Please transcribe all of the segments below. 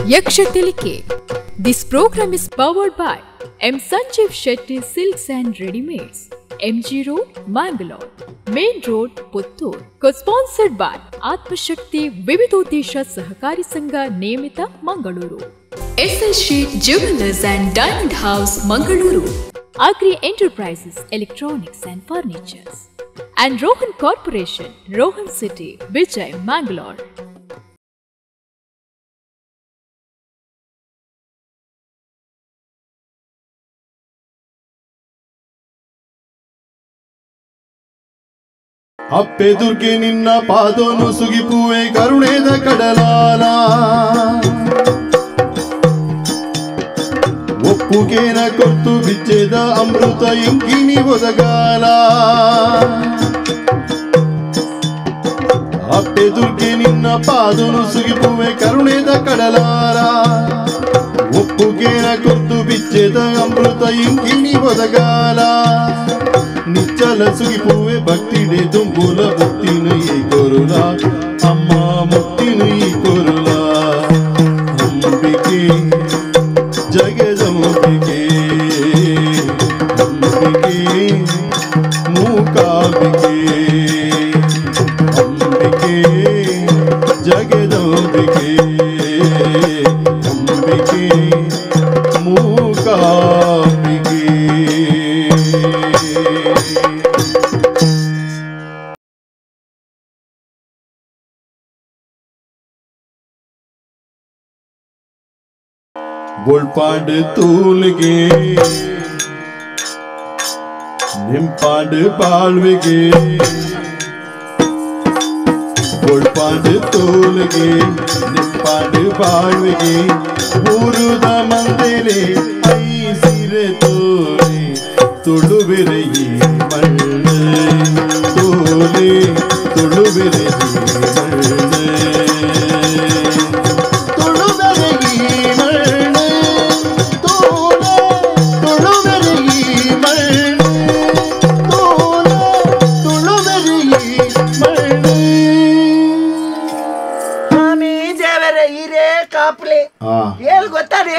Yaksha Tilike. This program is powered by M. Sanjeev Shetty Silks and Readymades, MG Road, Mangalore, Main Road, Puttur. Co-sponsored by Atmashakti Vividodesha Sahakari Sangha Niyamita, Mangaluru. SL Sheet Jewelers and Diamond House, Mangaluru. Agri Enterprises, Electronics and Furnitures. And Rohan Corporation, Rohan City, Vijay, Mangalore. ಅಪ್ಪೆ ದುರ್ಗೆ ನಿನ್ನ ಪಾದೋನು ಸುಗಿಪುವೆ ಕರುಣೆದ ಕಡಲಾಲ ಒಪ್ಪುಗೇನ ಕೊರ್ತು ಬಿಚ್ಚೆದ ಅಮೃತ ಇಂಕಿನಿ ಒದಗಾಲ ಅಪ್ಪೆ ದುರ್ಗೆ ನಿನ್ನ ಪಾದೋನು ಸುಗಿಪುವೆ ಕರುಣೆದ ಕಡಲಾಲ ಒಪ್ಪುಗೇನ ಕೊರ್ತು ಬಿಚ್ಚೆದ ಅಮೃತ ಇಂಕಿನಿ ಒದಗಾಲ ನಿಚ್ಚಲ ಸುಗಿಪುವೆ ಭಕ್ತಿಡೆ ದುಂಬುಲ ಮುಕ್ತಿನು ಈ ಕೊರುಲ ಅಮ್ಮ ಮುಕ್ತಿನು ಈ ಕೊರುಲ ಅಂಬಿಕೆ ಜಗದಂಬಿಕೆ ಅಂಬಿಕೆ ಮೂಕಾಂಬಿಕೆ ಅಂಬಿಕೆ ಜಗದಂಬಿಕೆ ಅಂಬಿಕೆ ಮೂಕಾಂಬಿಕೆ. ಬೊಳ್ಪಾಡು ತೂಲಿಗೆ ನಿಂಪಾಡು ಬಾಳ್ವಿಗೆ ಬೊಳ್ಪಾಡು ತೂಲಿಗೆ ನಿಂಪಾಡು ಬಾಳ್ವಿಗೆ ಊರುದ ಮಂದಿರೆ ಐಸಿರೆ ತೋರೆ ತುಳುವಿರೆ ಈ ಮಣ್ಣೆ ತೋಲೆ ತುಳುವಿರೆ ಈ ಮಣ್ಣೆ ತುಳುವೆರೆ ಈ ಮಣ್ಣೆ ತೋಲೆ ತುಳುವೆರೆ ಈ ಮಣ್ಣೆ ತೋಲೆ ತುಳುವೆರೆ ಈ ಮಣ್ಣೆ. ಸ್ವಾಮಿ ದೇವರೇ ಹಿರೇ ಕಾಪ್ಲೆ ಏಳು ಗೊತ್ತಾನೆ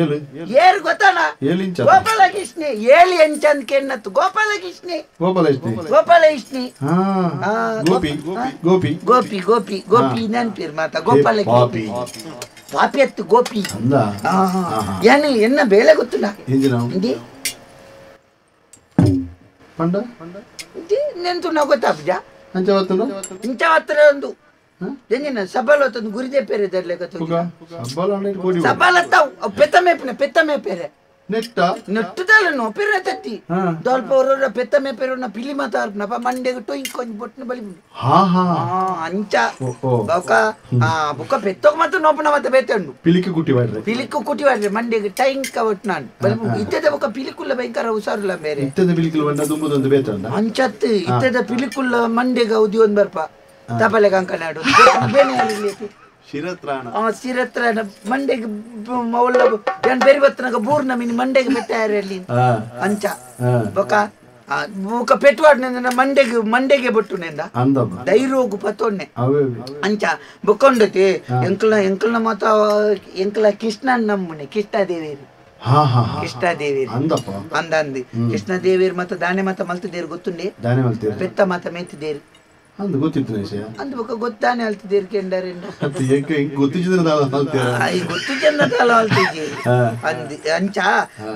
ಏಳು ಏರು ಗೊತ್ತಾನ ಏಳು ಇಂಚ ಗೋಪಾಲಕೃಷ್ಣ ಏಳು ಎಂಚಂದ್ ಕೆನ್ನತ್ತು ಗೋಪಾಲಕೃಷ್ಣ ಗೋಪಾಲಕೃಷ್ಣ ಗೋಪಾಲಕೃಷ್ಣ ಗೋಪಿ ಗೋಪಿ ಗೋಪಿ ಗೋಪಿ ಗೋಪಿ ನೆನ್ಪಿರ್ ಮಾತ ಗೋಪಾಲಕೃಷ್ಣ ಪಾಪಿ ಅತ್ತು ಗೋಪಿ ಏನು ಎನ್ನ ಬೇಲೆ ಗೊತ್ತಿಲ್ಲ ಇಂದಿ ಪಂಡ ನೆಂತು ನಾವು ಗೊತ್ತಾಪುಜ ಇಂಚ ಹತ್ರ ಒಂದು ಎಂಜಿನ ಸಬಲ ಹೊತ್ತೊಂದು ಗುರಿದೆ ಪೇರೆ ಸಬಲ ತಾವು ಪೆತ್ತ ಮೇಪಿನ ಪೆತ್ತ ಮೇಪೇರೆ ನೆಟ್ಟುದಲ್ಲ ಪೆರ ತತ್ತಿ ದಲ್ಪ ಅವರ ಪೆತ್ತ ಮೇಪೇರು ಪಿಲಿ ಮಾತಾಡ್ನಪ್ಪ ಮಂಡೆಗೆ ಟೊಯ್ ಕೊಂಚ ಬೊಟ್ಟಿನ ಬಲಿ ಅಂಚ ಬೊಕ ಬೊಕ್ಕ ಪೆತ್ತೋಗ ಮಾತ್ರ ನೋಪನ ಮತ್ತೆ ಬೇತೆ ಉಂಡು ಪಿಲಿಕ್ಕು ಕುಟ್ಟಿ ಮಾಡ್ರೆ ಪಿಲಿಕ್ಕು ಕುಟ್ಟಿ ಮಾಡ್ರೆ ಮಂಡೆಗೆ ಟೈಂಕ ಒಟ್ಟು ಬಲಿ ಇತ್ತದ ಬೊಕ್ಕ ಪಿಲಿಕುಲ್ಲ ಭಯಂಕರ ಹುಷಾರುಲ್ಲ ಬೇರೆ ಇತ್ತದ ಪಿಲಿಕುಲ್ಲ ಬಂಡ ತುಂಬುದೊಂದು ಬೇತೆ ಉಂಡ ಅಂಚತ್ತು ಇತ್ತದ ಪಿಲಿಕುಲ್ಲ ಮಂಡೆಗೆ ಉದಿ ಒಂದು ಬರ್ಪ ತಪಲೆ ಕಂಕನಾಡು ಶಿರತ್ರಾಣ ಶಿರತ್ರಾಣ ಮಂಡೆಗೆ ಅವಳ ಏನ್ ಬೇರೆ ಬತ್ತನಾಗ ಬೂರ್ನ ಮಿನಿ ಮಂಡೆಗೆ ಬೆಟ್ಟ ಅಂಚ ಬೊಕ ಬೊಕ ಪೆಟ್ಟುವಾಡ್ನ ಮಂಡೆಗೆ ಮಂಡೆಗೆ ಬೊಟ್ಟು ನೆಂದ ಧೈರ್ಯೋಗು ಪತ್ತೊನ್ನೆ ಅಂಚ ಬೊಕ್ಕೊಂಡತಿ ಎಂಕಲ್ನ ಎಂಕಲ್ನ ಮಾತ ಎಂಕಲ ಕೃಷ್ಣ ನಮ್ಮನೆ ಕೃಷ್ಣದೇವೇರಿ ಕೃಷ್ಣದೇವೇರಿ ಅಂದ ಅಂದಿ ಕೃಷ್ಣದೇವೇರಿ ಮತ್ತ ದಾನೆ ಮಾತ ಮಲ್ತದೇರು ಗೊತ್ತುಂಡೆ ಪೆತ್ತ ಮಾತ ಮೇತಿದೇರು ಅಂದು ಗೊತ್ತಿತ್ತು ವಿಷಯ ಅಂದು ಬೊಕ ಗೊತ್ತಾನೆ ಅಲ್ತಿದೇರು ಕೆಂಡರೆಂಡ ಗೊತ್ತು ಗೊತ್ತು ಅಲ್ತಿಜಿ ಅಂದ್ ಅಂಚ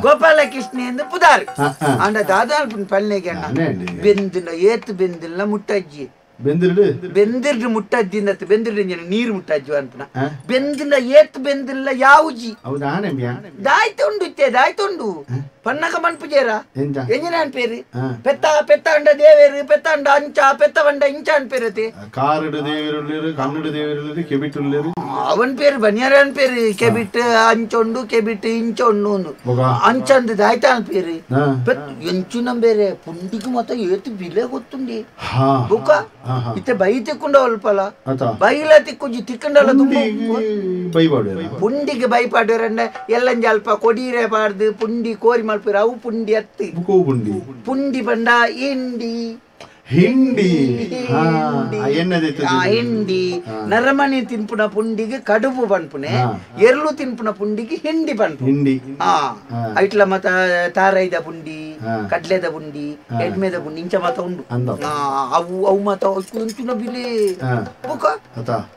ಗೋಪಾಲಕೃಷ್ಣ ಎಂದು ಪುದಾರ್ ಅಂಡ ದಾದಾ ಪಲ್ನೆಗೆ ಅಣ್ಣ ಬೆಂದಿಲ್ಲ ಏತು ಬೆಂದಿಲ್ಲ ಮುಟ್ಟಜ್ಜಿ ಬೆಂದಿರ್ಡು ಬೆಂದಿರ್ಡು ಮುಟ್ಟಜ್ಜಿ ಅಂದತ್ತು ಬೆಂದಿರ್ಡು ನೀರು ಮುಟ್ಟಜ್ಜಿ ಅನ್ಪನ ಬೆಂದಿಲ್ಲ ಏತು ಬೆಂದಿಲ್ಲ ಯಾವುಜಿ ದಾಯ್ತು ಉಂಡು ಇತ್ತೆ ದಾಯ್ತು ಉಂಡು ಪನ್ನಕ ಮನ್ಪುಜೇರ ಎಂಜಿನ ಅನ್ಪೇರಿ ಪೆತ್ತ ಪೆತ್ತ ಅಂಡ ದೇವೇರು ಪೆತ್ತ ಅಂಡ ಅಂಚ ಪೆತ್ತ ಬಂಡ ಇಂಚ ಅನ್ಪೇರತಿ ಕಾರಡು ದೇವೇರುಳ್ಳೇರು ಕನ್ನಡ ದೇವೇರುಳ್ಳೇರು ಕೆಬಿಟ್ಟುಳ್ಳೇರು ಅವನ್ പേര് ಬನಿಯರನ್ പേര് ಕೆಬಿಟ್ ಅಂಚೊಂಡು ಕೆಬಿಟ್ ಇಂಚೊಂಡು ಅಂಚಂದು ದಾಯ್ತಾನ പേര് ಎಂಚಿನ ಬೇರೆ ಪುಂಡಿಗೆ ಮಾತ್ರ ಏತು ಬಿಲೆ ಗೊತ್ತುಂಡಿ ಬುಕ್ಕ ಇತ್ತೆ ಬೈ ತಿಕ್ಕೊಂಡ ಅಲ್ಪಲ ಬೈಲ ತಿಕ್ಕುಜಿ ತಿಕ್ಕಂಡಲ್ಲ ತುಂಬ ಪುಂಡಿಗೆ ಬೈ ಪಾಡ್ಯಾರಂಡ ಎಲ್ಲಂಜ ಅಲ್ಪ ಕೊಡೀರೆ ಪಾಡ್ದು ಪುಂಡಿ ಕೋರಿ ಮಲ್ಪಿರ ಅವು ಪುಂಡಿ ಅತ್ತಿ ಪುಂಡಿ ಪಂಡ ಇಂಡಿ ಹಿಂಡಿ ಹಿಂಡಿ ನರಮಣಿ ತಿನ್ಪುನ ಪುಂಡಿಗೆ ಕಡುಬು ಪನ್ಪುನೆ ಎರ್ಲು ತಿನ್ಪುನ ಪುಂಡಿಗೆ ಹಿಂಡಿ ಪನ್ಪು ಹಿಂಡಿ ಐಟ್ಲ ಮತ ತಾರೈದ ಪುಂಡಿ ಕಡ್ಲೆದ ಪುಂಡಿ ಎಡ್ಮೆದ ಪುಂಡಿ ಇಂಚ ಮಾತ ಉಂಡು ಅವು ಅವು ಮಾತ ಒಂಚುನ ಬಿಲೆ ಬುಕ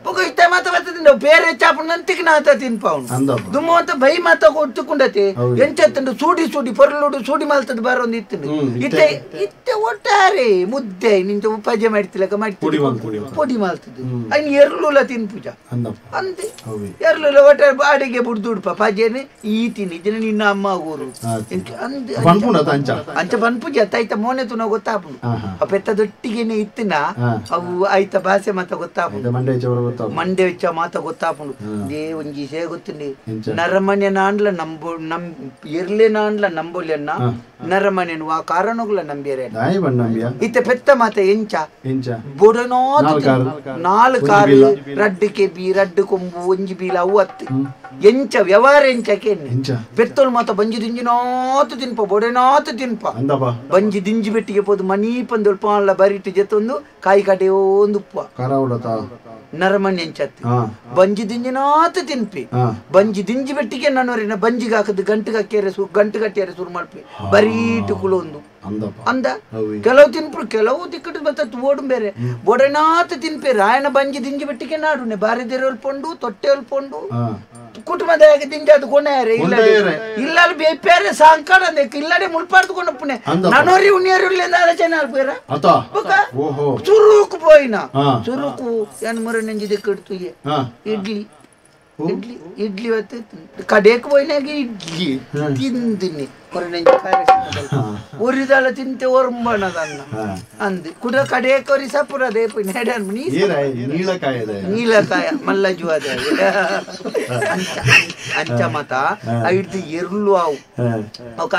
ಬುಕ ಇತ್ತ ಮಾತ ಬರ್ತದೆ ಬೇರೆ ಚಾಪುನ ಅಂತಿಗೆ ತಿನ್ಪ ಉಂಡು ದುಮ್ಮ ಅಂತ ಬೈ ಮಾತ ಕೊಟ್ಟುಕೊಂಡತೆ ಎಂಚತ್ತಂಡು ಸೂಡಿ ಸೂಡಿ ಪೊರಲುಡು ಸೂಡಿ ಮಾಲ್ತದ ಬಾರೊಂದು ಇತ್ತು ಇತ್ತೆ ಇತ್ತೆ ಒಟ್ಟಾರೆ ಮುದ್ದೆ ನಿಂತ ಪಜೆ ಮಾಡ್ತಿಲಕ ಮಾಡ್ತಿ ಪೊಡಿ ಮಾಲ್ತದೆ ಅಯ್ನ ಎರ್ಲುಲ ತಿನ್ಪುಜ ಅಂತೆ ಎರ್ಲುಲ ಒಟ್ಟಾರೆ ಬಾಡಿಗೆ ಬುಡ್ದುಡ್ಪ ಪಜೆನೆ ಈ ತಿನ್ನಿ ಇದನ್ನ ನಿನ್ನ ಅಮ್ಮ ಊರು ಅಂಚ ಪನ್ಪುಜ ಅತ್ತ ಮೋನೆ ತುನ ಗೊತ್ತಾಪುಂಡು ಆ ಪೆತ್ತದೊಟ್ಟಿಗೆನೆ ಇತ್ತಿನ ಅವು ಆಯ್ತ ಭಾಷೆ ಮಾತ ಗೊತ್ತಾಪುಂಡು ಮಂಡೆ ವೆಚ್ಚ ಮಾತ ಗೊತ್ತಾಪುಂಡು they ಒಂಜಿ ಸೇ ಗೊತ್ತುಂಡಿ ನರಮನೆ ನಾಂಡ್ಲ ನಂಬೋ ನಂ ಎರ್ಲೆ ನಾಂಡ್ಲ ನಂಬೋಲೆನ್ನ ನರಮನೆನು ಆ ಕಾರಣಗಳ ನಂಬಿಯರೆ ಇತ್ತೆ ಪೆತ್ತ ಮಾತ ಎಂಚ ಬೊಡನೋ ನಾಲ್ಕು ಕಾರು ರಡ್ಡು ಕೆಬಿ ರಡ್ಡು ಕೊಂಬು ಒಂಜಿ ಬೀಲ ಅವು ಅತ್ತು ಎಂಚ ವ್ಯವಹಾರ ಎಂಚಕ್ಕೆ ಪೆತ್ತೋಲ್ ಮಾತ ಬಂಜಿ ದಿಂಜಿನಾತು ತಿನ್ಪ ಬೊಡೆನಾತು ತಿನ್ಪ ಬಂಜಿ ದಿಂಜಿ ಬೆಟ್ಟಿಗೆ ಪೋದು ಮನಿ ಪಂದೊಲ್ ಪಾಲ ಬರಿಟ್ಟು ಜೊತ್ತೊಂದು ಕಾಯಿ ಕಡೆ ಒಂದು ಉಪ್ಪ ನರಮಣಿ ಎಂಚತ್ತು ಬಂಜಿ ದಿಂಜಿನಾತು ತಿನ್ಪಿ ಬಂಜಿ ದಿಂಜಿ ಬೆಟ್ಟಿಗೆ ನನ್ನವರಿನ ಬಂಜಿಗೆ ಹಾಕದು ಗಂಟು ಕಟ್ಟಿಯಾರೆ ಗಂಟು ಕಟ್ಟಿಯಾರೆ ಶುರು ಮಾಡ್ಪಿ ಬರೀಟು ಕುಲೊಂದು ಅಂದ ಕೆಲವು ತಿನ್ಪು ಕೆಲವು ದಿಕ್ಕಟ್ಟು ಬತ್ತ ಓಡು ಬೇರೆ ಬೊಡನಾತು ತಿನ್ಪಿ ರಾಯನ ಬಂಜಿ ದಿಂಜಿ ಬೆಟ್ಟಿಗೆ ನಾಡುನೆ ಬಾರಿ ದೇರೊಲ್ಪೊಂಡು ತೊಟ್ಟೆ ಒಲ್ಪೊಂಡು ಕುಟುಂಬದ ದಿಂಜಾದು ಕೊನೆಯಾರೆ ಇಲ್ಲ ಇಲ್ಲ ಬೇಪ್ಯಾರೆ ಸಾಂಕಾಡ ಇಲ್ಲಡೆ ಮುಳ್ಪಾಡ್ದು ಕೊನಪ್ಪುನೆ ನನೋರಿ ಉಣ್ಣಿಯರು ಆಲೋಚನೆ ಅಲ್ಪೇರ ಚುರುಕು ಪೋಯಿನ ಚುರುಕು ಏನ್ ಮುರ ನೆಂಜಿ ದಿಕ್ಕಿಡ್ತು ಇಡ್ಲಿ ಇಡ್ಲಿ ಇಡ್ಲಿ ಕಡೆಕ್ ಪೋಯಿನಾಗ ಇಡ್ಲಿ ತಿಂದಿನಿ ಉರಿದಾಳ ತಿಂತೆ ಒರ್ಂಬಣದನ್ನ ಅಂದ್ ಕುಡ ಕಡೆಕ್ ಒರಿ ಸಪುರದೇ ನೀಲಕಾಯ ಮಲ್ಲಜುವಾದ ಅಂಚ ಮಾತ ಐಡ್ದು ಎರ್ಲು ಅವು ಓಕ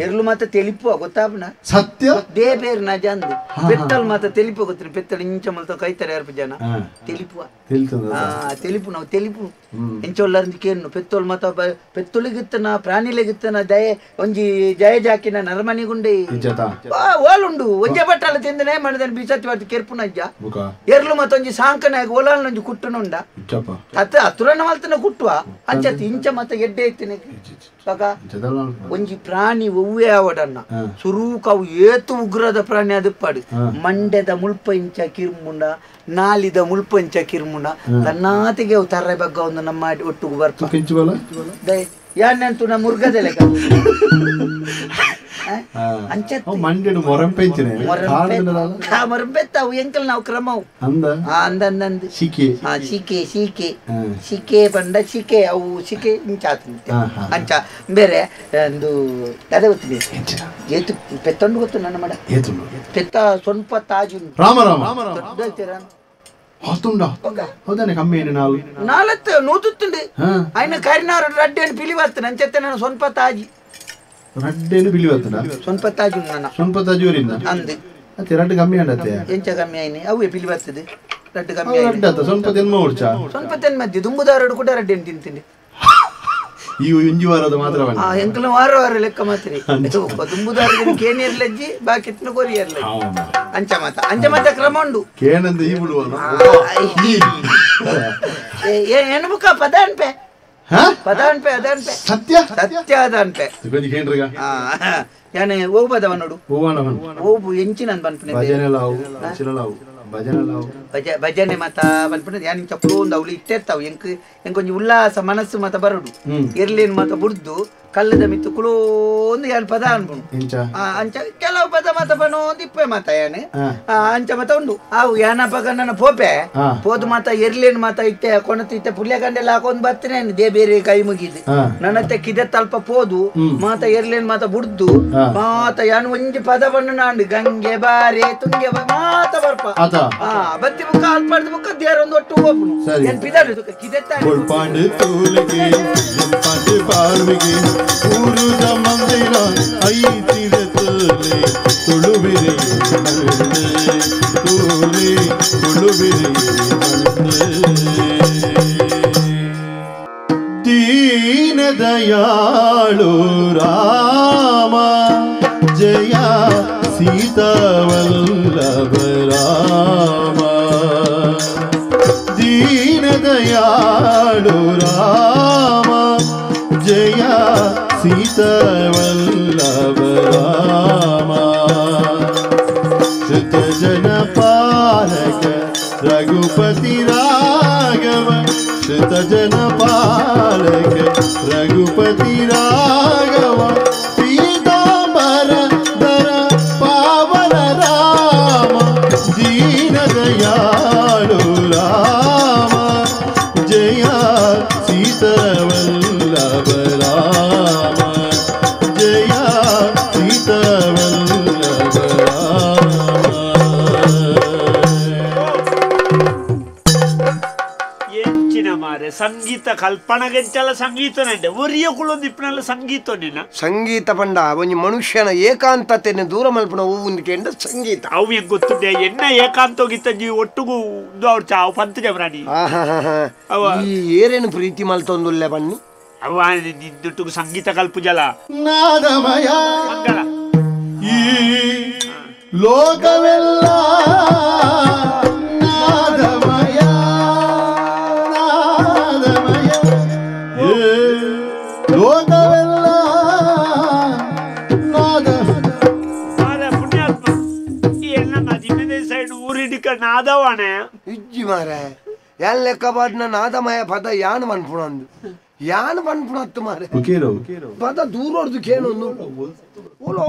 ಎರ್ಲು ಮಾತ ತೆಲಿಪುವ ಗೊತ್ತಾಪನ ಸತ್ಯ they ಬೇರ್ ನಜ ಅಂದು ಪೆತ್ತಲ್ ಮಾತ ತೆಲಿಪು ಗೊತ್ತಿಲ್ಲ ಪೆತ್ತಲ್ ಇಂಚ ಮಲ್ತ ಕೈತಾರೆ ಯಾರು ಜನ ತೆಲಿಪುವ ತೆಲಿಪು ನಾವು ತೆಲಿಪು ಎಂಚೊಲ್ಲರಂದು ಕೇನು ಪೆತ್ತೋಲ್ ಮಾತ ಪೆತ್ತೊಲಿಗಿತ್ತನ ಪ್ರಾಣಿಲೆಗಿತ್ತನ ದಯೆ ಒಂಜಿ ಜಯ ಜಾಕಿನ ನರಮನಿ ಗುಂಡೆ ಓಲುಂಡು ಒಂಜೆ ಬಟ್ಟಲ ತಿಂದನೆ ಮಣದನ್ ಬಿಸತ್ತಿ ವಾರ್ತಿ ಕೆರ್ಪುನಜ್ಜ ಎರ್ಲು ಮತ್ತೊಂಜಿ ಸಾಂಕನಾಗ ಓಲಾಲೊಂಜಿ ಕುಟ್ಟುನುಂಡ ಅತ್ತ ಅತುರನ ಮಲ್ತನ ಕುಟ್ಟುವ ಅಂಚತ್ ಇಂಚ ಮತ್ತ ಎಡ್ಡೆ ಐತಿನ ಒಂಜಿ ಪ್ರಾಣಿ ಒವ್ವೇ ಆವಡನ್ನ ಸುರೂಕ ಅವು ಏತು ಉಗ್ರದ ಪ್ರಾಣಿ ಅದಪ್ಪಾಡು ಮಂಡ್ಯದ ಮುಲ್ಪ ಇಂಚ ಕಿರ್ಮುಂಡ ನಾಲಿದ ಮುಲ್ಪ ಇಂಚ ಕಿರ್ಮುಂಡ ತನ್ನಾತಿಗೆ ಅವು ತರ್ರೆ ಬಗ್ಗ ಒಂದು ನಮ್ಮ ಒಟ್ಟಿಗೆ ಬರ್ತ ಯಾನಂತೂ ನಾ ಮುರ್ಗದ ಲೆಕ್ಕ ಮಂಡೆಡು ಮೊರಂಪೆಂಚಿನೆ ಮೊರಂಪೆತ್ತಾವು ಎಂಕಲ್ ನಾವು ಕ್ರಮವು ಅಂದ ಅಂದ ಶಿಕೆ ಶಿಕೆ ಶಿಕೆ ಶಿಕೆ ಬಂಡ ಶಿಕೆ ಅವು ಶಿಕೆ ಇಂಚಾತ ಅಂಚ ಬೇರೆ ಒಂದು ಅದೇ ಗೊತ್ತಿದೆ ಏತು ಪೆತ್ತೊಂಡು ಗೊತ್ತು ನನ್ನ ಮಡ ಪೆತ್ತ ಸ್ವಲ್ಪ ತಾಜು ರಾಮ ರಾಮ ಹೌದಾನೆ ಕಮ್ಮಿ ಏನು ನಾಲ್ ನಾಲತ್ತು ನೂತುತ್ತುಂಡು ఆయన ಕರಿನಾರು ರಡ್ಡೆನು ಪಿಲಿ ಬರ್ತದೆ ಅಂಚತ್ತೆ ನಾನು ಸ್ವಲ್ಪ ತಾಜಿ ರಡ್ಡೆನು ಪಿಲಿ ಬರ್ತದ ಸ್ವಲ್ಪ ತಾಜಿ ನನ್ನ ಸ್ವಲ್ಪ ತಾಜಿ ಊರಿಂದ ಅಂದು ಅತ್ತೆ ರಡ್ಡು ಕಮ್ಮಿ ಅಂಡತ್ತೆ ಎಂಚ ಕಮ್ಮಿ ಆಯ್ನಿ ಅವೇ ಪಿಲಿ ಬರ್ತದೆ ರಡ್ಡು ಕಮ್ಮಿ ರಡ್ಡು ಅತ್ತ ಸ್ವಲ್ಪ ತೆನ್ಮ ಉರ್ಚ ಸ್ವಲ್ಪ ತೆನ್ಮ ಮಧ್ಯೆ ದುಂಬುದಾರಡು ಕೂಡ ರಡ್ಡೆನು ತಿಂತೀನಿ ಈ ಒಂಜಿ ವಾರದ ಮಾತ್ರ ಆ ಎಂಕಲ ವಾರ ವಾರ ಲೆಕ್ಕ ಮಾತ್ರ ದುಂಬುದಾರ ಕೇನಿರ್ಲಜ್ಜಿ ಬಾಕಿ ಕೊರಿಯರ್ಲಜ್ಜಿ ಅಂಚ ಮಾತ ಅಂಚ ಮಾತ ಕ್ರಮ ಉಂಡು ಕೇನಂದ ಈ ಬಿಡುವನು ಏನು ಬುಕ್ಕ ಪದ ಅನ್ಪೆ ಪದ ಅನ್ಪೆ ಅದ ಅನ್ಪೆ ಸತ್ಯ ಸತ್ಯ ಅದ ಅನ್ಪೆ ಯಾನೆ ಓಬದವ ನೋಡು ಓಬು ಎಂಚಿನ ಬನ್ಪನೆ ಭಜನೆ ಮಾತ ಬನ್ಪನೆ ಯಾನ್ ಇಂಚ ಒಂದು ಅವಳು ಇತ್ತೆತ್ತಾವು ಎಂಕ್ ಎಂಕೊಂಜಿ ಉಲ್ಲಾಸ ಮನಸ್ಸು ಮಾತ ಬರಡು ಎರ್ಲೇನು ಮಾತ ಬುಡ್ದು ಕಲ್ಲದ ಮಿತ್ತು ಕುಲೋಂದು ಯಾನ್ ಪದ ಅನ್ಪುಂಡು ಅಂಚ ಕೆಲವು ಪದ ಮಾತ ಬನೋಂದು ಇಪ್ಪೆ ಮಾತ ಯಾನೆ ಅಂಚ ಮಾತ ಉಂಡು ಅವು ಯಾನಪಗ ನನ್ನ ಪೋಪೆ ಪೋದು ಮಾತ ಎರ್ಲೇನು ಮಾತ ಇತ್ತೆ ಕೊಣತು ಇತ್ತೆ ಪುಲ್ಯ ಗಂಡೆಲ್ಲ ಹಾಕೊಂಡ್ ಬರ್ತೇನೆ they ಬೇರೆ ಕೈ ಮುಗಿದು ನನ್ನತ್ತೆ ಕಿದೆ ತಲ್ಪ ಪೋದು ಮಾತ ಎರ್ಲೇನು ಮಾತ ಬುಡ್ದು ಮಾತ ಯಾನು ಒಂಜಿ ಪದ ಬಣ್ಣ ನಾಂಡು ಗಂಗೆ ಬಾರೆ ತುಂಗೆ ಮಾತ ಬರ್ಪ ಬತ್ತಿ ಬುಕ್ಕ ಅಲ್ಪಾಡ್ದು ಬುಕ್ಕ ದೇರೊಂದು ಒಟ್ಟು ಹೋಗ್ನು ಏನ್ ಪಿದಾಡು ಕಿದೆತ್ತ ಊರುದ ಮಂದಿರ ಐತಿರತಲೆ ತುಳುವಿರೆ ತೂಲೆ ತುಳುವಿರೆ ದೀನ ದಯಾಳು ರಾಮ ಜಯ ಸೀತಾವಲ್ಲಭ ದಯಾಳು ರಾಮ ಜಯ ಸೀತಾವಲ್ಲಭ ರಾಮ ಶ್ರುತ ಜನ ಪಾಲಕ ರಘುಪತಿ ರಾಘವ ಶ್ರುತ ಜನ ಪಾಲಕ ರಘುಪತಿ ರಾಘವ ಪೀತಾಂಬರ ಧರ ಪಾವನ ರಾಮ ದೀನ ದಯಾಳು ರಾಮ ಜಯ ಸೀತಾವಲ್ಲಭ ರಾಮ ಜಯ ಸೀತಾವಲ್ಲಭ ರಾಮ. ಎಂಚಿನ ಮಾರೆ ಸಂಗೀತ ಕಲ್ಪನೆಗೆಂಚಲ ಸಂಗೀತನೇ ಒರಿಯ ಕುಳೊಂದು ಇಪ್ಪನೆಲ್ಲ ಸಂಗೀತ ನಿನ್ನ ಸಂಗೀತ ಪಂಡ ಒಂಜಿ ಮನುಷ್ಯನ ಏಕಾಂತತೆಯನ್ನು ದೂರ ಮಲ್ಪುನ ಹೂವು ಕೇಂದ್ರ ಸಂಗೀತ. ಅವು ಹೆಂಗ್ ಗೊತ್ತುಂಡೆ ಎನ್ನ ಏಕಾಂತೋಗಿತ್ತ ಜೀ ಒಟ್ಟುಗು ಅವ್ರು ಚಾವು ಪಂತ ಜಮರಾಣಿ ಅವ ಈ ಏರೇನು ಪ್ರೀತಿ ಮಲ್ತೊಂದುಲ್ಲೆ ಬನ್ನಿ ಅವ ನಿನ್ನೊಟ್ಟಿಗೂ ಸಂಗೀತ ಕಲ್ಪುಜಲ ನಾದಮಯ ಮಂಗಳ ಈ ಲೋಕವೆಲ್ಲ ನಾದಮಯ ನಾದಮಯ ಏ ಲೋಕವೆಲ್ಲ ನಾದ ಪುಣ್ಯಾತ್ಮ ಈ ಎಲ್ಲ ಮದಿಮೆ ಸೈಡ್ ಊರಿಡಿಕ ನಾದವಾಣೆ ಇಜ್ಜಿ ಮಾರೆ ಯಾನ್ ಲೆಕ್ಕ ಬಾಡ್ನ ನಾದಮಯ ಪದ ಯಾನ್ ಮನ್ಪುಣಂದು ಯಾನ್ ಪನ್ಪುಣತ್ತು ಮಾರೆ ಪದ ದೂರೋರ್ದು ಕೇನೊಂದು ಓಲೋ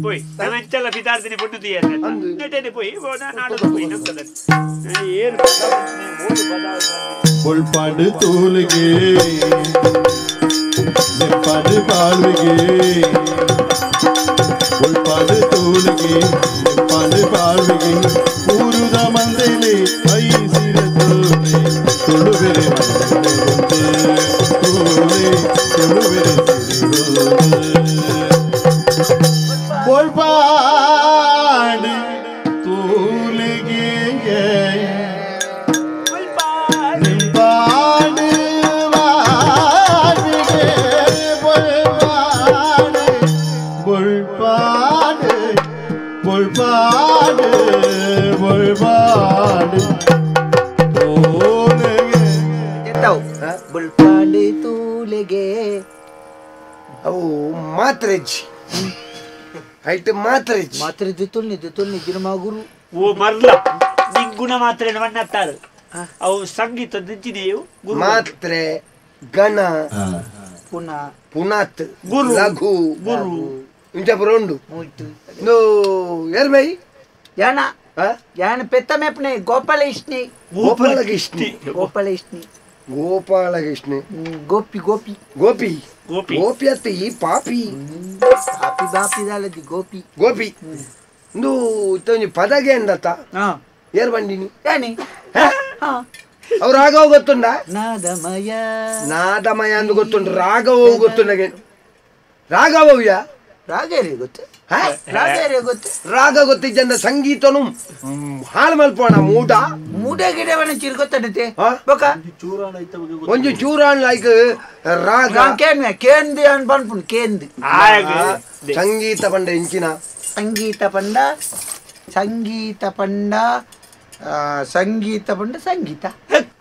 ಪೋಯ್ ನಮಂಚಲ ಪಿತಾರ್ದಿನಿ ಪೊಣ್ಣು ತೀಯಲ್ಲ ನೆಟೆನೆ ಪೋಯ್ ನಾಡದು ಪೋಯ್ ನಮ್ಕದ ಏರು ಪದ ಬೊಳ್ಪಾಡು ತೂಲಿಗೆ ನೆಪ್ಪಾಡು ಬಾಳ್ವಿಗೆ ಬೊಳ್ಪಾಡು ತೂಲಿಗೆ ನೆಪ್ಪಾಡು ಬಾಳ್ವಿಗೆ ಊರುದ ಮಂದೆಲೆ ಐಸಿರ ತೋಲೆ ತುಳುವೆರೆ ತೋಲೆ ತುಳುವೆರೆ ಬೊಳ್ಪಾಡು ತೂಲಿಗೆ ನಿಂಪಾಡು ಬಾಳ್ವಿಗೆ ಬೊಳ್ಪಾಡು ಬೊಳ್ಪಾಡು ಬೊಳ್ಪಾಡು ಬೊಳ್ಪಾಡು ತೋಲೆಗೆ ಎತ್ತವು ಬುಲ್ಪಾಂಡಿ ತೂಲೆಗೆ ಅವು ಮಾತ್ರೆಜ್ಜಿ ಐಟ್ ಮಾತ್ರೆಜ್ಜಿ ಮಾತ್ರೆ ದಿತುಲ್ನಿ ದಿತುಲ್ನಿ ಗಿರಮಾಗುರು ಓ ಮರ್ಲ ನಿಂಗುಣ ಮಾತ್ರೆ ಮಣ್ಣತ್ತಾರು ಅವು ಸಂಗೀತ ದಿಂಚಿದೆಯು ಗುರು ಮಾತ್ರೆ ಗಣ ಪುನಃ ಪುನಾತ್ ಗುರು. ಲಘು ಗುರು ಇಂಚ ಪುರ ಉಂಡು ಮುಯ್ತು ಇಂದು ಏರ್ ಬೈ ಯಾನ ಯಾನ ಪೆತ್ತ ಮೇಪನೆ ಗೋಪಾಲ ಇಷ್ಣಿ ಗೋಪಾಲಕೃಷ್ಣ ಗೋಪಾಲ ಇಷ್ಣಿ ಗೋಪಾಲಕೃಷ್ಣ ಗೋಪಿ ಗೋಪಿ ಗೋಪಿ ಗೋಪಿ ಗೋಪಿ ಅತ್ತ ಈ ಪಾಪಿ ಪಾಪಿ ಬಾಪಿ ದಾಲದಿ ಗೋಪಿ ಗೋಪಿ ಇಂದು ಇತ್ತೊಂಜಿ ಪದಗೆ ಅಂದತ್ತ ಏರ್ ಬಂಡಿನಿ ಯಾನಿ ಅವು ರಾಘವ ಗೊತ್ತುಂಡ ನಾದಮಯ ನಾದಮಯ ಅಂದು ಗೊತ್ತುಂಡು ರಾಘವ ಗೊತ್ತುಂಡಗೆ ರಾಘವವ್ಯ ರಾಗೇರಿ ಗೊತ್ತು ರಾಗೇರಿ ಗೊತ್ತು ರಾಗ ಗೊತ್ತಿದ್ದಂದ ಸಂಗೀತನು ಹಾಳು ಮಲ್ಪೋಣ ಮೂಡ ಮೂಡ ಗಿಡವನ ಚಿರು ಗೊತ್ತಂತೆ ಬೊಕ ಒಂಜಿ ಚೂರಾಣ್ ಲೈಕ್ ರಾಗ ಕೇನ್ವೆ ಕೇಂದ್ ಅನ್ ಪನ್ಪುನ್ ಕೇಂದ್ ಸಂಗೀತ ಪಂಡ ಇಂಚಿನ ಸಂಗೀತ ಪಂಡ ಸಂಗೀತ ಪಂಡ ಸಂಗೀತ ಪಂಡ ಸಂಗೀತ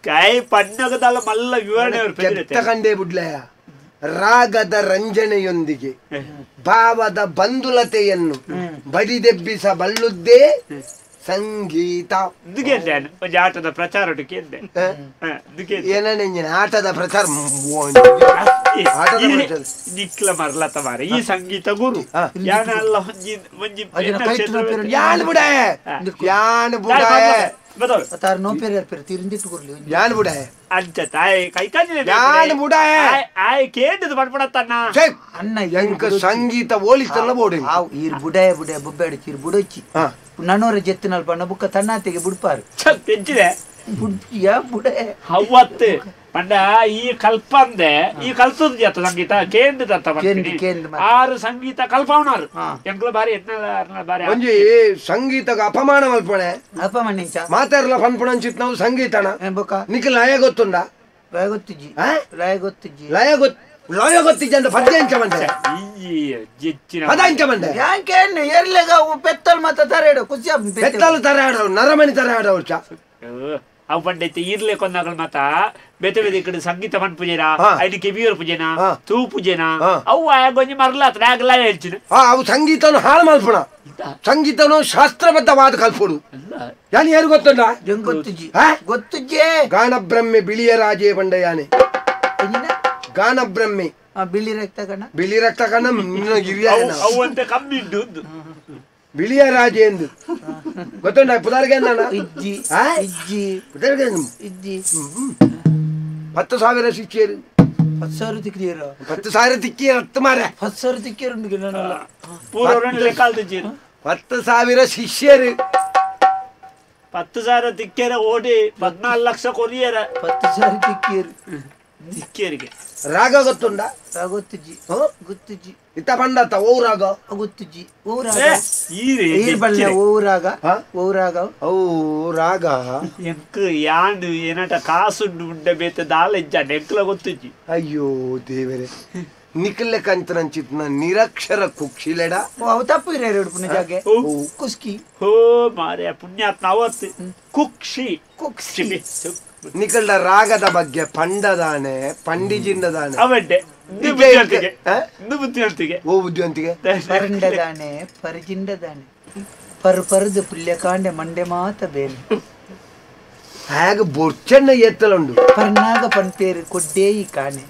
ಕೈ ಪಣ್ಣಗದಲ್ಲ ಮಲ್ಲ ವಿವರಣೆ ಕೆಟ್ಟ ಕಂಡೇ ಬುಡ್ಲಯ ರಾಗದ ರಂಜನೆಯೊಂದಿಗೆ ಭಾವದ ಬಂಧುಲತೆಯನ್ನು ಬಡಿದೆಬ್ಬಿಸಬಲ್ಲುದೇ ಸಂಗೀತ. ಆಟದ ಪ್ರಚಾರ ಏನೇ ಆಟದ ಪ್ರಚಾರ ನಿಕ್ಲ ಮರ್ಲತ ಮಾರೆ ಈ ಸಂಗೀತ ಗುರು ಯಾನಲ್ಲ ಯಾನ್ ಬುಡ ಯಾನ್ ಬುಡ ಸಂಗೀತ ಓಲಿಸ್ತಲ್ಲ ಬೋಡಿ ಈರ್ ಬುಡಾಯ ಬುಡಾಯ ಬುಬ್ಬಾಡು ಚೀರ್ ಬುಡೊಚ್ಚಿ ನನ್ನೋರ ಜೆತ್ತಿನಲ್ಪ ಬುಕ್ಕ ತನ್ನಾತೆಗೆ ಬುಡ್ಪಾರು ತೆಂಚಿದೆ ಬುಡ್ಪಿಯ ಬುಡಾಯ ಹವ್ವತ್ತು ಪಂಡ ಈ ಕಲ್ಪಂದೆ ಈ ಕಲ್ತದ ಜತ್ತ ಸಂಗೀತ ಕೇಂದ್ರ ದತ್ತ ಆರು ಸಂಗೀತ ಕಲ್ಪವನಾರು ಎಂಕ್ಲ ಬಾರಿ ಎತ್ನ ಬಾರಿ ಒಂಜಿ ಸಂಗೀತಗ ಅಪಮಾನ ಮಲ್ಪಣೆ ಅಪಮಾನ ಮಾತಾಡಲ ಪನ್ಪುಣಂಚಿತ್ ನಾವು ಸಂಗೀತನ ನಿಕ್ ಲಯ ಗೊತ್ತುಂಡ ಲಯ ಗೊತ್ತಿಜ್ಜಿ ಲಯ ಗೊತ್ತಿಜ್ಜಿ ಲಯ ಗೊತ್ತ ಲಯ ಗೊತ್ತಿಜ್ಜಿ ಅಂತ ಪದ್ಯ ಎಂಚ ಮಂಡೆ ಪದ ಎಂಚ ಮಂಡೆ ಯಾಕೆ ಎರ್ಲೆಗ ಪೆತ್ತಲ್ ಮತ್ತ ತರೇಡು ಖುಷಿ ಪೆತ್ತಲ್ ತರಾಡೋ ನರಮಣಿ ತರಾಡೋ ಚ ಅವು ಪಂಡೈತೆ ಈರ್ಲೆ ಕೊಂದಾಗಲ್ ಮಾತ ಬೇತೆ ಬೇತೆ ಕಡೆ ಸಂಗೀತ ಪನ್ ಪೂಜೆನಾ ಐದು ಕೆಬಿಯರ್ ಪೂಜೆನಾ ತೂ ಪೂಜೆನಾ ಅವು ಆಗೊಂಜಿ ಮರ್ಲಾತ್ರ ಆಗಲ ಹೇಳ್ತೀನಿ ಅವು ಸಂಗೀತನು ಹಾಳು ಮಲ್ಪುಣ ಸಂಗೀತನು ಶಾಸ್ತ್ರಬದ್ಧವಾದ ಕಲ್ಪುಡು ಯಾನ್ ಯಾರು ಗೊತ್ತುಂಡ ಗೊತ್ತುಜಿ ಗೊತ್ತುಜಿ ಗಾನಬ್ರಹ್ಮೆ ಬಿಳಿಯ ರಾಜೇ ಪಂಡ ಯಾನೆ ಗಾನಬ್ರಹ್ಮೆ ಬಿಳಿ ರಕ್ತ ಕಣ ಬಿಳಿ ರಕ್ತ ಕಣ ಅವಂತೆ ಕಮ್ಮಿ ಉಂಟು ಬಿಳಿಯ ರಾಜೆ ಎಂದು ಗೊತ್ತುಂಡ ಪುದಾರ್ಗೆ ಇಜ್ಜಿ ಇಜ್ಜಿ ಪುದಾರ್ಗೆ ಇಜ್ಜಿ 10,000 ಶಿಷ್ಯರು 10,000 ತಿಕ್ಕಿಯರು 10,000 ತಿಕ್ಕಿ ಹತ್ತು ಮಾರ 10,000 ತಿಕ್ಕಿಯರು 10,000 ಶಿಷ್ಯರು 10,000 ತಿಕ್ಕಿಯರ ಓಡಿ 14 ಲಕ್ಷ ಕೊರಿಯರ 10,000 ತಿಕ್ಕಿಯರು ತಿಕ್ಕಿಯರಿಗೆ ರಾಗ ಗೊತ್ತುಂಡ ಗೊತ್ತುಜಿ ಗೊತ್ತುಜಿ ಇತ್ತ ಬಂಡತ್ತ ಓ ರಾಗ ಗೊತ್ತುಜಿ ಓ ರಾಗ ಈರ್ ಬಳ್ಳ ಓ ರಾಗ ಓ ರಾಗ ಓ ರಾಗ ಎಂಕ್ ಯಾನ್ ಏನಟ ಕಾಸುಂಡು ಉಂಡೆ ಬೇತೆ ದಾಲ ಇಜ್ಜಾಂಡ ಎಂಕ್ಲ ಗೊತ್ತುಜಿ ಅಯ್ಯೋ ದೇವರೇ ನಿಕಲೆ ಕಂತನಂಚಿತ್ನ ನಿರಕ್ಷರ ಕುಕ್ಷಿಲೆಡ ಅವು ತಪ್ಪು ಇರ ಪುಣ್ಯ ಜಾಗೆ ಕುಸ್ಕಿ ಹೋ ಮಾರೆ ಪುಣ್ಯಾತ್ಮ ಅವತ್ತು ಕುಕ್ಷಿ ಕುಕ್ಷಿ ನಿಕಲ್ಡ ರಾಗದ ಬಗ್ಗೆ ಪಂಡದಾನೆ ಪಂಡಿಜಿಂಡದಾನೆ ಅವಡ್ಡೆ ಬುದ್ಧಿವಂತಿಗೆ ಓ ಬುದ್ಧಿವಂತಿಗೆ ಪರಂಡದಾನೆ ಪರಿಜಿಂಡದಾನೆ ಪರ್ ಪರದು ಪುಲ್ಯಕಾಂಡೆ ಮಂಡೆ ಮಾತ ಬೇಲೆ ಹಾಗೆ ಬೊರ್ಚಣ್ಣ ಎತ್ತಲುಂಡು ಪರ್ನಾಗ ಪನ್ಪೇರು ಕೊಡ್ಡೇ ಈ ಕಾಣೆ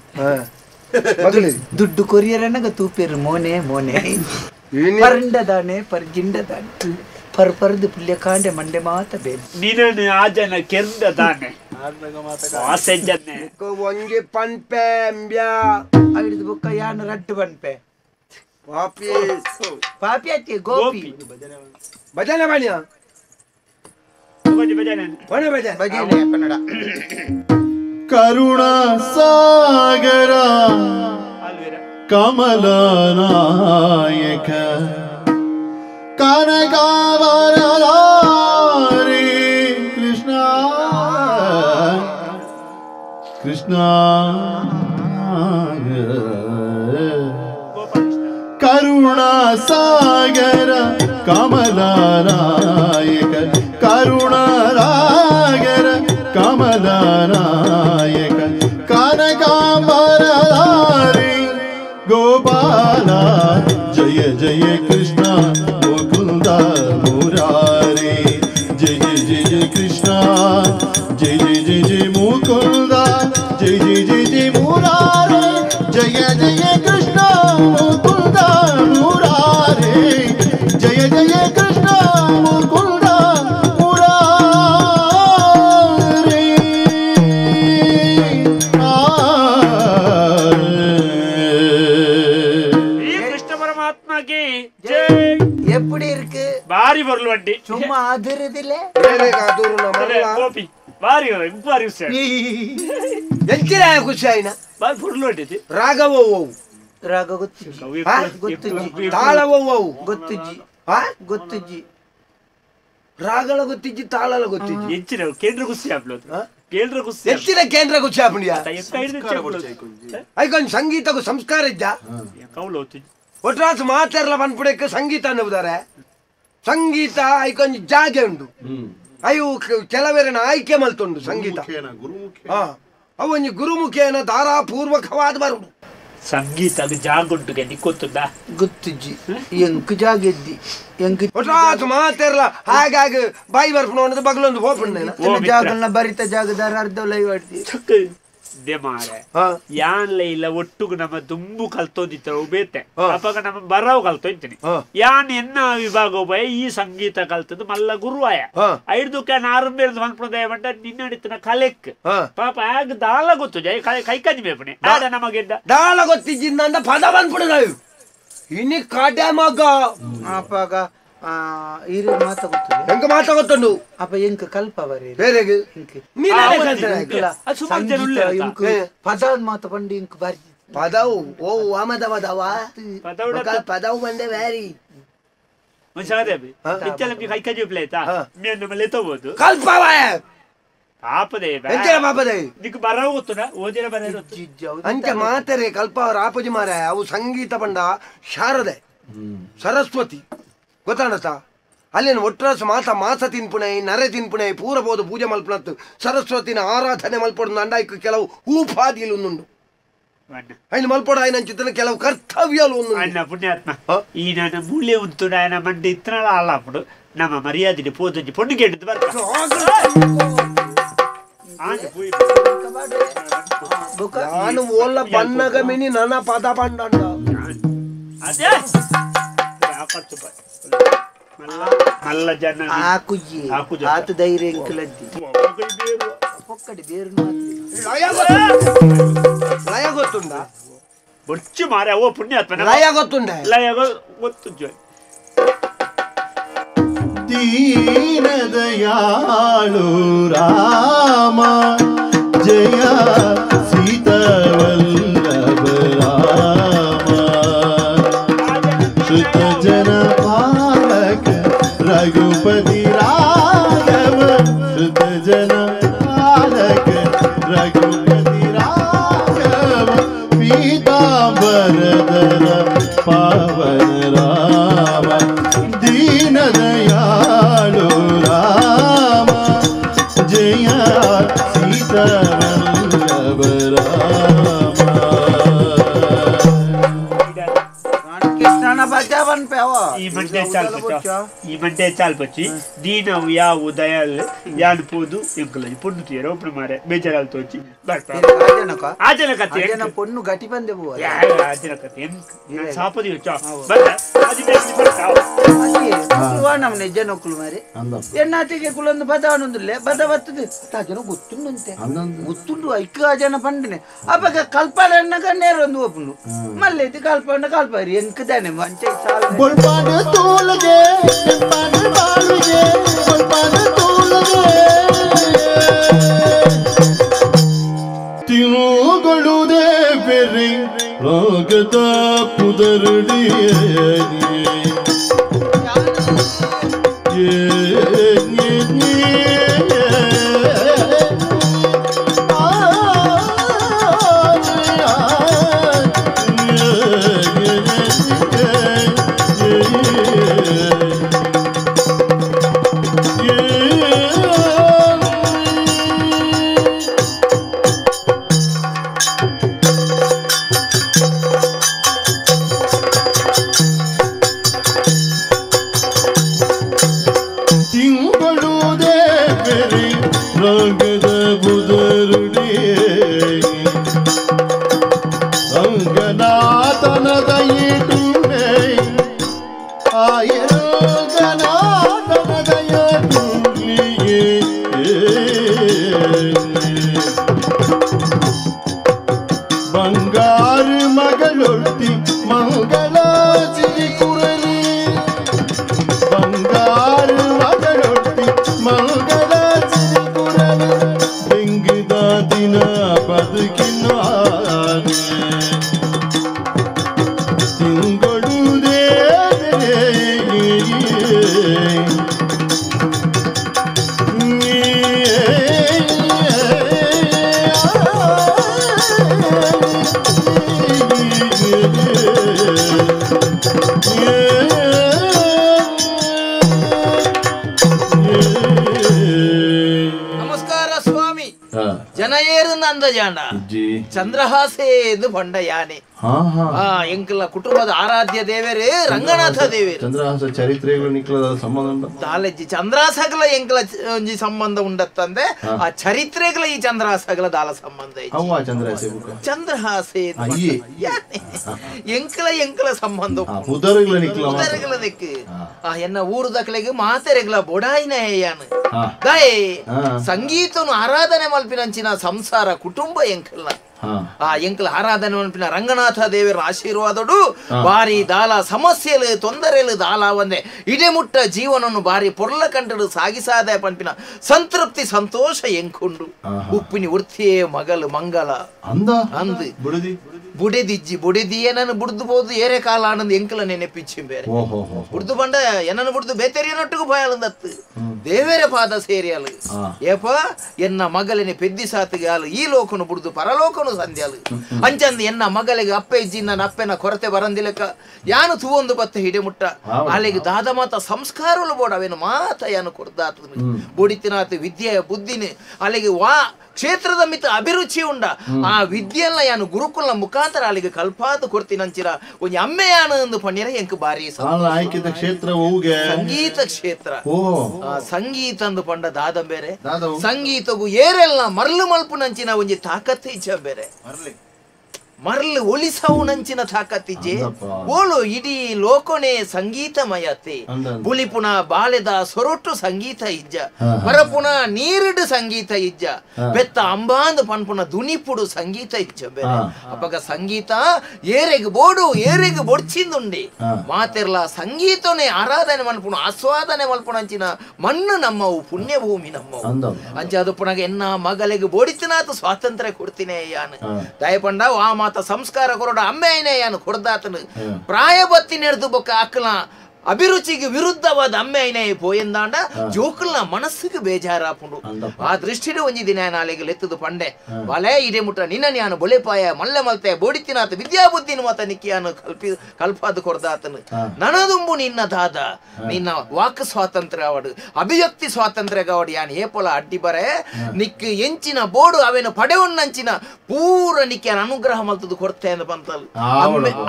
ದುಡ್ಡು ಕೊರಿಯರನಗ ತೂಪೇರು ಮೋನೆ ಮೋನೆ ಪರಂಡದಾನೆ ಪರ್ಜಿಂಡದಾನೆ ಪರ್ ಪರದು ಪುಲ್ಯಕಾಂಡೆ ಮಂಡೆ ಮಾತ ಬೇಲೆ ನೀನು ಆ ಜನ ಕೆಂಡದಾನೆ ಒಂಜಿ ಪನ್ಪೆ ಐದು ಬುಕ್ಕ ಯಾನ್ ರಡ್ಡು ಪನ್ಪೆ ಪಾಪಿ ಪಾಪಿ ಅತ್ತಿ ಗೋಪಿ ಭಜನೆ ಬಾಣಿಯ ಭಜನೆ ಭಜನೆ ಭಜನೆ ಕನ್ನಡ ಕರುಣಾ ಸಾಗರ ಕಮಲ ನಾಯಕ ಕನಕಾವರಧಾರಿ ಕೃಷ್ಣ ಕೃಷ್ಣ ಕರುಣಾ ಸಾಗರ ಕಮಲ ನಾಯಕ ಕರುಣಾ ಸಾಗರ ಕಮಲ ನಾಯಕ ಕನಕಾಂಬರಧಾರಿ ಗೋಪಾಲ ಜಯ ಜಯ ಕೃಷ್ಣ ಮುಕುಂದ ಮುರಾರಿ ಜಯ ಜಯ ಜಯ ಕೃಷ್ಣ ಜಯ ಜಯ ಜಯ ಜಯ ಮುಕುಂದ ಜಯ ಜಯ ಜಯ ಜಯ ಮುರಾರಿ ಜಯ ಜಯ ಕೃಷ್ಣ ಮುಕುಂದ ಮುರಾರಿ ಜಯ ಜಯ ಕೃಷ್ಣ ಮುಕುಂದ ಮುರಾರಿ ಕೃಷ್ಣ ಪರಮಾತ್ಮಗೆ ಜೈ. எப்படி இருக்கு ಬಾರಿ ಬರ್ಲು வண்டி சும்மா அதிரதில்ல ಗೋಪಿ ಬಾರಿ ಬಾರಿ ಎಂಚಿನ ಖುಷಿ ಆಯ್ನ ಬಾರಿ ಫುಲ್ ಹೊಟ್ಟಿತಿ ರಾಗವೋ ರಾಗ ಗೊತ್ತುಜಿ ಗೊತ್ತುಜಿ ತಾಳವೋ ಗೊತ್ತುಜಿ ಗೊತ್ತುಜಿ ರಾಗಲ ಗೊತ್ತಿಜ್ಜಿ ತಾಳಲ ಗೊತ್ತಿಜ್ಜಿ ಎಂಚಿನ ಕೇಂದ್ರ ಖುಷಿ ಆಪ್ಲು ಕೇಂದ್ರ ಖುಷಿ ಎಚ್ಚಿನ ಕೇಂದ್ರ ಖುಷಿ ಆಪುಂಡಿಯ ಐಕೊಂದು ಸಂಗೀತಕ್ಕೂ ಸಂಸ್ಕಾರ ಇದ್ದ ಕೌಲು ಒಟ್ರಾಸು ಮಾತಾಡಲ ಪನ್ಪುಡಕ್ಕೆ ಸಂಗೀತ ಅನ್ನುವುದಾರೆ ಸಂಗೀತ ಐಕೊಂದು ಜಾಗೆ ಉಂಟು ಅಯ್ಯೋ ಕೆಲವರನ್ನ ಆಯ್ಕೆ ಮಲ್ತುಂಡು ಸಂಗೀತ ಅವು ಒಂಜಿ ಗುರುಮುಖೇನ ಧಾರಾಪೂರ್ವಕವಾದ ಬರುಡು ಸಂಗೀತ ಜಾಗುಂಟು ನಿಕ್ಕೊತ್ತುಂದ ಗೊತ್ತುಜಿ ಎಂಕ್ ಜಾಗೆದ್ದಿ ಎಂಕ್ ಒಟ್ರಾಸು ಮಾತಾಡಲ ಹಾಗಾಗಿ ಬಾಯಿ ಬರ್ಪುಣ ಅನ್ನೋದು ಬಗಲೊಂದು ಹೋಪುಂಡು ಜಾಗಲ್ನ ಬರಿತ ಜಾಗದಾರ ಅರ್ಧ ಲೈವ್ ಆಡ್ತಿ ಮಾರೆ ಯಾನ್ಲ ಇಲ್ಲ ಒಟ್ಟುಗು ನಮ್ಮ ದುಂಬು ಕಲ್ತೋದಿತ್ತ ಉಬೇತೆ ಅಪ್ಪಾಗ ನಮ್ಮ ಬರವು ಕಲ್ತೋಂತೀನಿ ಯಾನ್ ಎನ್ನ ವಿಭಾಗ ಉಪಾಯ ಈ ಸಂಗೀತ ಕಲ್ತದ್ದು ಮಲ್ಲ ಗುರುವಾಯ ಐದು ಆರಂಭ ಮನ್ಪುಣದ ಬಂಟ ನಿನ್ನಡಿತನ ಕಲೆಕ್ ಪಾಪ ಆಗ ದಾಲ ಗೊತ್ತು ಜಯ ಕೈ ಕಂಜಿ ಬೇಪಣೆ ಆಡ ನಮಗೆ ದಾಲ ಗೊತ್ತಿದ್ದ ಪದ ಬಂದ್ಬಿಡುದ ಇನಿ ಕಾಡ್ಯ ಮಗ ಅಪ್ಪಾಗ ಇರು ಮಾತ ಗೊತ್ತು ಎಂಕ ಮಾತ ಗೊತ್ತುಂಡು ಅಪ್ಪ ಎಂಕ ಕಲ್ಪ ಬರೀ ಬೇರೆಗೆ ಪದ ಮಾತ ಪಂಡು ಇಂಕ್ ಬಾರಿ ಪದವು ಓ ವಾಮದ ಪದವ ಪದವು ಬಂದೆ ಬ್ಯಾರಿ ಕಲ್ಪವಾಯ ಪಾಪದೇ ಪಾಪದೇ ನಿಕ್ ಬರವು ಗೊತ್ತುನ ಓದಿನ ಬರ ಅಂಚೆ ಮಾತರೆ ಕಲ್ಪ ರಾಪಜಿ ಮಾರ ಅವು ಸಂಗೀತ ಪಂಡ ಶಾರದೆ ಸರಸ್ವತಿ ಗೊತ್ತಾಣತ ಅಲ್ಲೇನು ಒಟ್ರಾಸು ಮಾಸ ಮಾಸ ತಿನ್ಪುಣೆ ನರೆ ತಿನ್ಪುಣೆ ಪೂರ ಬೋದು ಪೂಜೆ ಮಲ್ಪುನತ್ತು ಸರಸ್ವತಿನ ಆರಾಧನೆ ಮಲ್ಪೊಡು ಅಂಡಾಯ್ಕು ಕೆಲವು ಊಪಾದಿಲು ಉಂಡು ఆయన మల్పొడు ఆయన ಚಿತ್ತನ ಕೆಲವು ಕರ್ತವ್ಯಲು ಉಂಡು ಅಣ್ಣ ಪುಣ್ಯಾತ್ಮ ಈ ನನ್ನ ಮೂಲೆ ಉಂಟು ఆయన ಮಂಡಿ ಇತ್ತನಾಳ ಆಳಾಪುಡು ನಮ್ಮ ಮರ್ಯಾದೆ ಪೋದೊಂಜಿ ಪೊಣ್ಣು ಕೇಳಿದ್ದು ಬರ್ತ ನಾನು ಓಲ್ಲ ಬನ್ನಗ ಮಿನಿ ನನ್ನ ಪದ ಪಂಡ ಅದೇ ಮಲ್ಲ ಜನ ಆಕುಜಿ ಆತ ಧೈರ್ಯ ಇಂಕಲದ್ದಿ ಪೊಕ್ಕಡಿ ಬೇರು ಲಯ ಗೊತ್ತುಂಡ ಬೊಚ್ಚು ಮಾರೆ ಓ ಪುಣ್ಯಾತ್ಮ ಲಯ ಗೊತ್ತುಂಡ ಲಯ ಗೊತ್ತು ದೀನ ದಯಾಳು ರಾಮ ಜಯ ಸೀತಾವಲ್ಲಭ ರಾಮ ಸುತ ಜನ ಪಾಲಕ ರಘುಪತಿ ರಾಘವ ಸುತ ಜನ ಪಾಲಕ ರಘುಪತಿ ರಾಘವ ಪೀತಾಂಬರಧರ ಪಾವನ ರಾಮ ದೀನ ದಯಾಳು ರಾಮ ಜಯ ಸೀತಾವಲ್ಲಭ ರಾಮ. ಈ ಮಂಡೆ ಚಾಲ್ಪಚ್ಚಿ ದೀನವು ಯಾವು ದಯಾಲ್ ಯಾನ್ ಪೋದು ಎಂಕುಲ ಪೊಣ್ಣು ತೀರ ಒಪ್ಪು ಮಾರೆ ಬೇಜಾರಾಲ್ ತೋಚಿ ಆಜನ ಕತೆ ಪೊಣ್ಣು ಗಟಿ ಬಂದೆ ಆಜನ ಕತೆ ಸಾಪದಿ ನಮ್ಮನೆ ಜನಕ್ಕಳು ಮಾರೆ ಎನ್ನಾತಿಗೆ ಕುಲೊಂದು ಬದ ಅನ್ನೊಂದಿಲ್ಲ ಬದ ಬರ್ತದೆ ಆ ಜನ ಗೊತ್ತುಂಡುಂತೆ ಗೊತ್ತುಂಡು ಐಕ್ಕ ಆ ಜನ ಪಂಡನೆ ಅಪ್ಪಗ ಕಲ್ಪಾಲ ಎಣ್ಣಗ ನೇರೊಂದು ಒಪ್ಪುಂಡು ಮಲ್ಲೆ ಕಲ್ಪಣ್ಣ ಕಲ್ಪಾರಿ ಎಂಕದಾನೆ ಮಂಚೆ ಬೊಲ್ಪಾಡು ತೋಲಗೆ ಪಾಡು ಬಾಳುಗೆ ಬೊಲ್ಪಾಡು ತೋಲಗೆ ತಿರುಗಳುದೇ ಬೆರಿ ರೋಗದ ಪುದರುಡಿಯೇ ಬಂಗಾರು ಮಗಳೊಟ್ಟಿ ಮಂಗಳ ಸಿರಿಕುರಲಿ ಬಂಗಾರು ಮಗಳೊಟ್ಟಿ ಮಂಗಳ ಸಿರಿಕುರಲಿ ಬೆಂಗಿದ ದಿನ ಬದುಕಿನ ತಿಂಗಳುದೇ ನಮಸ್ಕಾರ ಸ್ವಾಮಿ. ಜನಯೇರು ನಂದಜಾಂಡ ಚಂದ್ರಹಾಸೆ ಎಂದು ಪಂಡ ಯಾನೆ ಎಂಕಲ ಕುಟುಂಬದ ಆರಾಧ್ಯ ದೇವರೇ ರಂಗನಾಥ ದೇವರು. ಚಂದ್ರಹಾಸ ಚರಿತ್ರೆಗಳು ನಿಕ್ಕಲದ ಸಂಬಂಧ ದಾಲಜ್ಜಿ ಚಂದ್ರಹಾಸಗಳ ಎಂಕಲ ಒಂಜಿ ಸಂಬಂಧ ಉಂಡತ್ತಂದೆ ಆ ಚರಿತ್ರೆಗಳ ಈ ಚಂದ್ರಹಾಸಗಳ ದಾಲ ಸಂಬಂಧ ಚಂದ್ರಹಾಸೆ ಎಂಕಲ ಎಂಕಲ ಸಂಬಂಧ ನಿಕ್ ಆ ಎನ್ನ ಊರುದಕ್ಲೆಗ್ ಮಾತೆರೆಗ್ಲ ಬೊಡಾಯಿನ ಯಾನು ದಾಯೆ ಸಂಗೀತನು ಆರಾಧನೆ ಮಲ್ಪಿನಂಚಿನ ಸಂಸಾರ ಕುಟುಂಬ ಎಂಕಲ್ನ ಆ ಎಂಕಲ ಆರಾಧನೆ ಮಲ್ಪಿನ ರಂಗನಾಥ ದೇವರ ಆಶೀರ್ವಾದಡು ಬಾರಿ ದಾಲ ಸಮಸ್ಯೆಲು ತೊಂದರೆಲು ದಾಲ ಒಂದೆ ಇಡೆ ಮುಟ್ಟ ಜೀವನನ್ನು ಬಾರಿ ಪೊರ್ಲ ಕಂಟಡು ಸಾಗಿಸಾದ ಪನ್ಪಿನ ಸಂತೃಪ್ತಿ ಸಂತೋಷ ಎಂಕುಂಡು. ಉಪ್ಪಿನಿ ವೃತ್ತಿಯೇ ಮಗಲು ಮಂಗಲ ಅಂದು ಬುಡೆದಿಜ್ಜಿ ಬುಡೆದಿ ಏನನ್ನು ಬುಡ್ದು ಬೋದು ಏರೆ ಕಾಲ ಆನಂದ್ ಎಂಕಲ ನೆನಪಿಚ್ಚಿ ಬೇರೆ ಬುಡ್ದು ಬಂಡ ಏನನ್ನು ಬುಡ್ದು ಬೇತೆರಿಯನೊಟ್ಟಿಗೂ ಭಯಾಲಂದತ್ತು ದೇವೇರ ಪಾದ ಸೇರಿಯಾಲು ಏಪ ಎನ್ನ ಮಗಲಿನ ಪೆದ್ದಿ ಸಾತಿಗೆ ಆಲು ಈ ಲೋಕನು ಬುಡ್ದು ಪರಲೋಕನು ಸಂಧ್ಯಾಲು ಅಂಚಂದು ಎನ್ನ ಮಗಲಿಗೆ ಅಪ್ಪೆ ಇಜ್ಜಿ ನನ್ನ ಅಪ್ಪೆನ ಕೊರತೆ ಬರಂದಿಲಕ ಯಾನು ತೂವೊಂದು ಬತ್ತ ಹಿಡೆ ಮುಟ್ಟ ಅಲ್ಲಿಗೆ ದಾದ ಮಾತ ಸಂಸ್ಕಾರಗಳು ಬೋಡ ಅವೇನು ಮಾತ ಯಾನು ಕೊಡ್ದಾತು ಬುಡಿತಿನಾತು ವಿದ್ಯೆಯ ಬುದ್ಧಿನಿ ಅಲ್ಲಿಗೆ ವಾ ಕ್ಷೇತ್ರದ ಮಿತ ಅಭಿರುಚಿ ಉಂಡ ಆ ವಿದ್ಯೆಲ್ಲ ಯಾನು ಗುರುಕುಲ ಮುಖಾಂತರ ಅಲ್ಲಿಗೆ ಕಲ್ಪಾತು ಕೊಡ್ತೀನಂಚಿರ ಒಂಜಿ ಅಮ್ಮೆ ಯಾನು ಎಂದು ಪಣ್ಣಿರ ಎಂಕ್ ಬಾರಿ ಕ್ಷೇತ್ರ ಸಂಗೀತ ಕ್ಷೇತ್ರ ಸಂಗೀತ ಅಂದು ಪಂಡ ದಾದ ಬೇರೆ ಸಂಗೀತಗೂ ಏರೆಲ್ಲ ಮರ್ಲು ಮಲ್ಪುನಂಚಿನ ಒಂಜಿ ತಾಕತ್ತು ಇಚ್ಚ ಬೇರೆ ಮರ್ಲು ಒಲಿಸವು ನಂಚಿನ ತಾಕತ್ತಿಜ್ಜೆ ಓಳು ಇಡೀ ಲೋಕನೇ ಸಂಗೀತಮಯತೆ ಬುಲಿಪುನ ಬಾಲೆದ ಸೊರೊಟ್ಟು ಸಂಗೀತ ಇಜ್ಜ ಪರಪುನ ನೀರಿಡು ಸಂಗೀತ ಇಜ್ಜ ಬೆತ್ತ ಅಂಬಾಂದು ಪನ್ಪುನ ದುನಿಪುಡು ಸಂಗೀತ ಇಜ್ಜ ಬೇರೆ ಅಪಗ ಸಂಗೀತ ಏರೆಗ್ ಬೋಡು ಏರೆಗ್ ಬೊಡ್ಚಿಂದುಂಡಿ ಮಾತೆರ್ಲ ಸಂಗೀತನೇ ಆರಾಧನೆ ಮಲ್ಪುಣ ಆಸ್ವಾದನೆ ಮಲ್ಪುನಂಚಿನ ಮಣ್ಣು ನಮ್ಮವು ಪುಣ್ಯಭೂಮಿ ನಮ್ಮವು ಅಂಚ ಅದು ಪುನಗ ಎನ್ನ ಮಗಲಿಗೆ ಬೋಡಿತಿನಾತು ಸ್ವಾತಂತ್ರ್ಯ ಕೊಡ್ತೀನಿ ಯಾನು ದಯಪಂಡ ಆ ಮಾತ ಸಂಸ್ಕಾರ ಕೊರಡ ಅಮ್ಮೆಯನೇ ಯಾನು ಕೊಡ್ದಾತನು ಪ್ರಾಯ ಬತ್ತಿ ನೆಡ್ದು ಬೊಕ್ಕ ಅಕ್ಕಲ ಅಭಿರುಚಿಗೆ ವಿರುದ್ಧವಾದ ಅಮ್ಮೆಯನೇ ಪೋಯೆಂದಾಂಡ ಜೋಕುಲ್ನ ಮನಸ್ಸಿಗೆ ಬೇಜಾರಾಪುಂಡು ಆ ದೃಷ್ಟಿಡು ಒಂಜಿ ದಿನ ನಾಳೆಗೆ ಲೆತ್ತದು ಪಂಡೆ ಬಲೆ ಇಡೆ ಮುಟ್ಟ ನಿನ್ನ ಯಾನು ಬೊಲೆಪಾಯ ಮಲ್ಲೆ ಮಲ್ತೆ ಬೋಡಿತಿನಾತ ವಿದ್ಯಾಬುದ್ಧಿನ ಮಾತ ನಿಕ್ಕಿಯಾನು ಕಲ್ಪಾದು ಕೊಡ್ದಾತನು ನನದುಂಬು ನಿನ್ನ ದಾದ ನಿನ್ನ ವಾಕ್ ಸ್ವಾತಂತ್ರ್ಯ ಅವಡು ಅಭಿವ್ಯಕ್ತಿ ಸ್ವಾತಂತ್ರ್ಯ ಅವಡು ಯಾನು ಏಪೊಲ ಅಡ್ಡಿ ಬರೆ ನಿಕ್ ಎಂಚಿನ ಬೋಡು ಅವೇನು ಪಡೆವನ್ನಂಚಿನ ಪೂರ ನಿಕ್ಕಿಯಾನ ಅನುಗ್ರಹ ಮಲ್ತದು ಕೊಡ್ತೆ ಅಂದ ಬಂತಲ್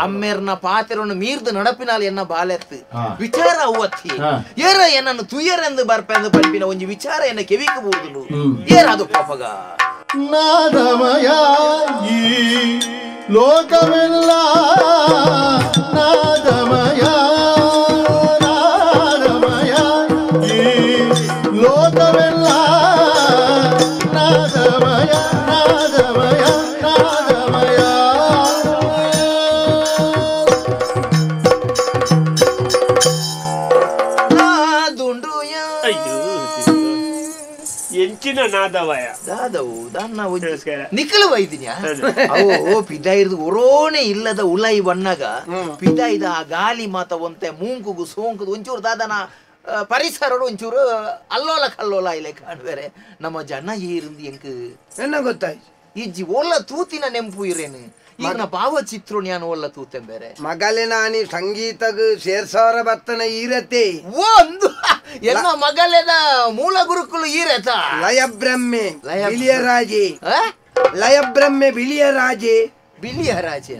ಅಮ್ಮೇರ್ನ ಪಾತಿರನ್ನು ಮೀರ್ದು ನಡಪಿನಾಲ್ ಎನ್ನ ಬಾಲೆತ್ತು ವಿಚಾರ ಅವತ್ತಿ ಏರ ಏನನ್ನು ತುಯರೆಂದು ಬರ್ಪೆಂದು ಪಲ್ಪಿನ ಒಂಜಿ ವಿಚಾರ ಎನ್ನ ಕೆವಿಗೆ ಬೋದುಲು ಏರ ಅದು ಪಾಪಗ ನಾದಮಯ ಈ ಲೋಕವೆಲ್ಲ ನಾದಮಯ ನಾದಮಯ ಈ ಲೋಕವೆಲ್ಲ ನಾದಮಯ ನಾದಮಯ ನಾದಮಯ ಎಂಚಿನ ನಾದವಯ ದಾದವು ದಾನ್ನ ನಿಖಲು ವೈದಿನ್ಯಾ ಅವು ಪಿದಾಯಿರ್ದು ಒರೋನೆ ಇಲ್ಲದ ಉಲೈ ಬಣ್ಣಗ ಪಿದಾಯ್ದ ಆ ಗಾಲಿ ಮಾತ ಒಂತೆ ಮೂಂಕುಗು ಸೋಂಕುದು ಒಂಚೂರು ದಾದನ ಪರಿಸರ ಒಂಚೂರು ಅಲ್ಲೋಲ ಕಲ್ಲೋಲ ಇಲ್ಲ ಕಾಣ್ಬೇರೆ ನಮ್ಮ ಜನ ಏರಿಂದು ಎಂಕ್ ಎನ್ನ ಗೊತ್ತಾಯ್ತು ಇಜ್ಜಿ ಒಲ್ಲ ತೂತಿನ ನೆಂಪು ಇರೇನು ಈಗಿನ ಭಾವಚಿತ್ರ ನಾನು ಒಲ್ಲ ತೂತೆ ಬೇರೆ ಮಗಲೆ ನಾನಿ ಸಂಗೀತಗ ಸೇರ್ಸಾರ ಬತ್ತನ ಈರತೆ ಒಂದು ಎನ್ನ ಮಗಲೆದ ಮೂಲ ಗುರುಕುಲು ಈರತ ಲಯಬ್ರಹ್ಮೆ ಬಿಳಿಯರಾಜೆ ಲಯಬ್ರಹ್ಮೆ ಬಿಳಿಯರಾಜೆ ಬಿಳಿಯರಾಜೆ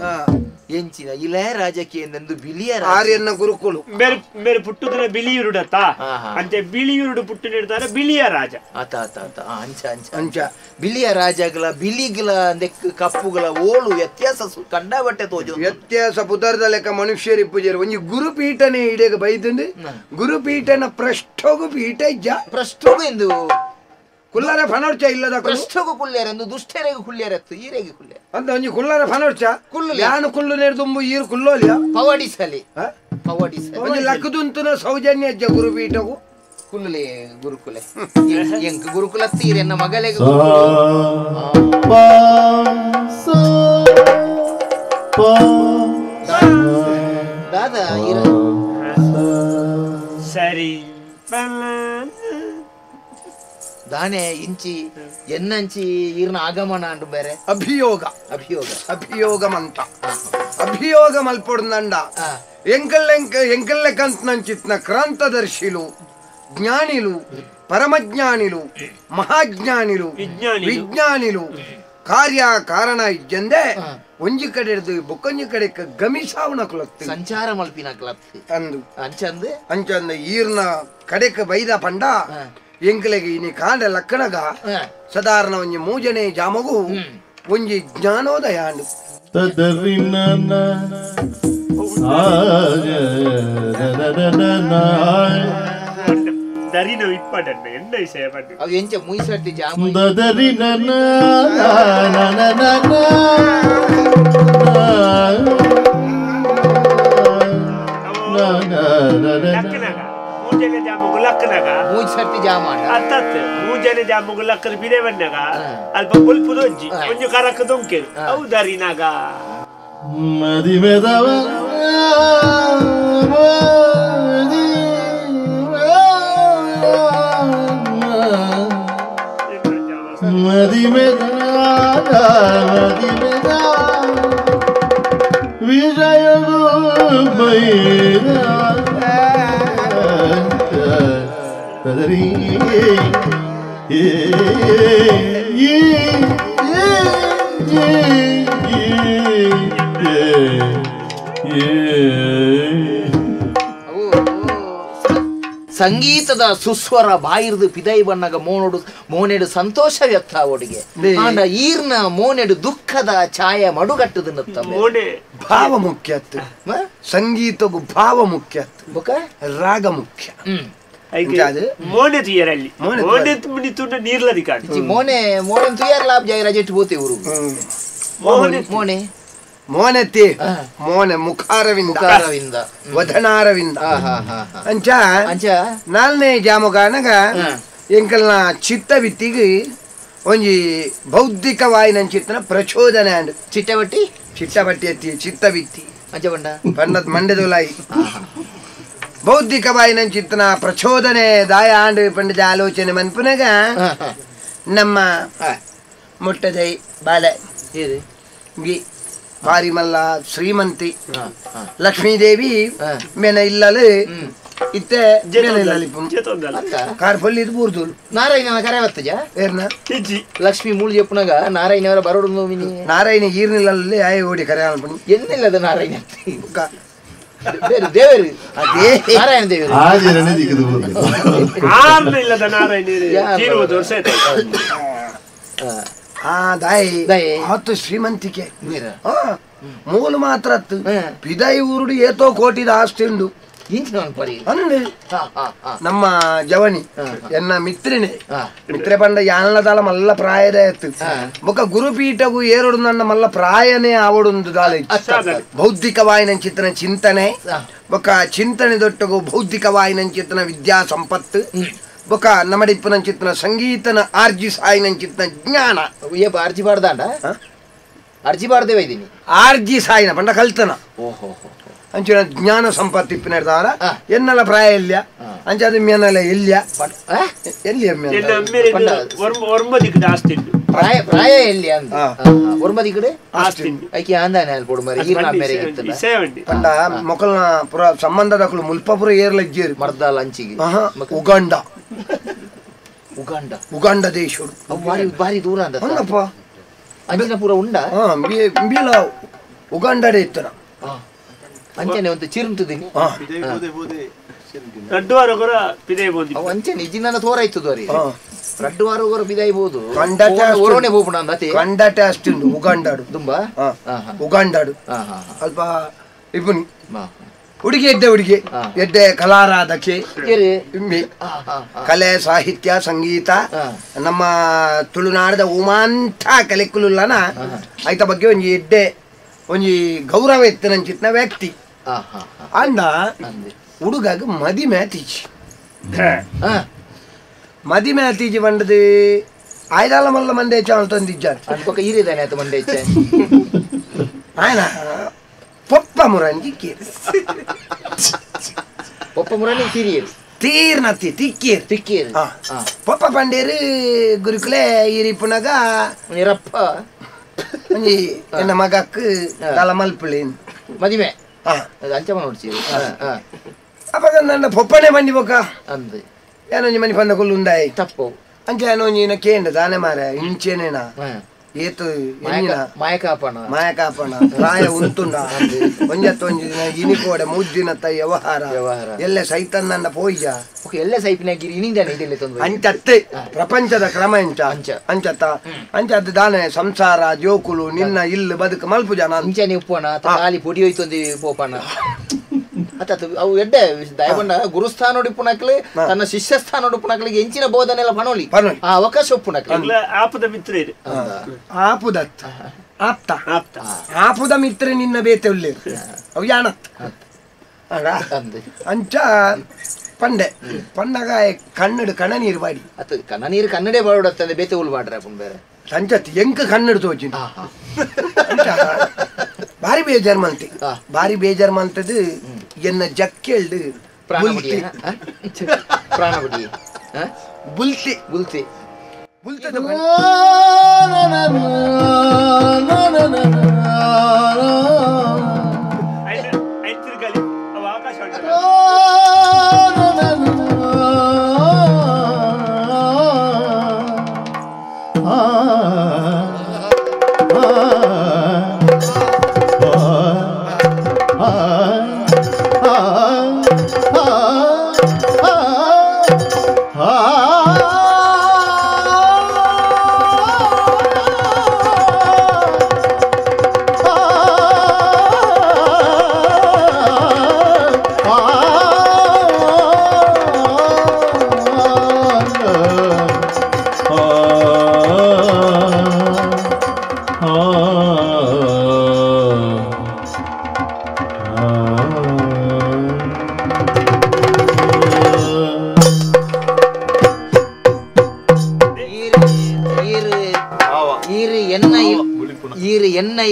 ಎಂಚಿನ ಇಳಯರಾಜಕ್ಕೆ ಎಂದೆಂದು ಬಿಳಿಯ ಆರ್ಯನ ಗುರುಕುಲು ಮೇರೆ ಮೇರೆ ಪುಟ್ಟುದಿನ ಬಿಳಿಯುರುಡತ ಅಂಚೆ ಬಿಳಿಯುರುಡು ಪುಟ್ಟು ನೀಡ್ತಾರೆ ಬಿಳಿಯ ರಾಜ ಆತ ಆತ ಆತ ಅಂಚ ಅಂಚ ಅಂಚ ಬಿಳಿಯ ರಾಜಗಳ ಬಿಳಿಗಳ ನೆಕ್ ಕಪ್ಪುಗಳ ಓಳು ವ್ಯತ್ಯಾಸ ಕಂಡಾಬಟ್ಟೆ ತೋಜು ವ್ಯತ್ಯಾಸ ಪುದರ್ದ ಲೆಕ್ಕ ಮನುಷ್ಯರಿ ಪೂಜಾರಿ ಒಂಜಿ ಗುರುಪೀಠನೇ ಇಡೇಗ ಬೈದುಂಡು ಗುರುಪೀಠನ ಪ್ರಷ್ಠೋಗು ಪೀಠ ಇಜ್ಜ ಪ್ರಷ್ಠೋಗು ಎಂದು ಕುಲ್ಲರ ಫನೋರ್ಚ ಇಲ್ಲದ ಪ್ರಷ್ಠೋಗು ಕುಲ್ಲೇರೆಂದು ದುಷ್ಟರೆಗೆ ಕುಲ್ಲೇರೆತ್ತು ಈರೆಗೆ ಕುಲ್ಲೆ ಅಂತ ಒಂಜಿ ಕುಲ್ಲರ ಫನೋರ್ಚ ಕುಲ್ಲು ಯಾನು ಕುಲ್ಲು ನೇರ್ದುಂಬು ಈರು ಕುಲ್ಲೋಲಿಯ ಪವಡಿಸಲಿ ಪವಡಿಸಲಿ ಒಂಜಿ ಲಕ್ಕದುಂತುನ ಸೌಜನ್ಯ ಅಜ್ಜ ಗುರುಪೀಠಗು ಕುಲ್ಲುಲೆ ಗುರುಕುಲೆ ಎಂಕ್ ಗುರುಕುಲ ತೀರೆನ್ನ ಮಗಲೆಗೆ ದಾದಾ ಇರ ಸರಿ ದಾನೆ ಇಂಚಿ ಎನ್ನಂಚಿ ಈರ್ನ ಆಗಮನ ಅಂಡು ಬೇರೆ ಅಭಿಯೋಗ ಅಭಿಯೋಗ ಅಭಿಯೋಗ ಮಂತ ಅಭಿಯೋಗ ಮಲ್ಪೊಡ್ದಂಡ ಎಂಕಲ್ಲೆಂಕಂತನಂಚಿತ್ನ ಕ್ರಾಂತದರ್ಶಿಲು ಜ್ಞಾನಿಲು ಪರಮಜ್ಞಾನಿಲು ಮಹಾಜ್ಞಾನಿಲು ವಿಜ್ಞಾನಿಲು ಕಾರ್ಯ ಕಾರಣ ಇಜ್ಜಂದೆ ಒಂಜಿ ಕಡೆ ಬೊಕ್ಕೊಂಜಿ ಕಡೆ ಗಮಿಸಾವನ ಕುಲತ್ತು ಸಂಚಾರ ಮಲ್ಪಿನ ಕುಲತ್ತು ಅಂದು ಅಂಚಂದು ಅಂಚಂದು ಈರ್ನ ಕಡೆಕ ಬೈದ ಪಂಡ ಎಂಕಲೆಗೆ ಇನಿ ಕಾಂಡ ಲಕ್ಕಣಗ ಸಾಧಾರಣ ಒಂಜಿ ಮೂಜನೆ ಜಾಮಗು ಒಂಜಿ ಜ್ಞಾನೋದಯ ಅಂಡು ಅಲ್ಪ ಬೊಲ್ಪುದೊಂಜಿ ಒಂಜಿ ಕರಕ ದೊಂಕೆರು ಅವು ದರಿನಾಗ. ಮದಿಮೆದವ ಮದಿಮೆದ ಮದಿಮೆದ ವಿಜಯಗು ಬೈರ ತದರಿ ಏ ಏ ಸಂಗೀತದ ಸುಸ್ವರ ಬಾಯಿರ್ದು ಪಿದೈ ಬಣ್ಣಗ ಮೋನೋಡು ಮೋನೆಡು ಸಂತೋಷ ವ್ಯಕ್ತ ಅವಡಿಗೆ ಆಂಡ ಈರ್ನ ಮೋನೆಡು ದುಃಖದ ಛಾಯೆ ಮಡುಗಟ್ಟದ ಭಾವ ಮುಖ್ಯ ಸಂಗೀತಗೂ ಭಾವ ಮುಖ್ಯ ರಾಗ ಮುಖ್ಯ ಮೋನೆ ತುಯರಲ್ಲಿ ಮೋನೆ ತುಣಿತುಂಡ ನೀರ್ಲದಿ ಕಾಣಿ ಮೋನೆ ಮೋನೆ ತುಯರ್ ಲಾಭ ಜಯ ರಜೆಟ್ ಬೋತೆ ಊರು ಮೋನೆ ಮೋನೆ ಮೋನತಿ ಮೋನೆ ಮುಖಾರವಿಂದ ಮುಖಾರವಿಂದ ವಧನಾರವಿಂದ ಅಂಚ ಅಂಚ ನಾಲ್ನೇ ಜಾಮಗಾನಗ ಎಂಕಲ್ನ ಚಿತ್ತವಿತ್ತಿಗೆ ಒಂಜಿ ಬೌದ್ಧಿಕವಾಯಿನ ಚಿತ್ತನ ಪ್ರಚೋದನೆ ಅಂಡ್ ಚಿಟ್ಟಬಟ್ಟಿ ಚಿಟ್ಟಬಟ್ಟಿ ಅತ್ತಿ ಚಿತ್ತವಿತ್ತಿ ಅಂಚ ಬಂಡ ಬಣ್ಣದ ಮಂಡೆದೊಲಾಯಿ ಬೌದ್ಧಿಕವಾಯಿನ ಚಿತ್ತನ ಪ್ರಚೋದನೆ ದಾಯ ಆಂಡ್ ಪಂಡಿತ ಆಲೋಚನೆ ಮನ್ಪುನಗ ನಮ್ಮ ಮುಟ್ಟದೈ ಬಾಲೆ ಬಾರಿಮಲ್ಲ ಶ್ರೀಮಂತಿ ಲಕ್ಷ್ಮೀದೇವಿ ಮೇನ ಇಲ್ಲಲು ಇತ್ತೆ ಕಾರ್ ಫುಲ್ ಇದು ಬೂರ್ದು ನಾರಾಯಣ ಕರೆ ಬತ್ತಜ ಏರ್ನ ಲಕ್ಷ್ಮಿ ಮೂಳು చెప్పునಗ ನಾರಾಯಣ ಬರೋಡು ನಾರಾಯಣ ಈರ್ನಿಲ್ಲಲ್ಲಿ ಆಯ್ ಓಡಿ ಕರೆ ಅನ್ಪಣಿ ಎನ್ನಿಲ್ಲದ ನಾರಾಯಣ ದೇವರು ಅದೇ ನಾರಾಯಣ ದೇವರು ಇಲ್ಲದ ನಾರಾಯಣ ದಾಯಿ ಆತು ಶ್ರೀಮಂತಿಕೆ ಮೂಲ ಮಾತ್ರ ಪಿದೈ ಊರುಡು ಏತೋ ಕೋಟಿದ ಆಸ್ತಿ ಉಂಡು ನಮ್ಮ ಜವನಿ ಎನ್ನ ಮಿತ್ರಿನೇ ಮಿತ್ರೆ ಪಂಡ ಯಾನಲದಾಲ ಮಲ್ಲ ಪ್ರಾಯದ ಎತ್ತು ಬೊಕ ಗುರುಪೀಠಗೂ ಏರೋಡು ನನ್ನ ಮಲ್ಲ ಪ್ರಾಯನೇ ಆವಡುಂದು ದಾಲ ಬೌದ್ಧಿಕವಾಯಿನ ಚಿತ್ತನ ಚಿಂತನೆ ಬೊಕ ಚಿಂತನೆ ದೊಟ್ಟಗು ಬೌದ್ಧಿಕವಾಯಿನ ಚಿತ್ತನ ವಿದ್ಯಾ ಸಂಪತ್ತು ಬೊಕ ನಮಡಿಪ್ಪನ ಚಿತ್ತನ ಸಂಗೀತನ ಆರ್ಜಿ ಸಾಯಿನ ಚಿತ್ತನ ಜ್ಞಾನ ಅರ್ಜಿ ಬಾರ್ದಾಂಡ ಅರ್ಜಿ ಬಾರ್ದೇವ ಇದೀನಿ ಆರ್ಜಿ ಸಾಯಿನ ಪಂಡ ಕಲ್ತನ ಓಹೋ ಅಂಚಿನ ಜ್ಞಾನ ಸಂಪತ್ತು ಇಪ್ಪಿನ ಎನ್ನಲ ಪ್ರಾಯ ಎಲ್ಲಿಯ ಅಂಚಾದ ಮೇನಲ ಎಲ್ಲಿಯ ಎಲ್ಲಿ ಪ್ರಾಯ ಪ್ರಾಯ ಎಲ್ಲಿ ಅಂದ ಒರ್ಮದಿ ಕಡೆ ಆಸ್ತಿ ಐಕೆ ಆಂದಾನೆ ಅಲ್ಪೋಡು ಮರಿ ಈರ್ನ ಮೇರೆಗೆ ಇತ್ತಲ್ಲ ಪಂಡ ಮೊಕಲ್ನ ಪುರ ಸಂಬಂಧದಕಲು ಮುಲ್ಪಪುರ ಏರ್ಲಜ್ಜೇರು ಮರ್ದಾಲ ಅಂಚಿಗೆ Uganda Uganda Uganda ದೇಶಡು ಭಾರಿ ಭಾರಿ ದೂರ ಅಂದ ಅಂದಪ್ಪ ಅಂಚಿನ ಪೂರ ಉಂಡ ಬೀಲ ಉಗಾಂಡಡೆ ಇತ್ತನ ಅಂಚನೆ ಒಂದು ಚಿರುಂತುದಿನಿ ರಡ್ಡು ವಾರ ಗೊರ ಪಿದೈ ಬೋದು ಅವು ಅಂಚನೆ ಇಜಿನ ತೋರಾಯ್ತದ ರೀ ರಡ್ಡು ವಾರ ಗೊರ ಪಿದೈ ಬೋದು ಒರೋನೆ ಬೋಪುಣ ಅಂದತೆ ಕಂಡಟೆ ಅಷ್ಟುಂಡು ಉಗಾಂಡಾಡು ತುಂಬಾ ಉಗಾಂಡಾಡು ಅಲ್ಪ ಇಪ್ಪುನಿ ಹುಡುಗಿ ಎಡ್ಡೆ ಹುಡುಗಿ ಎಡ್ಡೆ ಕಲಾರಾಧಕಿ ಇಂಬಿ ಕಲೆ ಸಾಹಿತ್ಯ ಸಂಗೀತ ನಮ್ಮ ತುಳುನಾಡದ ಉಮಾಂಥ ಕಲೆಕುಲುಲ್ಲನ ಆಯ್ತ ಬಗ್ಗೆ ಒಂಜಿ ಎಡ್ಡೆ ಒಂಜಿ ಗೌರವ ಎತ್ತಿನಂಚಿತ್ನ ವ್ಯಕ್ತಿ ಅಂಡ ಹುಡುಗಾಗ ಮದಿಮೆ ತೀಚಿ ಮದಿಮೆ ತೀಚಿ ಬಂಡದು ಆಯ್ದಾಲ ಮಲ್ಲ ಮಂಡೆ ಚಾಲ್ ತಂದಿದ್ದಾನೆ ಅನ್ಕೊಕ ಈರಿದಾನೆ ಆತ ಮಂಡೆ ಆಯ್ನ ಪೊಪ್ಪ ಮುರಂಜಿ ಕೀರ್ ಪೊಪ್ಪ ಮುರಂಜಿ ತೀರಿಯರು ತೀರ್ನತ್ತಿ ತಿಕ್ಕೀರ್ ತಿಕ್ಕೀರ್ ಪೊಪ್ಪ ಪಂಡೇರು ಗುರುಕುಲೆ ಈರಿಪುನಗ ನಿರಪ್ಪ ಒಂಜಿ ಎನ್ನ ಮಗಕ್ಕೆ ತಲ ಮಲ್ಪುಳಿ ಮದಿಮೆ ಅಂಚ ನೋಡ್ಸಿ ಅಪಗ ನನ್ನ ಪೊಪ್ಪನೆ ಬಂದಿ ಬೊಕ್ಕ ಅಂದು ಏನೊಂಜಿ ಮನಿ ಪಂದ ಕೊಲ್ಲು ಉಂದಾಯಿ ತಪ್ಪು ಅಂಚ ಏನೊಂಜಿ ಕೇಂದ್ರ ದಾನೆ ಮಾರ ಇಂಚೇನೇನಾ ಏತು ಮಾಯಕಾಪಣ ಮಾಯಕಾಪಣ ಪ್ರಾಯ ಉಂತುಂಡ ಒಂಜತ್ತೊಂಜಿ ದಿನ ಇನಿಕೋಡೆ ಮುದ್ದಿನತ್ತ ವ್ಯವಹಾರ ಎಲ್ಲ ಸೈತನ್ನ ಪೋಯ್ಜ ಎಲ್ಲ ಸೈಪಿನ ಗಿರಿ ಇನಿಂದಾನೆ ಇದೆಲ್ಲ ತೊಂದರೆ ಅಂಚತ್ತೆ ಪ್ರಪಂಚದ ಕ್ರಮ ಎಂಚ ಅಂಚ ಅಂಚತ್ತ ಅಂಚತ್ತು ದಾನೆ ಸಂಸಾರ ಜೋಕುಲು ನಿನ್ನ ಇಲ್ಲು ಬದುಕು ಮಲ್ಪು ಜನ ಅಂಚನೆ ಉಪ್ಪಣ ಖಾಲಿ ಪೊಡಿ ಹೋಯ್ತೊಂದಿ ಪೋಪಣ ಅತ್ತ ಅವು ಎಡ್ಡೆ ದಯಬಂಡ ಗುರುಸ್ಥಾನ ಉಪ್ಪುನಕ್ಲೆ ತನ್ನ ಶಿಷ್ಯ ಸ್ಥಾನ ಉಪ್ಪುನಕ್ಲಿಗೆ ಎಂಚಿನ ಬೋಧನೆ ಎಲ್ಲ ಪಣೋಲಿ ಆ ಅವಕಾಶ ಉಪ್ಪುನಕ್ಲೆ ಆಪದ ಮಿತ್ರ ಇದೆ ಆಪುದತ್ ಆಪ್ತ ಆಪ್ತ ಆಪುದ ಮಿತ್ರ ನಿನ್ನ ಬೇತೆ ಉಲ್ಲೆ ಅವು ಯಾನತ್ ಅಂಚ ಪಂಡೆ ಪಂಡಗ ಕನ್ನಡ ಕಣ ನೀರು ಬಾಡಿ ಅತ್ತ ಕಣ ನೀರು ಕನ್ನಡೇ ಬಾಡತ್ತಂದೆ ಬೇತೆ ಉಲ್ ಬಾಡ್ರ ಬೇರೆ ಸಂಚತ್ ಎಂಕ ಕನ್ನಡ ತೋಚಿನ ಭಾರಿ ಬಾರಿ ಬೇಜಾರ್ ಮಾಡ್ತಿ ಬಾರಿ ಬೇಜಾರ್ ಮಾಡ್ತದ್ದು ಎನ್ನ ಜಕ್ಕೆಲ್ಡು ಪ್ರಾಣ ಬಿಡಿ ಬುಲ್ತಿ ಬುಲ್ತಿ ಬುಲ್ತದ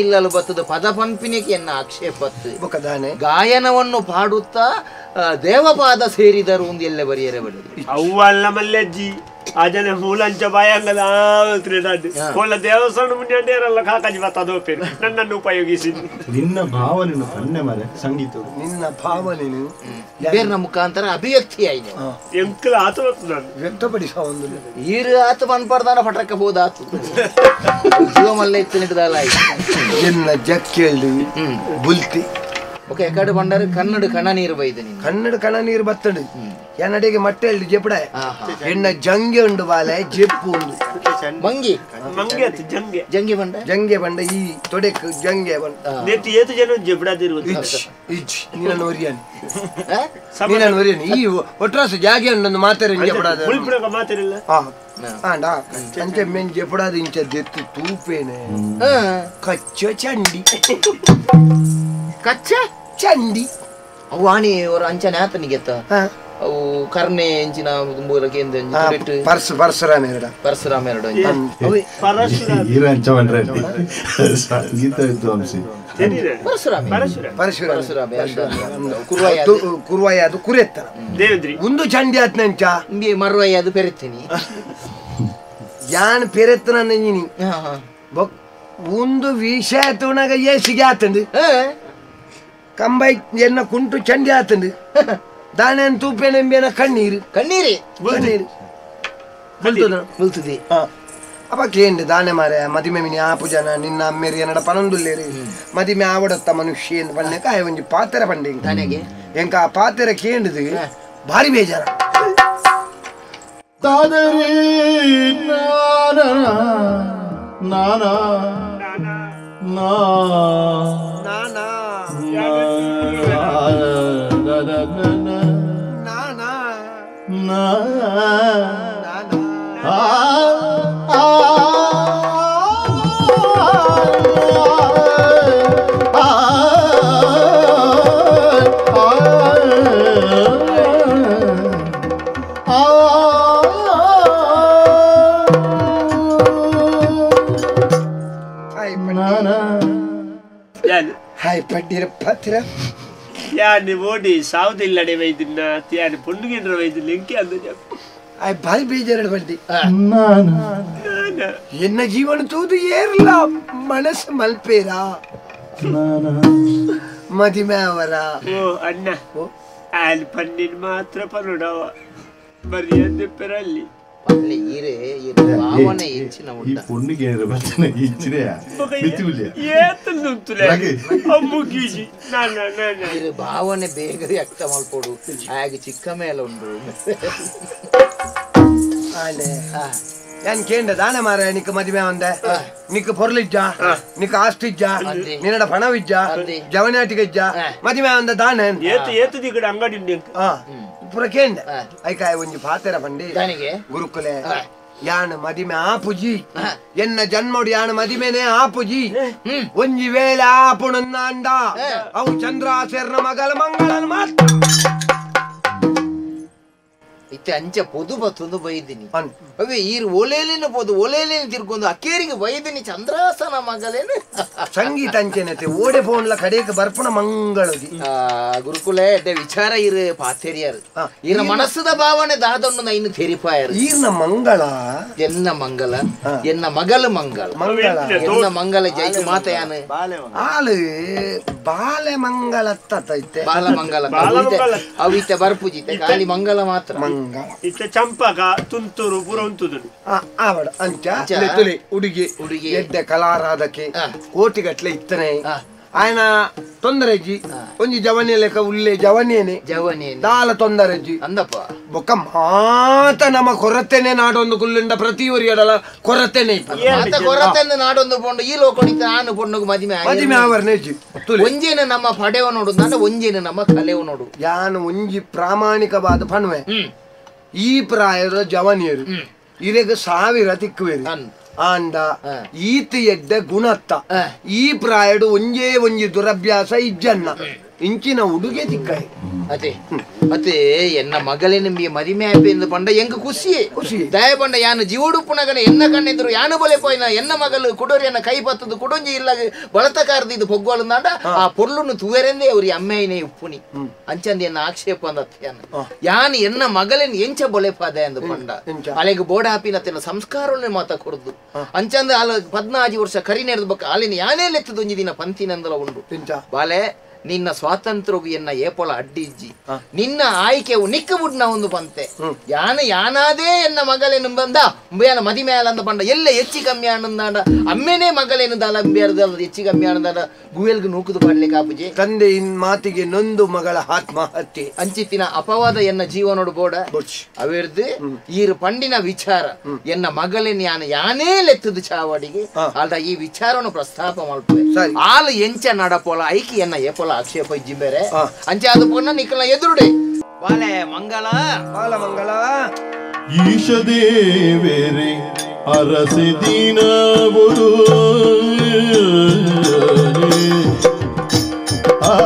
ಇಲ್ಲಲು ಬತ್ತದ ಪದ ಪಂಪಿನಿಗೆ ಎನ್ನ ಆಕ್ಷೇಪತ್ತು ಗಾಯನವನ್ನು ಪಾಡುತ್ತಾ ದೇವಪಾದ ಸೇರಿದರು ಒಂದು ಎಲ್ಲ ಬರಿಯರೆ ಬಡಿ ಅವ್ವಲ್ಲ ಮಲ್ಲಜ್ಜಿ ಆಜನೆ ಮೂಲಂಚ ಬಾಯಂಗದ ದೇವಸ್ಥಾನ ಮುಂದೆ ಕಾಕಾಜಿ ಬತ್ತದ ನನ್ನನ್ನು ಉಪಯೋಗಿಸಿ ನಿನ್ನ ಭಾವನೆಯನ್ನು ಪನ್ನೆ ಮರೆ ಸಂಗೀತ ನಿನ್ನ ಭಾವನೆನು ಬೇರ್ನ ಮುಖಾಂತರ ಅಭಿವ್ಯಕ್ತಿ ಆಯ್ತು ಎಂಕಲ ಆತ ವ್ಯಕ್ತಪಡಿಸ ಒಂದು ಈರು ಆತ ಪನ್ಪರ್ದಾನ ಪಟಕ ಹೋದಾತು ಜೀವಮಲ್ಲ ಇತ್ತು ನಿಡ್ದಲ್ಲ ಎನ್ನ ಜಕ್ಕೇಳಿ ಬುಲ್ತಿ ಓಕೆ ಎಕಡೆ ಬಂಡಾರ ಕನ್ನಡ ಕಣ ನೀರು ಬೈದ ನೀನು ಕನ್ನಡ ಕಣ ನೀರು ಬತ್ತಡು ಎನ್ನಡೆಗೆ ಮಟ್ಟೆ ಹೇಳಿ ಜೆಪಡ ಎಣ್ಣ ಜಂಗೆ ಉಂಡು ಬಾಲೆ ಜೆಪ್ಪು ಉಂಡು ಮಂಗಿ ಮಂಗೆ ಜಂಗೆ ಜಂಗೆ ಬಂಡ ಜಂಗೆ ಬಂಡ ಈ ತೊಡೆಕ್ ಜಂಗೆ ಬಂಡ ನೆಟ್ಟು ಏತು ಜನ ಜೆಪಡದಿರು ಇಚ್ ಇಚ್ ನೀನ ನೋರಿಯಾನಿ ನೀನ ನೋರಿಯಾನಿ ಈ ಒಟ್ರಾಸ ಜಾಗೆ ಉಂಡೊಂದು ಮಾತಾರೆ ಜೆಪಡಾದ ಮುಲ್ಪುಡಕ ಮಾತಾರಿಲ್ಲ ಹಾ ಆಂಡ ಅಂಚೆ ಮೆನ್ ಜೆಪಡಾದ ಇಂಚ ದೆತ್ತು ತೂಪೇನೆ ಕಚ್ಚ ಚಂಡಿ ಕಚ್ಚ ಚಂಡಿ ಅವು ಆಣಿ ಅವರ ಅಂಚನೆ ಆತನಿಗೆತ್ತ ಅವು ಕರ್ಣೆ ಎಂಚಿನ ಮೂಲಕ ಪರಶುರಾಮ ಎರಡ ಪರಶುರಾಮ ಎರಡು ಸಂಗೀತ ವಿದ್ವಾಂಸಿ ಪರಶುರಾಮ ಪರಶುರಾಮ ಕುರುವಾಯ ಅದು ಕುರೆತ್ತ ಒಂದು ಚಂಡಿ ಆತ್ನಂಚ ಮರುವಾಯ ಅದು ಪೆರೆತ್ತೀನಿ ಯಾನ್ ಪೆರೆತ್ತನ ನೀನಿ ಒಂದು ವಿಷಯ ತುಣಗ ಏಸಿಗೆ ಆತಂದು ಕಂಬೈ ಎನ್ನ ಕುಂಟು ಚಂಡಿ ಆತಂದು ದಾನೇನು ತೂಪೇನೆಂಬೇನ ಕಣ್ಣೀರು ಕಣ್ಣೀರಿ ಕಣ್ಣೀರು ಬುಲ್ತದೆ ಅಪ್ಪ ಕೇಂಡು ದಾನೆ ಮಾರೆ ಮದಿಮೆ ಮಿನಿ ಆಪು ಜನ ನಿನ್ನ ಅಮ್ಮೇರಿ ಎನ್ನಡ ಪನೊಂದುಲ್ಲೇರಿ ಮದಿಮೆ ಆವಡತ್ತ ಮನುಷ್ಯ ಎಂದು ಪಣ್ಣೆಕ ಆಯ ಒಂಜಿ ಪಾತೆರ ಪಂಡೆ ದಾನೆಗೆ ಎಂಕ ಆ ಪಾತೆರ ಕೇಂಡುದು ಭಾರಿ ಬೇಜಾರ ತಾದರಿ ನಾನಾ ನಾನಾ ನಾ ನಾನಾ ನಾ ಹಾಯ್ ಪಡ್ಡಿರ ಪತ್ರ ಯಾನಿ ಓಡಿ ಸಾವುದಿಲ್ಲಡೆ ವೈದಿನ್ನ ಯಾನಿ ಪುಂಡುಗಿಂಡ್ರ ವೈದಿಲ್ಲ ಇಂಕೆ ಅಂದ ಆಯ್ ಭಾರಿ ಬೇಜಾರು ಬಡ್ಡಿ ಎನ್ನ ಜೀವನ ತೂದು ಏರ್ಲ ಮನಸ್ಸು ಮಲ್ಪೇರ ಮದಿಮೆ ಅವರ ಓ ಅಣ್ಣ ಅಲ್ಲಿ ಪನ್ನಿನ ಮಾತ್ರ ಪನ್ನುಡವ ಬರಿಯಂದೆ ಪೆರಲ್ಲಿ ಈ ಪೊಣ್ಣಿಗೆ ಬರ್ತಾನೆ ಇಚ್ಚಿನೆಯ ಭಾವನೆ ಬೇಗ ವ್ಯಕ್ತ ಮಲ್ಪೋಡು ಹಾಗೆ ಚಿಕ್ಕ ಮೇಲೆ ಉಂಡು ಏನ್ ಕೇಂಡ ದಾನ ಮಾರ ನಿಕ್ಕ ಮದುವೆ ಅಂದೆ ನಿಕ್ಕ ಪೊರ್ಲಿಜ್ಜ ನಿಕ್ಕ ಆಸ್ತಿಜ್ಜ ನಿನ್ನಡ ಪಣವಿಜ್ಜ ಜವನಾಟಿಗಜ್ಜ ಮದುವೆ ಅಂದ ದಾನ ಅಂಗಡಿ ಪುರ ಕೇಂಡ ಐಕಾಯ ಒಂಜಿ ಪಾತೆರ ಪಂಡಿ ಗುರುಕುಲೆ ಯಾನ ಮದಿಮೆ ಆಪುಜಿ ಎನ್ನ ಜನ್ಮೋಡು ಯಾನ ಮದಿಮೆನೆ ಆಪುಜಿ ಒಂಜಿ ವೇಳೆ ಆಪುಣನ್ನ ಅಂಡ ಅವು ಚಂದ್ರ ಸೇರ್ನ ಮಗಲ ಮಂಗಳನ್ ಮಾತ್ರ ಇತ್ತೆ ಅಂಚ ಪೊದು ಬತ್ತೊಂದು ಬೈದಿನಿ ಅವೇ ಈರು ಒಲೇಲಿನ ಪೊದು ಒಲೇಲಿನ ತಿರ್ಕೊಂಡು ಅಕ್ಕೇರಿಗೆ ಬೈದಿನಿ ಚಂದ್ರಾಸನ ಮಗಲೇನು ಸಂಗೀತ ಅಂಚೆನತೆ ಓಡೆ ಫೋನ್ಲ ಕಡೆಗೆ ಬರ್ಪಣ ಮಂಗಳದಿ ಗುರುಕುಲೆ ಎಡ್ಡೆ ವಿಚಾರ ಇರು ಪಾತೆರಿಯರು ಈರ ಮನಸ್ಸದ ಭಾವನೆ ದಾದೊಂಡು ಇನ್ನು ತೆರಿಪಾಯರು ಈರ್ನ ಮಂಗಳ ಎನ್ನ ಮಂಗಲ ಎನ್ನ ಮಗಲು ಮಂಗಳ ಎನ್ನ ಮಂಗಲ ಜೈಕು ಮಾತೆಯಾನು ಆಲು ಬಾಲೆ ಮಂಗಳ ತೈತೆ ಬಾಲ ಮಂಗಲ ಅವಿತೆ ಬರ್ಪುಜಿತೆ ಖಾಲಿ ಮಂಗಲ ಮಾತ್ರ ಮಂಗಳ ಇತ್ತೆ ಚಂಪಕ ತುಂತುರು ಪೂರ ಉಂತುದು ಆವಡ ಅಂಚ ತುಲೆ ಉಡುಗೆ ಉಡುಗೆ ಎಡ್ಡೆ ಕಲಾರಾಧಕೆ ಕೋಟಿಗಟ್ಲೆ ಇತ್ತನೆ ಆಯನ ತೊಂದರೆಜ್ಜಿ ಒಂಜಿ ಜವನಿ ಲೆಕ್ಕ ಉಲ್ಲೆ ಜವನಿಯೇನೆ ಜವನಿಯೇನೆ ದಾಲ ತೊಂದರೆಜ್ಜಿ ಅಂದಪ್ಪ ಬೊಕ್ಕ ಮಾತ ನಮ್ಮ ಕೊರತೆನೆ ನಾಡೊಂದು ಕುಲ್ಲುಂಡ ಪ್ರತಿಯೊರಿ ಎಡಲ ಕೊರತೆನೆ ಮಾತ ಕೊರತೆಂದು ನಾಡೊಂದು ಪೊಂಡು ಈ ಲೋಕೊಡಿತ ಆನು ಪೊಣ್ಣುಗು ಮದಿಮೆ ಮದಿಮೆ ಆವರ್ನೆಜ್ಜಿ ಒಂಜೇನ ನಮ್ಮ ಪಡೆವ ನೋಡು ನಾನು ಒಂಜೇನ ನಮ್ಮ ಕಲೆವ ನೋಡು ಯಾನು ಒಂಜಿ ಪ್ರಾಮಾಣಿಕವಾದ ಪಣುವೆ ಈ ಪ್ರಾಯದ ಜವನಿಯರು ಇರೆಗ ಸಾವಿರ ತಿಕ್ಕುವೇರು ಆಂಡ ಈತ ಎಡ್ಡ ಗುಣತ್ತ ಈ ಪ್ರಾಯಡು ಒಂಜೇ ಒಂಜಿ ದುರಭ್ಯಾಸ ಇಜ್ಜನ್ನ ಇಂಚಿನ ಉಡುಗೆ ತಿಕ್ಕಾಯಿ ಅದೇ ಅದೇ ಎನ್ನ ಮಗಳೇ ನಿಮಗೆ ಮದಿಮೆ ಆಪಿ ಎಂದು ಪಂಡ ಎಂಗ ಖುಷಿ ಖುಷಿ ದಯ ಪಂಡ ಯಾನು ಜೀವಡುಪ್ಪುನಗನೆ ಎನ್ನ ಕಣ್ಣೆದ್ರು ಯಾನು ಬಲೆ ಪೋಯಿನ ಎನ್ನ ಮಗಳು ಕುಡೋರಿಯನ್ನ ಕೈ ಪತ್ತದು ಕುಡೊಂಜಿ ಇಲ್ಲ ಬಳತಕಾರದು ಇದು ಪೊಗ್ಗೋಳು ನಾಡ ಆ ಪೊರ್ಲುನು ತುವೆರೆಂದೇ ಅವ್ರಿ ಅಮ್ಮೆಯಿನೇ ಉಪ್ಪುನಿ ಅಂಚಂದು ಎನ್ನ ಆಕ್ಷೇಪ ಅಂದ ಯಾನು ಎನ್ನ ಮಗಳೇನು ಎಂಚ ಬೊಲೆಪಾದೆ ಅಂದು ಪಂಡ ಅಲೆಗೆ ಬೋಡಾಪಿನ ತೆನ್ನ ಸಂಸ್ಕಾರವನ್ನೇ ಮಾತ ಕೊರ್ದು ಅಂಚಂದ ಅಲ 14 ವರ್ಷ ಕರಿನೇರ್ದ ಬಕ್ಕ ಅಲ್ಲಿನ ಯಾನೇ ಲೆತ್ತದೊಂಜಿ ದಿನ ಪಂತಿನಂದಲ ಉಂಡು ಬಾಲೆ ನಿನ್ನ ಸ್ವಾತಂತ್ರ್ಯವು ಎನ್ನ ಏಪೊಲ ಅಡ್ಡಿಜ್ಜಿ ನಿನ್ನ ಆಯ್ಕೆವು ನಿಕ್ಕ ಬುಡ್ನ ಒಂದು ಪಂತೆ ಯಾನ ಯಾನಾದೇ ಎನ್ನ ಮಗಳೇನು ಬಂದ ಉಂಬೆಯನ ಮದಿಮೆ ಅಂದ ಪಂಡ ಎಲ್ಲ ಹೆಚ್ಚಿ ಕಮ್ಮಿ ಆನಂದಾಂಡ ಅಮ್ಮೇನೆ ಮಗಳೇನು ದಾಲ ಅಂಬಿಯಾರ್ದ ಹೆಚ್ಚಿ ಕಮ್ಮಿ ಆನಂದಾಂಡ ಗುವೆಲ್ಗೆ ನೂಕುದು ಪಾಡ್ಲಿಕ್ಕೆ ಆಪುಜಿ ತಂದೆ ಇನ್ ಮಾತಿಗೆ ನೊಂದು ಮಗಳ ಆತ್ಮಹತ್ಯೆ ಅಂಚಿತ್ತಿನ ಅಪವಾದ ಎನ್ನ ಜೀವನೋಡು ಬೋಡ ಅವಿರ್ದು ಈರು ಪಂಡಿನ ವಿಚಾರ ಎನ್ನ ಮಗಳೇನು ಯಾನ ಯಾನೇ ಲೆತ್ತದು ಚಾವಡಿಗೆ ಅಲ್ದ ಈ ವಿಚಾರವನ್ನು ಪ್ರಸ್ತಾಪ ಮಲ್ಪೆ ಆಲು ಎಂಚ ನಡಪೋಲ ಐಕಿ ಎನ್ನ ಏಪೋಲ ಆಕ್ಷೇಪ ಇಜ್ಜಿ ಬೇರೆ ಅಂಚೆ ಅದು ಪೊನ್ನ ನಿಕ್ಕಲ ಎದುರುಡೆ ಬಾಲೆ ಮಂಗಲ ಬಾಲ ಮಂಗಲ ಈಶದೇವೇರೆ ಅರಸೆ ದಿನವರು ಆ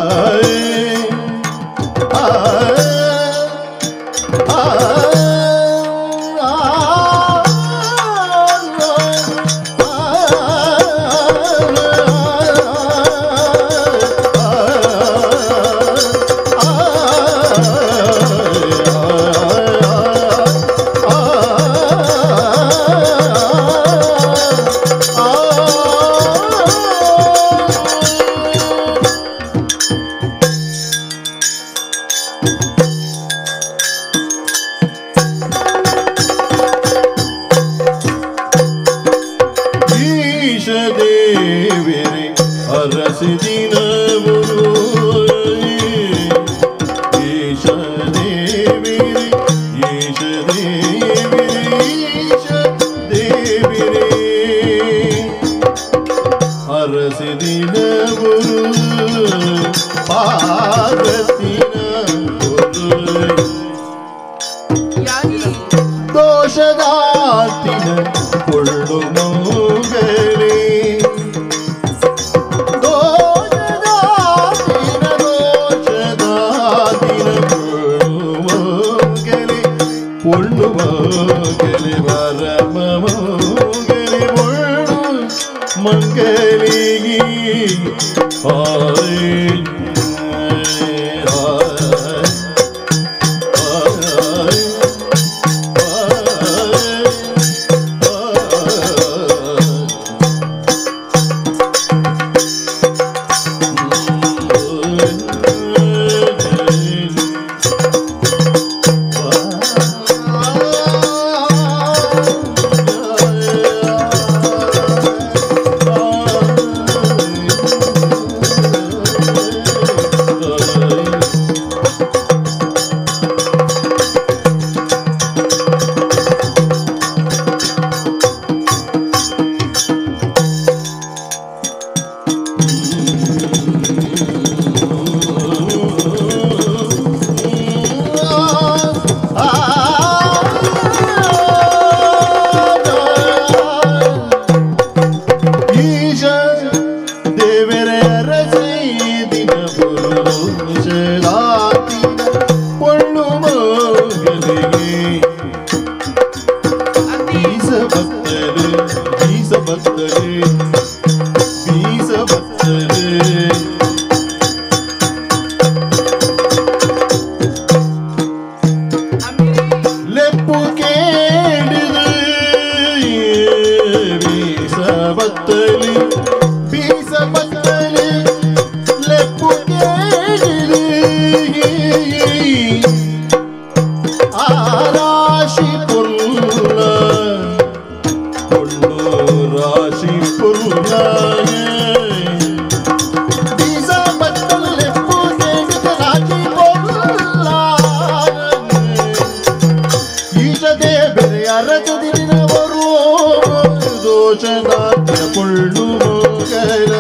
ಮಂಗಲ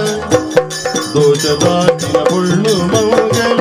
ದೋಷದಾಟಿನ ಪೊಳ್ಳು ಮಂಗಲ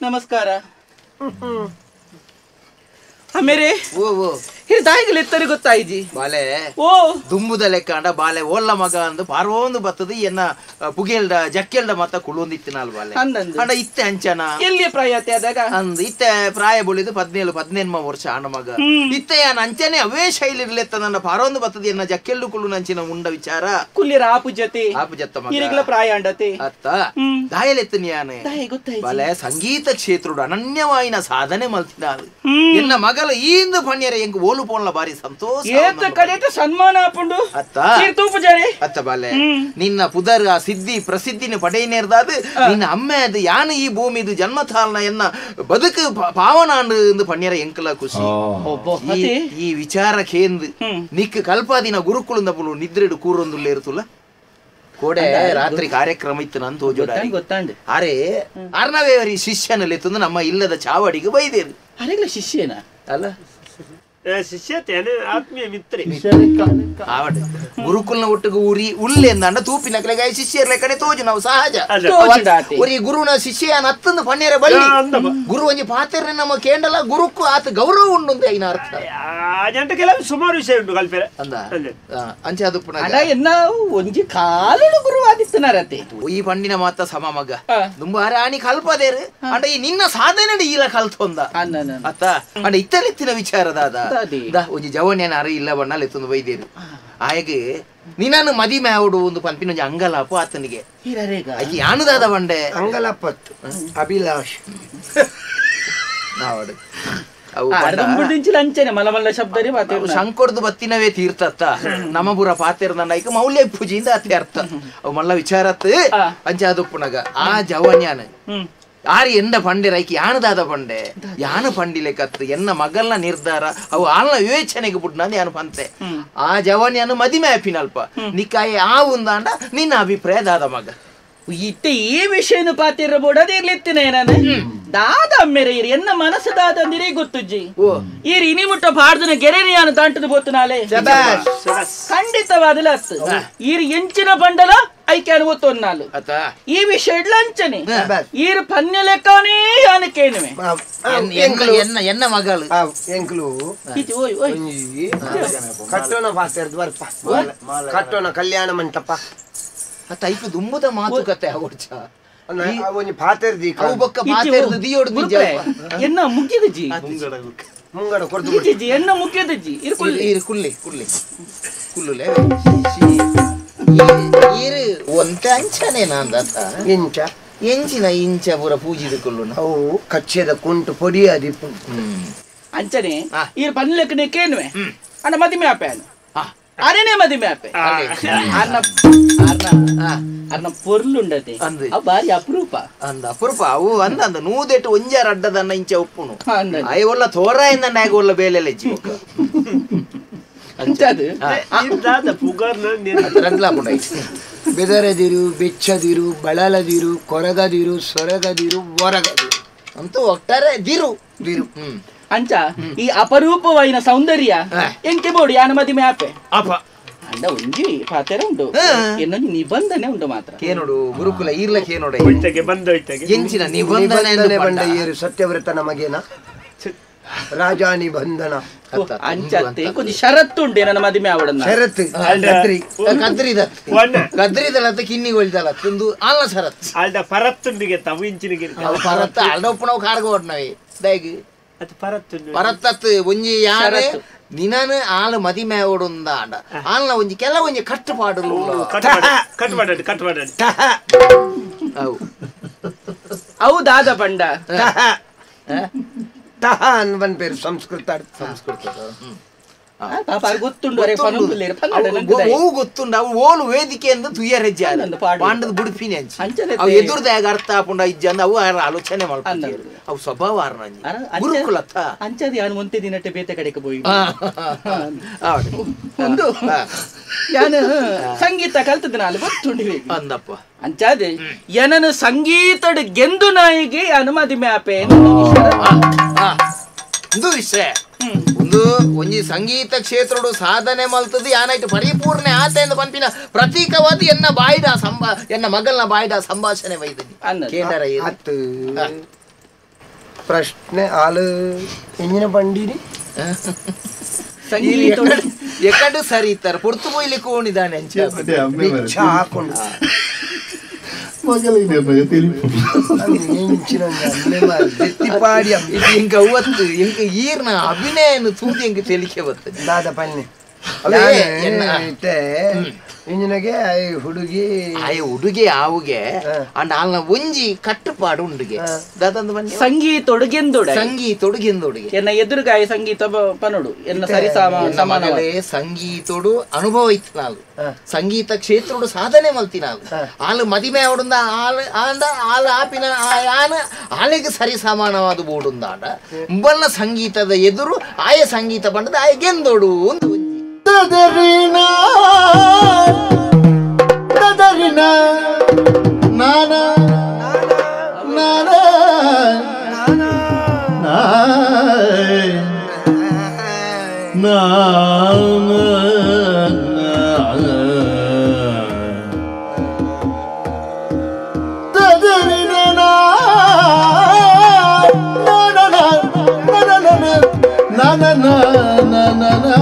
ನಮಸ್ಕಾರ ಆಮೇಲೆ ಹಿರಿದಾಯಿಗಳು ಗೊತ್ತಾಯ್ಜಿ ಬಾಲೆ ಓ ದುಂಬುದ ಲೆಕ್ಕಂಡ ಬಾಲೆ ಓಲ್ಲ ಮಗ ಅಂದು ಪಾರ್ವೊಂದು ಬತ್ತದ ಎನ್ನ ಪುಗೇಲ್ಡ ಜಕ್ಕೆಲ್ಡ ಮತ್ತ ಕುಳುಂದಿತ್ತಿನಾಲ್ ಬಾಲೆ ಅಂಡ ಇತ್ತೆ ಅಂಚನ ಎಲ್ಲಿ ಪ್ರಾಯತೆ ಆದಾಗ ಅಂದ್ ಇತ್ತೆ ಪ್ರಾಯ ಬುಳಿದು 17 18 ವರ್ಷ ಆಣ ಮಗ ಇತ್ತೆ ಯಾನ್ ಅಂಚನೆ ಅವೇ ಶೈಲಿ ಇರ್ಲೆತ್ತ ನನ್ನ ಪಾರೊಂದು ಬತ್ತದ ಎನ್ನ ಜಕ್ಕೆಲ್ಡು ಕುಳು ನಂಚಿನ ಉಂಡ ವಿಚಾರ ಕುಲ್ಲಿರ ಆಪು ಜೊತೆ ಆಪು ಜತ್ತ ಮಗ ಹಿರಿಗಳ ಪ್ರಾಯ ಅಂಡತೆ ಅತ್ತ ದಾಯಲೆತ್ತನಿ ಯಾನೆ ಬಾಲೆ ಸಂಗೀತ ಕ್ಷೇತ್ರೋಡು ಅನನ್ಯವಾಯಿನ ಸಾಧನೆ ಮಲ್ತಿನಾಲ್ ಎನ್ನ ಮಗಲ ಈಂದು ಪಣ್ಯರೆ ಎಂಕ್ ಓಲು ಪೋನ್ಲ ಬಾರಿ ಸಂತೋಷ ಏತ ಕಡೆತ ಸನ್ಮಾನ ಆಪುಂಡು ಅತ್ತ ತೂಪುಜಾರೆ ಅತ್ತ ಬಾಲೆ ನಿನ್ನ ಪುದರ್ ಆ ಸಿದ್ಧಿ ಪ್ರಸಿದ್ಧಿನ ಪಡೆಯನೇರ್ದಾದು ನಿನ್ನ ಅಮ್ಮೆ ಅದು ಯಾನು ಈ ಭೂಮಿದು ಜನ್ಮ ತಾಳ್ನ ಎನ್ನ ಬದುಕು ಪಾವನಾಂಡು ಎಂದು ಪಣ್ಯರ ಎಂಕಲ ಖುಷಿ ಈ ವಿಚಾರ ಕೇಂದು ನಿಕ್ ಕಲ್ಪಾದಿನ ಗುರುಕುಳಿಂದ ಪುಲು ನಿದ್ರೆಡು ಕೂರೊಂದುಲ್ಲ ಇರ್ತುಲ್ಲ ಕೋಡೆ ರಾತ್ರಿ ಕಾರ್ಯಕ್ರಮ ಇತ್ತು ನಾನು ತೋಜೋಡ ಗೊತ್ತಾಂಡು ಅರೆ ಅರ್ಣವೇವರಿ ಶಿಷ್ಯನಲ್ಲಿ ನಮ್ಮ ಇಲ್ಲದ ಚಾವಡಿಗೆ ಬೈದೇರು ಅರೆಗ್ಲ ಶಿಷ್ಯನ ಅಲ್ಲ ಶಿಷ್ಯತೆ ಆತ್ಮೀಯ ಮಿತ್ರ ಗುರುಕುಲ್ನ ಒಟ್ಟಿಗೆ ಊರಿ ಉಲ್ಲೆಂದ ತೂಪಿನ ಕಲೆಗಾಯ ಶಿಷ್ಯರ ಕಡೆ ತೋಜು ನಾವು ಸಹಜ ಒರಿ ಗುರುನ ಶಿಷ್ಯನ ಅತ್ತಂದು ಪಣ್ಯರ ಬಳ್ಳಿ ಗುರು ಒಂಜಿ ಪಾತ್ರ ನಮ್ಮ ಕೇಂಡಲ ಗುರುಕು ಆತ ಗೌರವ ಉಂಡು ಅಂತ ಐನ ಅರ್ಥ ಕೆಲವು ಸುಮಾರು ವಿಷಯ ಉಂಟು ಕಲ್ಪೆರೆ ಅಂದ ಅಂಚೆ ಅದು ಪುನಃ ಎನ್ನ ಒಂಜಿ ಕಾಲುಡು ಗುರುವಾದಿತ್ತನರತೆ ಈ ಪಂಡಿನ ಮಾತ ಸಮ ಮಗ ದುಂಬ ಆನಿ ಕಲ್ಪದೇರು ಅಂಡ ಈ ನಿನ್ನ ಸಾಧನೆ ಈಲ ಕಲ್ತೊಂದ ಅತ್ತ ಅಂಡ ಇತ್ತಲೆತ್ತಿನ ವಿಚಾರದಾದ ಒಂಜಿ ಜವನ್ಯನ ಅರೆ ಇಲ್ಲ ಬಣ್ಣ ಲೆತ್ತೊಂದು ಬೈದೇರು ಆಯಗೆ ನಿನ್ನನ್ನು ಮದಿಮೆ ಆವಡು ಒಂದು ಪಂಪಿನ ಒಂಜಿ ಅಂಗಲಾಪು ಆತನಿಗೆ ಯಾನುದಾದ ಬಂಡೆ ಅಂಗಲಾಪತ್ತು ಅಭಿಲಾಷ್ ನಾವಡು ಶಂಕೊಡ್ದು ಬತ್ತಿನವೇ ತೀರ್ಥತ್ತ ನಮಬುರ ಪಾತೆರ್ ನನ್ನ ಮೌಲ್ಯ ಪೂಜೆಯಿಂದ ಅತಿ ಅರ್ಥ ಅವು ಮಲ್ಲ ವಿಚಾರತ್ ಅಂಚಾದುಪ್ಪುನಗ ಆ ಜವನ್ಯಾನ ಆರಿ ಎಂಡ ಪಂಡೆ ರೈಕಿ ಯಾನದಾದ ಪಂಡೆ ಯಾನು ಪಂಡಿಲೆ ಕತ್ತು ಎನ್ನ ಮಗಲ್ನ ನಿರ್ಧಾರ ಅವು ಆಲ್ನ ವಿವೇಚನೆಗೆ ಬುಡ್ನ ಯಾನು ಪಂತೆ ಆ ಜವನ್ಯಾನು ಮದಿಮೆ ಆಪಿನಲ್ಪ ನಿಕ್ಕಾಯಿ ಆ ಉಂದಾಂಡ ನಿನ್ನ ಅಭಿಪ್ರಾಯ ದಾದ ಮಗ ಇತ್ತೆ ಈ ವಿಷಯನು ಪಾತಿರಬೋಡು ಅದೇ ಇರ್ಲಿತ್ತಿನ ನಾನು ದಾದ ಅಮ್ಮೆರೆ ಇರಿ ಎನ್ನ ಮನಸ್ಸು ದಾದ ಅಂದಿರೇ ಗೊತ್ತುಜ್ಜಿ ಈರಿ ಇನಿ ಮುಟ್ಟ ಪಾಡ್ದನ ಗೆರೆರಿ ಯಾನು ದಾಂಟದ ಬೋತನಾಲೆ ಖಂಡಿತವಾದಲ ಅತ್ತು ಈರಿ ಎಂಚಿನ ಬಂಡಲ ಐಕ್ಯಾನು ಒತ್ತೊನ್ನಾಲು ಈ ವಿಷಯ ಇಡ್ಲ ಅಂಚನೆ ಈರು ಪನ್ಯ ಲೆಕ್ಕನೇ ಯಾನಕ್ಕೇನುವೆ ಎನ್ನ ಮಗಳು ಎಂಕ್ಲು ಕಟ್ಟೋಣ ಪಾತೆರ್ದು ಬರ್ಪ ಕಟ್ಟೋಣ ಕಲ್ಯಾಣ ಮಂಟಪ ಐಕು ದುಂಬುದ ಮಾತುಕತೆ ಅವಡ್ಚ ಒಂಜಿ ಪಾತೆರ್ದಿ ಅವು ಬೊಕ್ಕ ಪಾತೆರ್ದು ದಿಯೋಡು ಎನ್ನ ಮುಗಿದ ಜಿ ಮುಂಗಡ ಕೊರ್ದು ಜಿ ಎನ್ನ ಮುಖ್ಯದ ಜಿ ಇರು ಕುಲ್ಲಿ ಇರು ಕುಲ್ಲಿ ಕುಲ್ಲಿ ಕುಲ್ಲುಲೆ ಇರು ಒಂತೆ ಅಂಚನೆ ನಾಂದತ ಇಂಚ ಎಂಚಿನ ಇಂಚ ಪೂರ ಪೂಜಿದ ಕುಲ್ಲುನ ಅವು ಕಚ್ಚೆದ ಕುಂಟು ಪೊಡಿ ಅದಿಪ್ಪು ಅಂಚನೆ ಇರು ಪನ್ಲೆಕ್ಕನೆ ಕೇನುವೆ ಅಣ್ಣ ಮದಿಮೆ ಆಪೆ ಅರೇನೆ ಮದಿಮೆ ಆಪೆ ಅನ್ನ ಅರ್ನ ಅರ್ನ ಪೊರ್ಲುಂಡತೆ ಅವು ಬಾರಿ ಅಪರೂಪ ಅಂದ ಅಪರೂಪ ಅವು ಅಂದ ಅಂದ ನೂದೆಟ್ಟು ಒಂಜಾರ ಅಡ್ಡದನ್ನ ಇಂಚ ಉಪ್ಪುನು ಅಯ್ಯ ಒಲ್ಲ ತೋರಾಯಿಂದ ನಾಯಕ ಒಲ್ಲ ಬೇಲೆ ಲೆಜ್ಜಿ ಅಂಚದು ಬೆದರದಿರು ಬೆಚ್ಚದಿರು ಬಳಲದಿರು ಕೊರಗದಿರು ಸೊರಗದಿರು ಒರಗದಿರು ಅಂತೂ ಒಟ್ಟಾರೆ ದಿರು ದಿರು ಅಂಚ ಈ ಅಪರೂಪವಾಯಿನ ಸೌಂದರ್ಯ ಎಂಕೆ ಬೋಡು ಯಾನ ಮದಿಮೆ ಆಪೆ ಅಪ ಅಂಡ ಒಂಜಿ ಪಾತೆರ ಉಂಡು ಇನ್ನೊಂದು ನಿಬಂಧನೆ ಉಂಡು ಮಾತ್ರ ಕೇನೋಡು ಗುರುಕುಲ ಈರ್ಲ ಕೇನೋಡು ಬಂದೋಯ್ತಾಗೆ ಎಂಚಿನ ನಿಬಂಧನೆ ಬಂಡ ಏರು ಸತ್ಯವ್ರತ ನಮಗೇನ ರಾಜಾ ನಿಬಂಧನ ಅಂಚತ್ತೆ ಕೊಂಚ ಷರತ್ತು ಉಂಟು ನನ್ನ ಮದಿಮೆ ಆವಡನ್ನ ಷರತ್ತು ಕದ್ರಿದ ಕದ್ರಿದಲತ್ತ ಕಿನ್ನಿ ಒಳ್ದಲ ತಿಂದು ಆಲ್ನ ಷರತ್ತು ಆಲ್ಡ ಪರತ್ತುಂಡಿಗೆ ತವು ಇಂಚಿನಿಗೆ ಅವು ಪರತ್ತ ಆಲ್ಡ ಉಪ್ಪುನವು ಕಾರ್ಗ ಓಡ್ನವೆ ದಯಗೆ ಅದು ಪರತ್ತು ಪರತ್ತತ್ತು ಒಂಜಿ ಯಾರು ನಿನನು ಆಳು ಮದಿಮೆ ಓಡುಂದ ಆಂಡ ಆಲ್ನ ಒಂಜಿ ಕೆಲ ಒಂಜಿ ಕಟ್ಟುಪಾಡಲು ಕಟ್ಟುಪಾಡದು ಕಟ್ಟುಪಾಡದು ಅವು ಅವು ದಾದ ಪಂಡ ತಹ ಅನ್ಬನ್ ಪೇರು ಸಂಸ್ಕೃತ ಸಂಸ್ಕೃತ ಪಾಪ ಗೊತ್ತುಂಡು ಓವು ಗೊತ್ತುಂಡು ಅವು ಓಲು ವೇದಿಕೆ ಅಂದ ತುಯ್ಯರೆಜ್ಜೆ ಪಾಂಡದ ಬುಡುಪಿನಿ ಅಂಚಿ ಅವು ಎದುರ್ದಾಗ ಅರ್ಥ ಆಪುಂಡ ಇಜ್ಜ ಅಂದ ಅವು ಆಲೋಚನೆ ಮಾಡ್ತಾರೆ ಅವು ಸ್ವಭಾವ ಆರ್ನಂಜಿ ಗುರುಕುಲತ್ತ ಅಂಚದಿ ಯಾನು ಒಂತೆ ದಿನಟ್ಟೆ ಬೇತೆ ಕಡೆಗೆ ಪೋಯಿ ಒಂದು ಯಾನು ಸಂಗೀತ ಕಲ್ತದ ನಾಲ್ ಗೊತ್ತುಂಡು ಅಂದಪ್ಪ ಅಂಚಾದೆ ಏನನು ಸಂಗೀತಡ್ ಗೆಂದು ನಾಯಿಗೆ ಯಾನು ಮದಿಮೆ ಆಪೆ ಒಂದು ವಿಷಯ ಒಂದು ಒಂಜಿ ಸಂಗೀತ ಕ್ಷೇತ್ರಡು ಸಾಧನೆ ಮಲ್ತದು ಯಾನಾಯ್ತು ಪರಿಪೂರ್ಣ ಆತ ಎಂದು ಪನ್ಪಿನ ಪ್ರತೀಕವಾದ ಎನ್ನ ಬಾಯಿಡ ಸಂಭಾ ಎನ್ನ ಮಗಲ್ನ ಬಾಯಿಡ ಸಂಭಾಷಣೆ ವೈದ್ಯ ಕೇಂದ್ರ ಅತ್ತು ಪ್ರಶ್ನೆ ಆಲು ಎಂಜಿನ ಬಂಡಿನಿ ಸಂಗೀತ ಎಕಡು ಸರಿ ಇತ್ತಾರೆ ಪೊರ್ತು ಪೊಯ್ಲಿ ಕೋಣಿದಾನೆ ಹಾಕೊಂಡು ಇಂಕ ಈರ್ನ ಅಭಿನಯನು ತೂದಿ ಎಂಕ ತೆಲಿಕೆ ಬರ್ತದೆ ದಾದ ಪನ್ನೆ ಇಂಜಿನಗೆ ಹುಡುಗಿ ಆಯ್ ಹುಡುಗಿ ಆವುಗೆ ಅಂಡ್ ಆಲ್ನ ಒಂಜಿ ಕಟ್ಟುಪಾಡು ಉಂಡುಗೆ ದಾದಂದು ಬನ್ನಿ ಸಂಗೀತೊಡು ಗೆಂದೊಡ ಸಂಗೀತೊಡು ಗೆಂದೊಡುಗೆ ಎನ್ನ ಎದುರುಗಾಯ ಸಂಗೀತ ಪನೋಡು ಎನ್ನ ಸರಿ ಸಮಾನ ಸಂಗೀತೊಡು ಅನುಭವ ಇತ್ತು ನಾಲು ಸಂಗೀತ ಕ್ಷೇತ್ರಡು ಸಾಧನೆ ಮಲ್ತಿ ನಾವು ಆಲು ಮದಿಮೆ ಅವಡುಂದ ಆಲು ಆಂಡ ಆಲು ಆಪಿನ ಆನ ಆಲೆಗೆ ಸರಿ ಸಮಾನವಾದ ಬೋಡುಂದಾಂಡ ಬಲ್ಲ ಸಂಗೀತದ ಎದುರು ಆಯ ಸಂಗೀತ ಬಂಡದ ಆಯ ಗೆಂದೊಡು ಒಂದು ತದರಿನ ತದರಿನ ನಾನ ನಾನ ನಾನ ತದರಿನ ನಾನ ನಾನ ನಾನ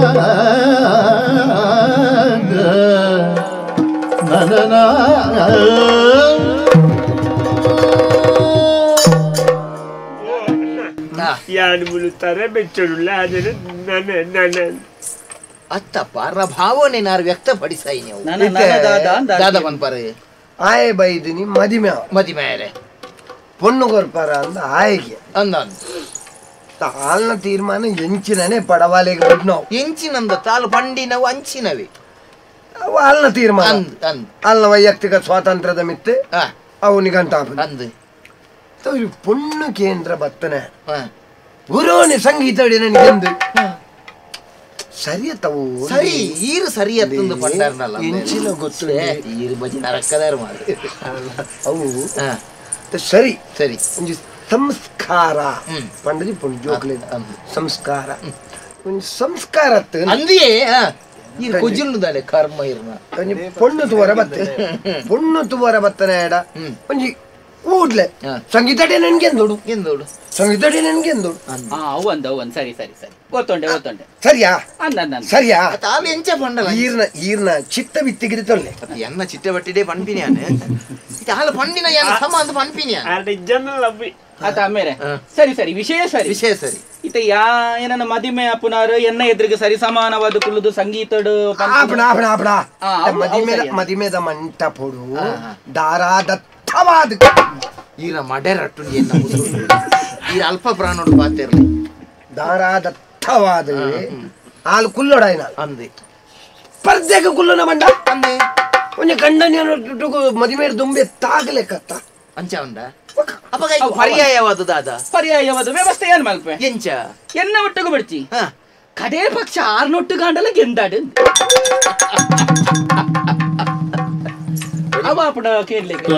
ಯಾನು ಮುಳುತ್ತಾರೆ ಬೆಚ್ಚಡುಲ್ಲ ಆದರೆ ನನ್ನ ಅತ್ತಪ್ಪ ಅರ ಭಾವನೆ ನಾರು ವ್ಯಕ್ತಪಡಿಸಾಯಿ ನೀವು ದಾದ ಪನ್ಪರೆ ಆಯೆ ಬೈದಿನಿ ಮದಿಮೆ ಮದಿಮೆ ಪೊಣ್ಣು ಕೊರ್ಪಾರ ಅಂದ ಆಯೆಗೆ ಅಂದ ತಾಲ್ನ ತೀರ್ಮಾನ ಎಂಚಿನನೆ ಪಡವಾಲೆಗೆ ನಾವು ಎಂಚಿನಂದ ತಾಲು ಪಂಡಿನವು ಅಂಚಿನವೇ ಅಲ್ನ ತೀರ್ಮಾನ ಅಲ್ನ ವೈಯಕ್ತಿಕ ಸ್ವಾತಂತ್ರ್ಯದ ಮಿತ್ತೆ ಅವು ನಿಘಂಟ ಅಂದು ಪೊಣ್ಣು ಕೇಂದ್ರ ಬತ್ತನೆ ಗುರುವನೆ ಸಂಗೀತ ನನಗೆಂದು ಸರಿಯತ್ತವು ಸರಿ ಈರು ಸರಿ ಅತ್ತಂದು ಪಂಡರ್ನಲ್ಲ ಎಂಚಿನ ಗೊತ್ತು ಈರು ಬಜಿ ನರಕ್ಕದಾರು ಮಾಡಿ ಅವು ಸರಿ ಸರಿ ಒಂಜಿ ಸಂಸ್ಕಾರ ಪಂಡದಿ ಪೊಣ್ಣು ಜೋಕ್ಲೆ ಸಂಸ್ಕಾರ ಒಂಜಿ ಸಂಸ್ಕಾರ ಅಂದಿಯೇ ಕೊಜಿಲ್ನುದಾನೆ ಕರ್ಮ ಇರ್ನ ಒಂಜಿ ಪೊಣ್ಣು ತುವರ ಬತ್ತೆ ಪೊಣ್ಣು ತುವರ ಬತ್ತನೆ ಎಡ ಒಂಜಿ ಕೂಡ್ಲೆ ಸಂಗೀತಡೆ ನನ್ಗೆ ಎಂದೋಡು ಎಂದೋಡು ಸಂಗೀತಡೆ ನನ್ಗೆ ಎಂದೋಡು ಅವು ಅಂದ ಅವು ಸರಿ ಸರಿ ಸರಿ ಗೊತ್ತುಂಡೆ ಗೊತ್ತುಂಡೆ ಸರಿಯಾ ಅಂದ ಸರಿಯಾ ತಾವು ಎಂಚ ಪಂಡಲ ಈರ್ನ ಈರ್ನ ಚಿತ್ತ ಬಿತ್ತಿಗಿರಿ ತೊಲ್ಲೆ ಎನ್ನ ಚಿಟ್ಟ ಬಟ್ಟಿಡೆ ಪನ್ಪಿನಿಯಾನೆ ಹಾಲು ಪಂಡಿನ ಯಾನ ಸಮ ಅಂತ ಪನ್ಪಿನಿಯಾನೆ ಜನರಲ್ ಆತ ಆಮೇಲೆ ಸರಿ ಸರಿ ವಿಷಯ ಸರಿ ವಿಷಯ ಸರಿ ಇತ ಯಾ ಏನನ್ನ ಮದಿಮೆ ಅಪ್ಪನಾರು ಎನ್ನ ಎದುರಿಗೆ ಸರಿ ಸಮಾನವಾದ ಕುಲ್ಲುದು ಸಂಗೀತಡು ಮದಿಮೆದ ಮಂಟಪಡು ದಾರಾದತ್ತವಾದ ಈರ ಮಡೆರಟ್ಟು ಈರ ಅಲ್ಪ ಪ್ರಾಣೋಡು ಪಾತಿರ್ಲಿ ದಾರಾದತ್ತವಾದ ಆಲ್ ಕುಲ್ಲೊಡಾಯ್ನ ಅಂದೆ ಸ್ಪರ್ಧೆಗೆ ಕುಲ್ಲುನ ಮಂಡ ಅಂದೆ ಒಂಜಿ ಗಂಡನ ಮದಿಮೆ ದುಂಬೆ ತಾಗಲೆಕತ್ತ ಅಂಚ ಉಂಡ ಅಪಗ ಪರ್ಯಾಯವಾದ ದಾದ ಪರ್ಯಾಯವಾದ ವ್ಯವಸ್ಥೆ ಏನ್ ಮಲ್ಪೆ ಎಂಚ ಎನ್ನ ಒಟ್ಟಿಗೂ ಬಿಡ್ಚಿ ಕಡೆ ಪಕ್ಷ ಆರ್ನೊಟ್ಟು ಗಾಂಡಲ ಗೆಂದಾಡು ಅವ ಅಪ್ಪಣ ಕೇಳಲಿಕ್ಕೆ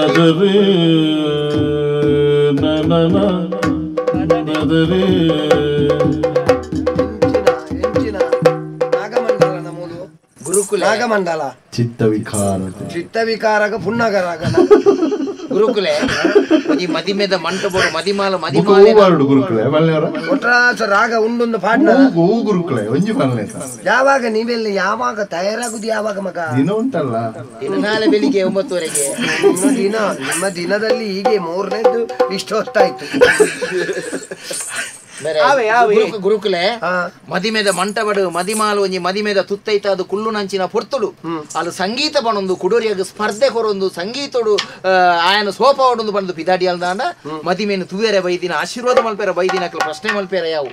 ಗುರುಕುಲ ನಾಗಮಂಡಲ ಚಿತ್ತ ವಿಕಾರ ಚಿತ್ತ ವಿಕಾರಗ ಪುಣ್ಣಗರಾಗ ಗುರುಕುಲೆ ಈ ಮದಿಮೆದ ಮಂಟಪಡು ಮದಿಮಾಲ ಮದಿಮಾಲೆ ಗುರುಕುಲೆ ಒಟ್ರಾಸ ರಾಗ ಉಂಡೊಂದು ಪಾಡ್ನ ಗುರುಕುಲೆ ಒಂಜಿ ಪನ್ಲೆ ಯಾವಾಗ ನೀವೆಲ್ಲ ಯಾವಾಗ ತಯಾರಾಗುದು ಯಾವಾಗ ಮಗ ದಿನ ಉಂಟಲ್ಲ ದಿನ ನಾಳೆ ಬೆಳಿಗ್ಗೆ 9:30ಗೆ ನಿಮ್ಮ ದಿನ ನಿಮ್ಮ ದಿನದಲ್ಲಿ ಹೀಗೆ ಮೂರನೇದು ಇಷ್ಟು ಹೊತ್ತಾಯ್ತು. ಗುರುಕುಲೆ ಮದಿಮೆದ ಮಂಟಪಡು ಮದಿಮಾಲ ಒಂಜಿ ಮದಿಮೆದ ತುತ್ತೈತ ಅದು ಕುಳ್ಳು ನಂಚಿನ ಪೊರ್ತುಡು ಅದು ಸಂಗೀತ ಪಣೊಂದು ಕುಡೋರಿಯಾಗ ಸ್ಪರ್ಧೆ ಕೊರೊಂದು ಸಂಗೀತಡು ಆಯನ ಸೋಪ ಒಡೊಂದು ಬಂದು ಪಿದಾಡಿ ಅಲ್ದಾಂಡ ಮದಿಮೆನು ತುವೇರೆ ಬೈದಿನ ಆಶೀರ್ವಾದ ಮಲ್ಪೇರ ಬೈದಿನ ಪ್ರಶ್ನೆ ಮಲ್ಪೇರ ಯಾವು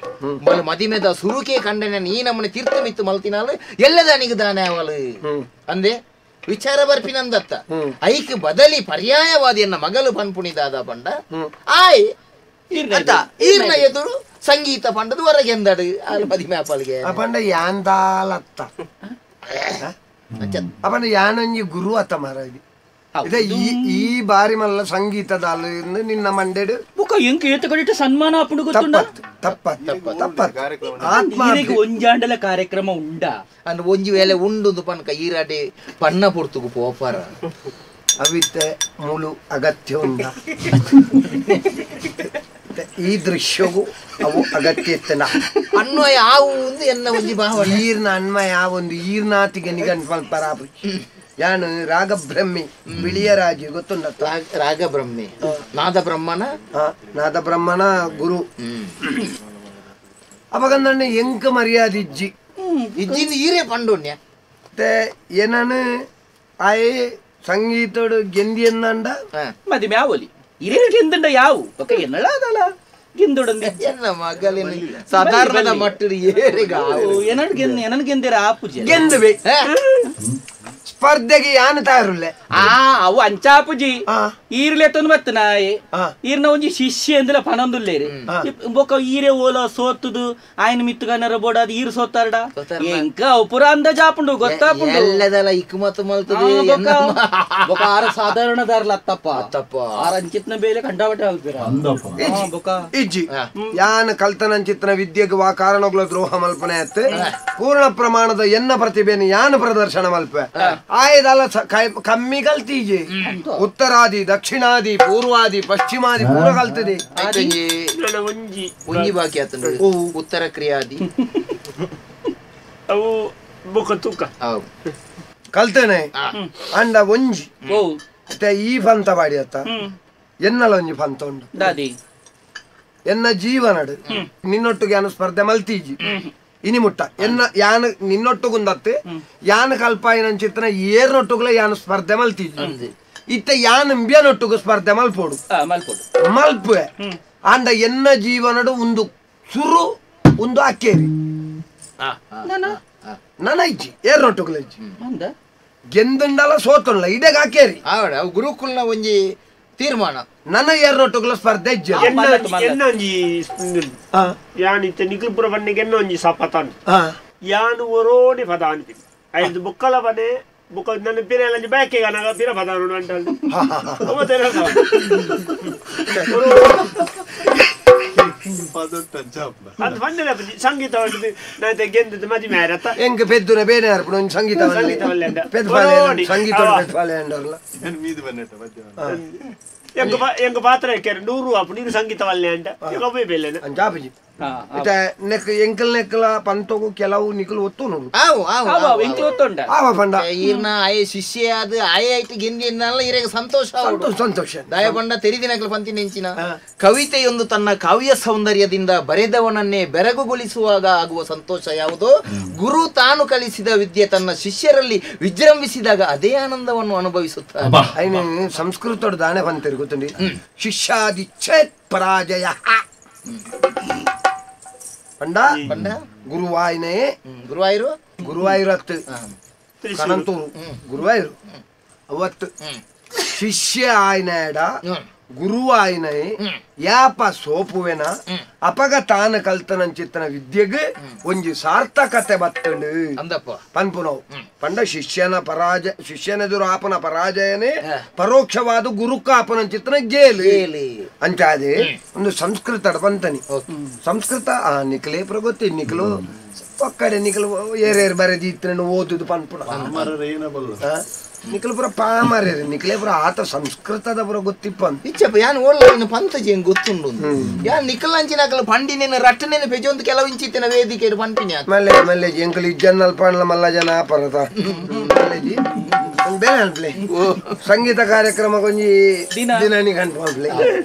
ಮಲ್ ಮದಿಮೆದ ಸುರುಕೆ ಕಂಡನೆ ನೀ ನಮ್ಮನೆ ತೀರ್ಥ ಮಿತ್ತು ಮಲ್ತಿನಾಲು ಎಲ್ಲದಾನಿಗೆ ದಾನೆ ಅವಳು ಅಂದೆ ವಿಚಾರ ಬರ್ಪಿನಂದತ್ತ ಐಕ್ ಬದಲಿ ಪರ್ಯಾಯವಾದಿಯನ್ನ ಮಗಲು ಪನ್ಪುಣಿದಾದ ಪಂಡ ಆಯ್ ಈರ್ನ ಎದುರು ಸಂಗೀತ ಪಂಡದ ಹೊರಗೆ ಎಂದಡು ಮದಿಮೆ ಅಪ್ಪಳಿಗೆ ಅಪಂಡ ಯಾಂದಾಲತ್ತ ಅಪಂಡ ಯಾನಂಜಿ ಗುರು ಅತ್ತ ಮಾರಾಜಿ ಇದೆ ಈ ಬಾರಿ ಮಲ್ಲ ಸಂಗೀತದ ನಿನ್ನ ಮಂಡೆಡು ಬುಕ್ಕ ಎಂಕ ಏತ ಕಡಿಟ ಸನ್ಮಾನ ಅಪ್ಪುಡು ಗೊತ್ತುಂಡ ತಪ್ಪ ತಪ್ಪ ತಪ್ಪ ಆತ್ಮ ಒಂಜಾಂಡಲ ಕಾರ್ಯಕ್ರಮ ಉಂಡ ಅಂಡ್ ಒಂಜಿ ವೇಳೆ ಉಂಡು ಪನ್ಕ ಈರಾಡೆ ಪಣ್ಣ ಪೊರ್ತುಗು ಪೋಪಾರ ಅವಿತೆ ಮೂಲು ಅಗತ್ಯ ಉಂಡ ಈ ದೃಶ್ಯವು ಅವು ಅಗತ್ಯ ಇತ್ತನ ಅನ್ವಯ ಆವು ಒಂದು ಎನ್ನ ಒಂಜಿ ಭಾವನೆ ಈರ್ನ ಅನ್ವಯ ಒಂದು ಈರ್ನಾತಿಗೆ ನಿಗಂಟ್ ಯಾನು ರಾಗಬ್ರಹ್ಮಿ ಬಿಳಿಯರಾಜಿ ಗೊತ್ತುಂಡ ರಾಗಬ್ರಹ್ಮಿ ನಾದ ಬ್ರಹ್ಮನ ನಾದ ಬ್ರಹ್ಮನ ಗುರು ಅವಾಗ ಎಂಕ ಮರ್ಯಾದೆ ಇಜ್ಜಿ ಇಜ್ಜಿಂದ ಈರೇ ಪಂಡುಣ್ಯ ಏನಾನು ಆಯೇ ಸಂಗೀತೋಡು ಗೆಂದಿ ಎಂದಂಡ ಮದಿಮೆ ಆವಲಿ ಇರೇ ಗೆಂದಂಡ ಯಾವು ಒಕ್ಕ ಎನ್ನಳ ಅದಲ್ಲ ಗೆಂದೊಡಂದೆ ಎನ್ನ ಮಗಲಿನ ಸಾಧಾರಣದ ಮಟ್ಟದ ಏರಿಗ ಏನಡ್ ಗೆಂದ ಏನನ್ ಗೆಂದಿರ ಆಪುಜಿ ಗೆಂದುವೆ ಸ್ಪರ್ಧೆಗೆ ಯಾನು ತಯಾರುಲ್ಲೆ ಆ ಅವು ಅಂಚಾಪುಜಿ ಈರ್ಲೆ ತಂದು ಬತ್ತ ನಾಯಿ ಈರ್ನ ಒಂಜಿ ಶಿಷ್ಯ ಅಂದಿಲ್ಲ ಪನೊಂದುಲ್ಲೇರಿ ಬೊಕ್ಕ ಈರೆ ಓಲ ಸೋತುದು ಆಯನ ಮಿತ್ತುಗನರ ಬೋಡಾದ ಈರ್ ಸೋತಾರಡ ಎಂಕ ಅವು ಪುರ ಅಂದಾಜಾಪುಂಡು ಗೊತ್ತಾಪುಂಡು ಎಲ್ಲದಲ್ಲ ಇಕ್ಮತ್ ಮಲ್ತದು ಬೊಕ್ಕ ಆರ ಸಾಧಾರಣದಾರ್ಲ ಅತ್ತಪ್ಪ ಅತ್ತಪ್ಪ ಆರ ಅಂಚಿತ್ನ ಬೇಲೆ ಕಂಡಾಬಟ್ಟೆ ಅಲ್ಪಿರ ಬೊಕ್ಕ ಇಜ್ಜಿ ಯಾನ ಕಲ್ತನಂಚಿತ್ನ ವಿದ್ಯೆಗೆ ವಾ ಕಾರಣಗಳ ದ್ರೋಹ ಮಲ್ಪನೆ ಅತ್ತೆ ಪೂರ್ಣ ಪ್ರಮಾಣದ ಎನ್ನ ಪ್ರತಿಭೆಯನ್ನು ಯಾನ ಪ್ರದರ್ಶನ ಮಲ್ಪೆ ಆಯ್ದಲ್ಲ ಕಮ್ಮಿ ಕಲ್ತೀಜಿ ಉತ್ತರಾದಿ ದಕ್ಷಿಣಾದಿ ಪೂರ್ವಾದಿ ಪಶ್ಚಿಮಾದಿ ಪೂರ ಕಲ್ತದೆ ಒಂಜಿ ಬಾಕಿ ಆತಂಡು ಉತ್ತರ ಕ್ರಿಯಾದಿ ಅವು ಬೊಕ್ಕ ತೂಕ ಕಲ್ತೇನೆ ಅಂಡ ಒಂಜಿ ಈ ಪಂತ ಬಾಡಿ ಅತ್ತ ಎನ್ನಲ ಒಂಜಿ ಪಂತ ಉಂಡು ದಾದಿ ಎನ್ನ ಜೀವನಡು ನಿನ್ನೊಟ್ಟಿಗೆ ಯಾನು ಸ್ಪರ್ಧೆ ಮಲ್ತೀಜಿ ಇನಿ ಮುಟ್ಟ ಎನ್ನ ಯಾನ ನಿನ್ನೊಟ್ಟುಗುಂದತ್ತೆ ಯಾನ ಕಲ್ಪಾಯಿನಂಚಿತ್ತನ ಏರ್ನೊಟ್ಟುಗುಲ ಯಾನು ಸ್ಪರ್ಧೆ ಮಲ್ತೀಜಿ ಇತ್ತ ಯಾನ್ ಇಂಬಿಯನೊಟ್ಟುಗು ಸ್ಪರ್ಧೆ ಮಲ್ಪೋಡು ಮಲ್ಪುವೆ ಅಂಡ ಎನ್ನ ಜೀವನಡು ಒಂದು ಸುರು ಒಂದು ಅಕ್ಕೇರಿ ನನ್ನ ಇಜ್ಜಿ ಏರ್ನೊಟ್ಟುಗುಲ ಇಜ್ಜಿ ಗೆಂದುಂಡಲ ಸೋತುಂಡ ಇದೇ ಅಕ್ಕೇರಿ ಗುರುಕುಲ್ನ ಒಂಜಿ ತೀರ್ಮಾನ ನನ್ನ ಏರ್ನೊಟ್ಟುಗುಲ ಸ್ಪರ್ಧೆ ಇಜ್ಜಿ ಯಾನಿತ್ತ ನಿಖಿಲ್ಪುರ ಬನ್ನಿಗೆ ಒಂಜಿ ಸಪತಾನ್ ಯಾನು ಒರೋಡಿ ಪದ ಅಂತೀನಿ ಐದು ಬುಕ್ಕಲ ಬನೆ ಬುಕ್ಕ ನನ್ನ ಪಿರ ಬ್ಯಾಕೆ ಅನಾಗ ಪಿರ ಪದ ಅಂಟ ಅದು ಬಂದಿಲ್ಲ ಸಂಗೀತ ಗೆಂದದ್ದು ಮದಿಮೆ ಆರತ್ತ ಎಂಕ್ ಪೆದ್ದುನ ಬೇನೆ ಅರ್ಪಣ ಒಂಜಿ ಸಂಗೀತ ಸಂಗೀತ ಪೆದ್ಪಾಲೆ ಅಂಡರ್ಲ ಎಂಕ್ ಪಾತ್ರ 100 ಅಪ್ಪು ನೀನು ಸಂಗೀತ ವಲ್ಲೆ ಅಂಟ ಒಬ್ಬೇ ಬೇಲೆ ಅಂಚಾಪುಜಿ ನೆಕ್ ಎಂಕಲ್ ನೆಕ್ಕಲ ಪಂತೋಗು ಕೆಲವು ನಿಕಲ್ ಒತ್ತು ನೋಡು. ಆವು ಆವು ಆವು ಎಂಕಲ್ ಒತ್ತುಂಡ. ಆವ ಪಂಡ. ಈರ್ನ ಆಯೆ ಶಿಷ್ಯ ಆದ್ ಆಯೆ ಐಟ್ ಗೆಂದಿನಲ್ಲ ಇರೆಗೆ ಸಂತೋಷ ಆವು. ಸಂತೋಷ. ದಯ ಪಂಡ ತೆರಿದಿನಕಲ್ ಪಂತಿನೆಂಚಿನ ಕವಿತೆಯೊಂದು ತನ್ನ ಕಾವ್ಯ ಸೌಂದರ್ಯದಿಂದ ಬರೆದವನನ್ನೇ ಬೆರಗುಗೊಳಿಸುವಾಗ ಆಗುವ ಸಂತೋಷ ಯಾವುದೋ, ಗುರು ತಾನು ಕಲಿಸಿದ ವಿದ್ಯೆ ತನ್ನ ಶಿಷ್ಯರಲ್ಲಿ ವಿಜೃಂಭಿಸಿದಾಗ ಅದೇ ಆನಂದವನ್ನು ಅನುಭವಿಸುತ್ತಾರೆ. ಐನ ಸಂಸ್ಕೃತದ ದಾನೆ ಬಂತಿರು ಗೊತ್ತುಂಡಿ. ಶಿಷ್ಯಾದಿಚ್ಛೇತ್ ಪರಾಜಯ ಪಂಡ ಪಂಡ ಗುರುವಾಯಿನೇ ಗುರುವಾಯೂರು ಗುರುವಾಯೂರತ್ತು ಕನಂತೂರು ಗುರುವಾಯೂರು ಅವತ್ತು ಶಿಷ್ಯ ಆಯ್ನಾಡ ಗುರುವಾಯಿನೇ ಯಾಪ ಸೋಪುವೆನ ಅಪಗ ತಾನ ಕಲ್ತನಂಚಿತ್ತನ ವಿದ್ಯೆಗೆ ಒಂಜಿ ಸಾರ್ಥಕತೆ ಬತ್ತಂಡು ಅಂದಪ್ಪ ಪನ್ಪುನವು. ಪಂಡ ಶಿಷ್ಯನ ಪರಾಜಯ, ಶಿಷ್ಯನೆದುರು ಆಪನ ಪರಾಜಯನೇ ಪರೋಕ್ಷವಾದ ಗುರುಕ್ಕ ಆಪನಂಚಿತ್ತನ ಗೇಲಿ ಅಂಚಾದೆ ಒಂದು ಸಂಸ್ಕೃತ ಬಂತನಿ. ಸಂಸ್ಕೃತ ಆ ನಿಖಲೇ ಪ್ರಗತಿ ನಿಖಲು ಒಕ್ಕಡೆ ನಿಖಲು ಏರೇರು ಬರೆದಿತ್ತನ ಓದುದು ಪನ್ಪುನ ನಿಖಲು ಪುರ ಪಾಮರೇರು ನಿಖಲೇ ಪುರ ಆತ ಸಂಸ್ಕೃತದ ಪುರ ಗೊತ್ತಿಪ್ಪ ಇಚ್ಚಪ್ಪ ಯಾನ್ ಓಲ್ಲ ಇನ್ನು ಪಂತಜಿ ಹೆಂಗ್ ಗೊತ್ತುಂಡು ಯಾನ್ ನಿಖಲಂಚಿನಕಲು ಪಂಡಿನೇನು ರಟ್ಟನೇನು ಪೆಜೊಂದು ಕೆಲವು ಇಂಚಿತ್ತಿನ ವೇದಿಕೆ ಪಂಪಿನ ಮಲ್ಲೆ ಮಲ್ಲೆ ಎಂಕಲು ಇಜ್ಜನ್ನಲ್ ಪಾಂಡ್ಲ ಮಲ್ಲ ಜನ ಪರತ ಮಲ್ಲೆಜಿ ಬೇರೆ ಅನ್ಪ್ಲೆ ಸಂಗೀತ ಕಾರ್ಯಕ್ರಮ ಕೊಂಜಿ ದಿನಾನಿ ಗಂಟು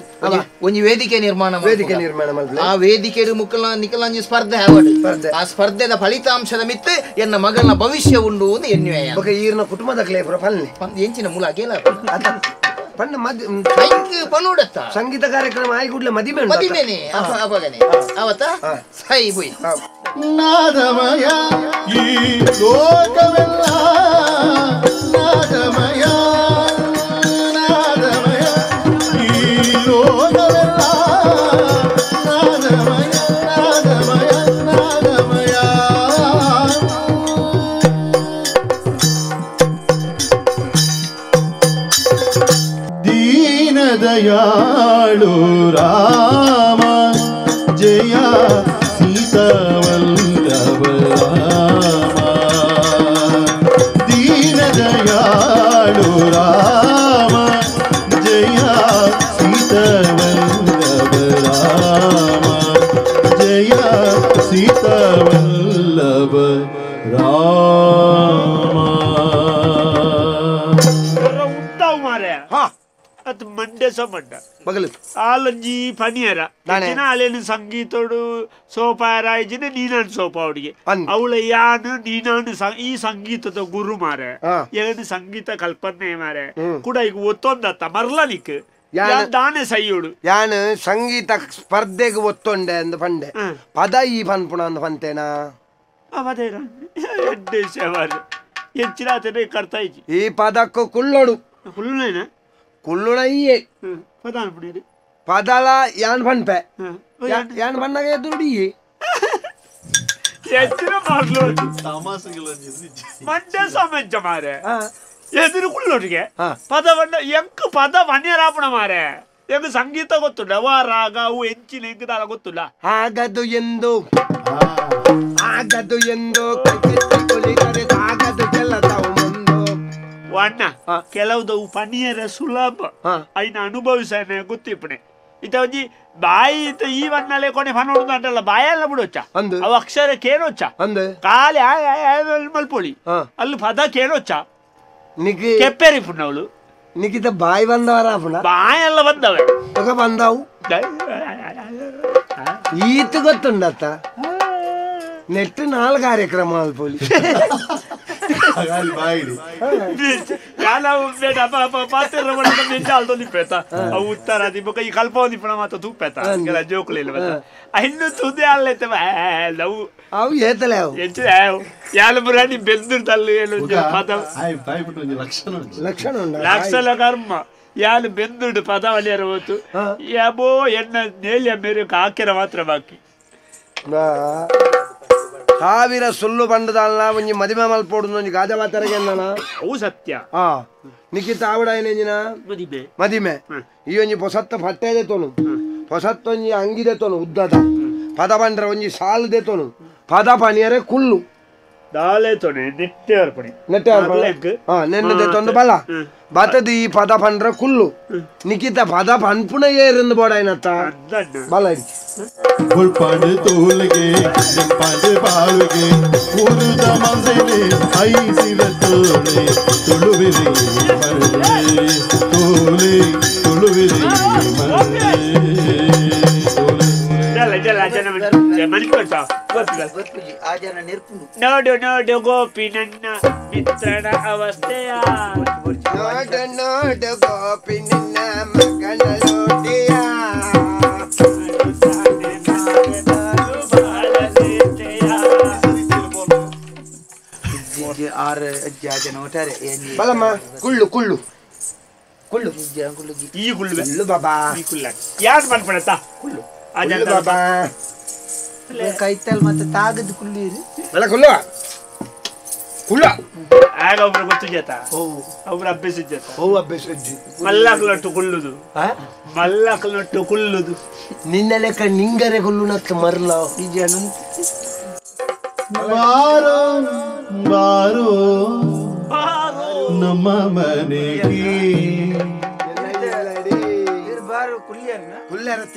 ಒಂಜಿ ವೇದಿಕೆ ನಿರ್ಮಾಣ ಮಲ್ಪ್ಲೆ. ಆ ವೇದಿಕೆ ಮುಕ್ಕಲ ನಿಖಲಂಜಿ ಸ್ಪರ್ಧೆ ಸ್ಪರ್ಧೆ ಆ ಸ್ಪರ್ಧೆದ ಫಲಿತಾಂಶದ ಮಿತ್ತು ಎನ್ನ ಮಗನ ಭವಿಷ್ಯ ಉಂಡು ಅಂತ ಎನ್ನುವೆ. ಬೊಕ ಈರ್ನ ಕುಟುಂಬದ ಕ್ಲೇಪುರ ಪಲ್ಲೆ ಎಂಚಿನ ಮೂಲ ಅಗೇಲ ಪಂಡ ಪನುಡತ್ತ ಸಂಗೀತ ಕಾರ್ಯಕ್ರಮ ಆಯಿ ಕೂಡ್ಲೆ ಮದಿಮೆ ಮದಿಮೆನೆ ಅಪಗನೆ ಅವತ್ತ ಸೈ ಬುಯ್ ನಾದಮಯ ಈ ಲೋಕವೆಲ್ಲ ನಾದಮಯ ನಾದಮಯ ಈ ಲೋಕವೆಲ್ಲ ನಾದಮಯ ನಾದಮಯ ನಾದಮಯ. ದೀನದಯಾಳು ರಾಮ ಜಯ ಸೀತಾವಲ್ಲಭ ರಾಮ ದೀನದಯಾಳು ರಾಮ ಜಯ ಸೀತಾವಲ್ಲಭ ರಾಮ ಜಯ ಸೀತಾವಲ್ಲಭ ರಾಮ. ಅದು ಮಂಡೆ ಸೊಮಂಡ ಬಗಲು ಆಲಂಜಿ ಪನಿಯರ ಆಲೇನು ಸಂಗೀತೋಡು ಸೋಪಾರ ಇಜಿನ ನೀನಾನು ಸೋಪ ಅವಡಿಗೆ ಅವಳ ಯಾನು ನೀನಾನು ಈ ಸಂಗೀತದ ಗುರು ಮಾರೆ ಏನು ಸಂಗೀತ ಕಲ್ಪನೆ ಮಾರೆ ಕೂಡ ಈಗ ಒತ್ತೊಂದತ್ತ ಮರ್ಲನಿಕ್ ದಾನೆ ಸೈಯೋಡು ಯಾನು ಸಂಗೀತ ಸ್ಪರ್ಧೆಗೆ ಒತ್ತೊಂಡೆ ಅಂದ್ ಪಂಡೆ ಪದ ಈ ಪನ್ಪುಣ ಅಂದ್ ಪಂತೇನಾ ಹೆಚ್ಚಿನ ಕರ್ತಾ ಇಜ್ಜಿ ಈ ಪದಕ್ಕೂ ಕುಳ್ಳೋಡು ಕುಳ್ಳುನೇನ ಕುಳ್ಳುಣ ಈಯೆ ಪದಲ ಯಾನ್ ಪನ್ಪೆ ಯಾನ್ ಪನ್ನಾಗ ಎದುರುಡಿ ಹೆಚ್ಚಿನ ಮಾಡ್ಲು ಮಂಡ್ಯ ಸಮಂಚ ಮಾರೆ ಎದುರು ಕುಳ್ಳೋಟಿಗೆ ಪದ ಬಣ್ಣ ಎಂಕ್ ಪದ ಮನ್ಯರಾಪಣ ಮಾರೆ ಎಂಕ್ ಸಂಗೀತ ಗೊತ್ತುಂಡ ವಾ ರಾಗ ಅವು ಎಂಚಿನ ಎಂಕ್ ದಾಲ ಗೊತ್ತುಲ್ಲ. ಆಗದು ಎಂದು ಆಗದು ಎಂದು ಕುಳಿತರೆ ಆಗದು ಕೆಲಸವು ಮುಂದು ವಣ್ಣ ಕೆಲವುದವು ಪನಿಯರ ಸುಲಭ ಐನ ಅನುಭವಿಸನೆ ಗೊತ್ತಿಪ್ಪಣೆ ಇತ ಒಂಜಿ ಬಾಯಿ ಈ ವನ್ನಲೆ ಕೊನೆ ಫನೋಡು ಅಂಟಲ್ಲ ಬಾಯೆಲ್ಲ ಬಿಡೋಚ್ಚ ಅವು ಅಕ್ಷರ ಕೇಳೋಚ್ಚ ಕಾಲಿ ಮಲ್ಪೊಳಿ ಅಲ್ಲಿ ಪದ ಕೇಳೋಚ್ಚ ನಿಗಿ ಕೆಪ್ಪೇರಿ ಪುಣ್ಣವಳು ನಿಕಿತ ಬಾಯಿ ಬಂದವರ ಪುಣ ಬಾಯೆಲ್ಲ ಬಂದವೆ ಬಂದವು ಈತ ಗೊತ್ತುಂಡತ್ತ ನೆಟ್ ನಾಲ್ ಕಾರ್ಯಕ್ರಮ ಅಲ್ಪೊಲಿ ಲಕ್ಷಣ ಕರ್ಮ ಯಾಲು ಬೆಂದುಡು ಪದ ವಲಿಯರ ಹೋತು ಯಾಬೋ ಎನ್ನ ನೇಲಿಯ ಮೇರೆ ಹಾಕಿರ ಮಾತ್ರ ಬಾಕಿ ಸಾವಿರ ಸುಳ್ಳು ಬಂಡದಲ್ಲ ಒಂಜಿ ಮದಿಮೆ ಮಲ್ಪೋಡು ಒಂಜಿ ಗಾದೆ ಮಾತಾರಗೆ ಅವು ಸತ್ಯ. ನಿಖಿತ ಆವಡ ಏನೇಂಜಿನ ಮದಿಮೆ ಮದಿಮೆ ಈ ಒಂಜಿ ಪೊಸತ್ತ ಪಟ್ಟೆ ದೆತೋನು ಪೊಸತ್ತೊಂಜಿ ಅಂಗಿ ದೆತೋನು ಉದ್ದದ ಪದ ಬಂಡ್ರ ಒಂಜಿ ಸಾಲು ದೆತೋನು ಪದ ಪನಿಯರೆ ಕುಲ್ಲು ದಾಲೆ ತೊನೆ ನೆಟ್ಟೆ ಅರ್ಪಣೆ ನೆಟ್ಟೆ ಅರ್ಪಣೆ ಹಾ ನೆನ್ನೆ ತೊಂದು ಬಲ ಬತದಿ ಈ ಪದ ಪಂಡ್ರ ಕುಲ್ಲು ನಿಕಿತ ಪದ ಪನ್ಪುಣ ಏರಿಂದ ಬೋಡಾಯ್ನತ್ತ ಬಲ ಗುಳ್ಪಾಂಡು ತೋಲ್ಗೆ ನಿಂಪಾಂಡು ಬಾಳುಗೆ ಊರುದ ಮಂದೆಲೆ ಐಸಿದ ತೋಲೆ ತುಳುವಿರಿ ಮರಳೆ ತೋಲೆ ತುಳುವಿರಿ ಮರಳೆ ಜಲ ಜಲ ಜನ ಮನ್ಕೊಳ್ತಾ ಆ ಜನ ನೆರ್ಪುಂಡು ನೋಡು ನೋಡು ಗೋಪಿ ನನ್ನ ಮಿತ್ರನ ಅವಸ್ಥೆಯ ನೋಡು ನೋಡು ಗೋಪಿ ನಿನ್ನ ಮಗನ ಲೋಟಿಯ ಬಲಮ್ಮ ಕುಳ್ಳು ಕುಳ್ಳು ಕುಳ್ಳು ಈ ಕುಳ್ಳು ಕುಳ್ಳು ಬಾಬಾ ಈ ಕುಳ್ಳ ಯಾರು ಮಾಡ್ಕೊಳತ್ತಾ ಕುಳ್ಳು ಆ ಜನ ಬಾಬಾ ಕೈತಲ್ ಮತ್ತೆ ತಾಗದು ಕುಳ್ಳಿರಿ ಬಲ ಕುಳ್ಳು ಕುಳ್ಳು ಆಗ ಒಬ್ರು ಗೊತ್ತು ಜೇತ ಒಬ್ರು ಅಭ್ಯಾಸ ಜೇತ ಓ ಅಭ್ಯಾಸ ಮಲ್ಲಕ್ಲೊಟ್ಟು ಕುಳ್ಳುದು ಮಲ್ಲಕ್ಲೊಟ್ಟು ಕುಳ್ಳುದು ನಿನ್ನ ಲೆಕ್ಕ ನಿಂಗರೆ ಕುಳ್ಳು ನತ್ತು ಮರ್ಲ ಈ ಜನ ಬಾರೋ ಬಾರೋ ನಮ್ಮ ಮನೆಗೆ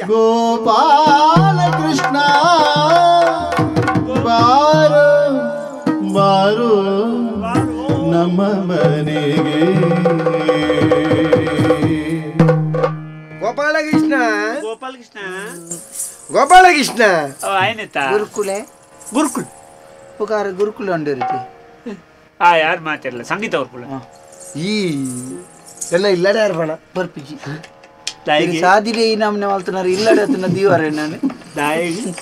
ಗೋಪಾಲ ಕೃಷ್ಣ ಬಾರೋ ಬಾರೋ ನಮ್ಮ ಮನೆಗೆ ಗೋಪಾಲಕೃಷ್ಣ ಗೋಪಾಲಕೃಷ್ಣ ಗೋಪಾಲಕೃಷ್ಣ ಗುರುಕುಲೆ ಗುರುಕುಲ್ ಉಪಕಾರ ಗುರುಕುಲ ಉಂಡಿರುತ್ತೆ ಆ ಯಾರು ಮಾತಾಡಲ್ಲ ಸಂಗೀತ ಗುರುಕುಲ ಈ ಎಲ್ಲ ಇಲ್ಲಡೆ ಅರ್ಪಣ ಬರ್ಪಿಜಿ ಸಾದಿಲೆ ಈ ನಮ್ಮನೆ ಮಲ್ತನಾರು ಇಲ್ಲಡೆ ಅತನ ದೀವರೆ ನಾನು ದಾಯಿಗೆ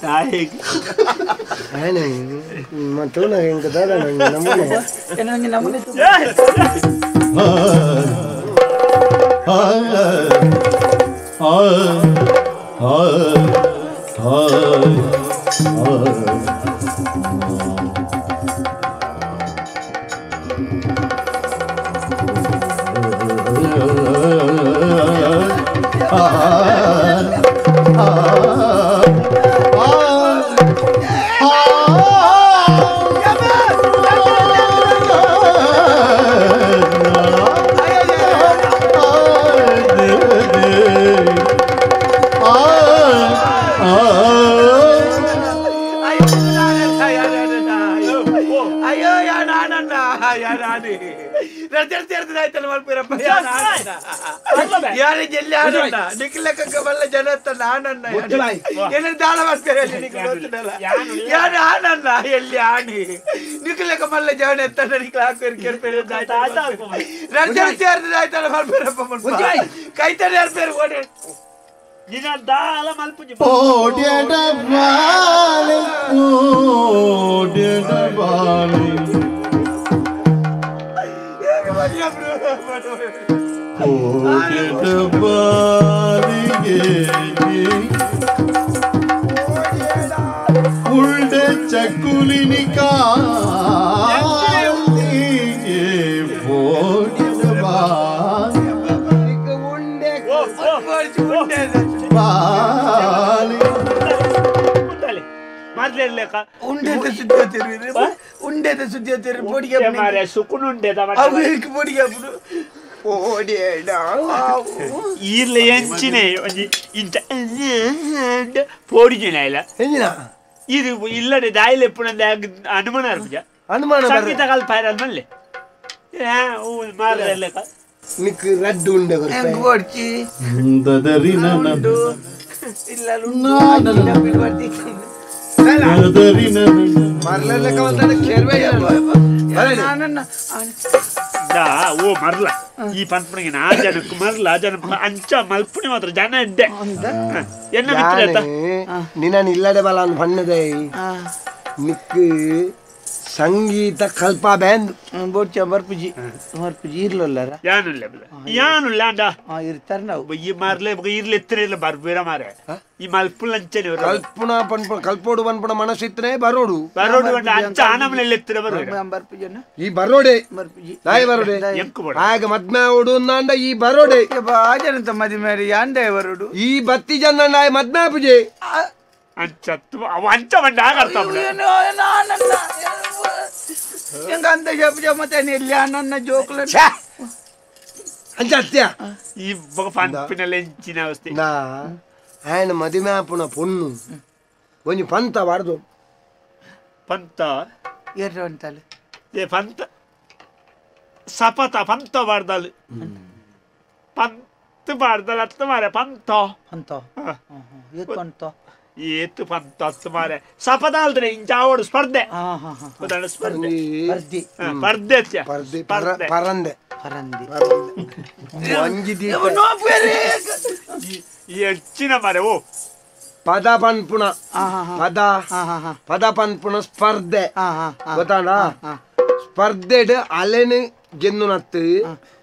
ದಾಯಿಗೆ ಮತ್ತೋನ ಹೆಂಗ ದಾದ ನಮ್ಮನೆ ಏನಂಗೆ ನಮ್ಮನೆ ಆ ಆ ಆ ಆ ಉಳ್ಡೆ ಚಕ್ಕುಲಿನಿ ಉಂಡೆದ ಸುದ್ದಿ ಈರ್ಲೆ ಎಂಚಿನೆ ಇಂತ ಪೋಡಿಜಿನ ಇಲ್ಲ ಇದು ಇಲ್ಲಡೆ ದಾಯಿಲೆ ಎಪ್ಪುನಂದ ಅನುಮಾನ ಅನುಮಾನ ಸಂಗೀತ ಕಲ್ಪ ಮಲ್ಲೆ ನಿಕ್ ರಡ್ಡು ಉಂಡೆ ಕೊಡ್ಚಿ ಇಲ್ಲ ಓ ಮರ್ಲ ಈ ಪನ್ಪುಣಿಗೆ ನಾ ಜನಕ್ಕೆ ಮರ್ಲ ಜನ ಅಂಚ ಮಲ್ಪುಣಿ ಮಾತ್ರ ಜನ ಇದ್ದೆ ಎನ್ನ ಮಿತ್ರ ನಿನ್ನ ಇಲ್ಲಡೆ ಬಲ ಬಣ್ಣದೆ ನಿಕ್ ಸಂಗೀತ ಕಲ್ಪ ಬ್ಯಾಂದ್ ಬೋಡ್ಚ ಬರ್ಪುಜಿ ಬರ್ಪುಜಿ ಇರ್ಲಲ್ಲರ ಯಾನುಲ್ಲ ಯಾನುಲ್ಲ ಅಂಡ ಇರ್ತಾರ ನಾವು ಈ ಮಾರ್ಲೆ ಇರ್ಲಿ ಎತ್ತರ ಇಲ್ಲ ಬರ್ಬೇರ ಮಾರೆ ಈ ಮಲ್ಪುಲ್ ಅಂಚನೆ ಕಲ್ಪುಣ ಪನ್ಪುಣ ಕಲ್ಪೋಡು ಪನ್ಪುಣ ಮನಸ್ಸಿತ್ತನೆ ಬರೋಡು ಬರೋಡು ಅಂಡ ಅಂಚ ಆನಮನೆಲ್ಲ ಎತ್ತರ ಬರೋಡು ಬರ್ಪುಜನ ಈ ಬರೋಡೆ ಬರ್ಪುಜಿ ನಾಯಿ ಬರೋಡೆ ಆಗ ಮದ್ಮೆ ಓಡು ಅಂದ ಈ ಬರೋಡೆ ಆಜನಂತ ಮದ್ಮೆ ಯಾಂಡೆ ಬರೋಡು ಈ ಬತ್ತಿ ಜನ ನಾಯಿ ಮದ್ಮೆ ಪೂಜೆ ಅಂಚ ಅವ ಅಂಚ ಬಂಡ ಆಗ ಅರ್ಥ ಎಂಗ ಅಂದ ಜಪ ಜಮತೆ ನಿಲ್ಲ ನನ್ನ ಜೋಕ್ಲ ಅಂಚತ್ಯ ಈ ಬಗ ಪನ್ಪಿನ ಲೆಂಚಿನ ಅವಸ್ಥೆ ನಾ ಆಯನ ಮದಿಮೆ ಆಪುನ ಪೊಣ್ಣು ಒಂಜಿ ಪಂತ ಬಾರ್ದು ಪಂತ ಏರು ಅಂತಾಲೆ ಏ ಪಂತ ಸಪತ ಪಂತ ಬಾರ್ದಲ್ ಪಂತ ಬಾರ್ದಲ್ ಅತ್ತ ಮಾರೆ ಪಂತ ಪಂತ ಏತ್ ಪಂತ ಏತ್ ಪಂತ ಅತ್ತ ಮಾರೆ ಸಪತ ಅಲ್ದ್ರೆ ಇಂಚಾವೋಡು ಸ್ಪರ್ಧೆ ಸ್ಪರ್ಧೆ ಸ್ಪರ್ಧೆ ಸ್ಪರ್ಧೆ ಪರಂದೆ ಪರಂದೆ ಹೆಚ್ಚಿನ ಮಾರೆ ಓ ಪದ ಪನ್ಪುಣ ಪದ ಪದ ಪನ್ಪುಣ ಸ್ಪರ್ಧೆ ಗೊತ್ತಾಂಡ ಸ್ಪರ್ಧೆಡ್ ಅಲೆನು ಗೆನ್ನು ನತ್ತು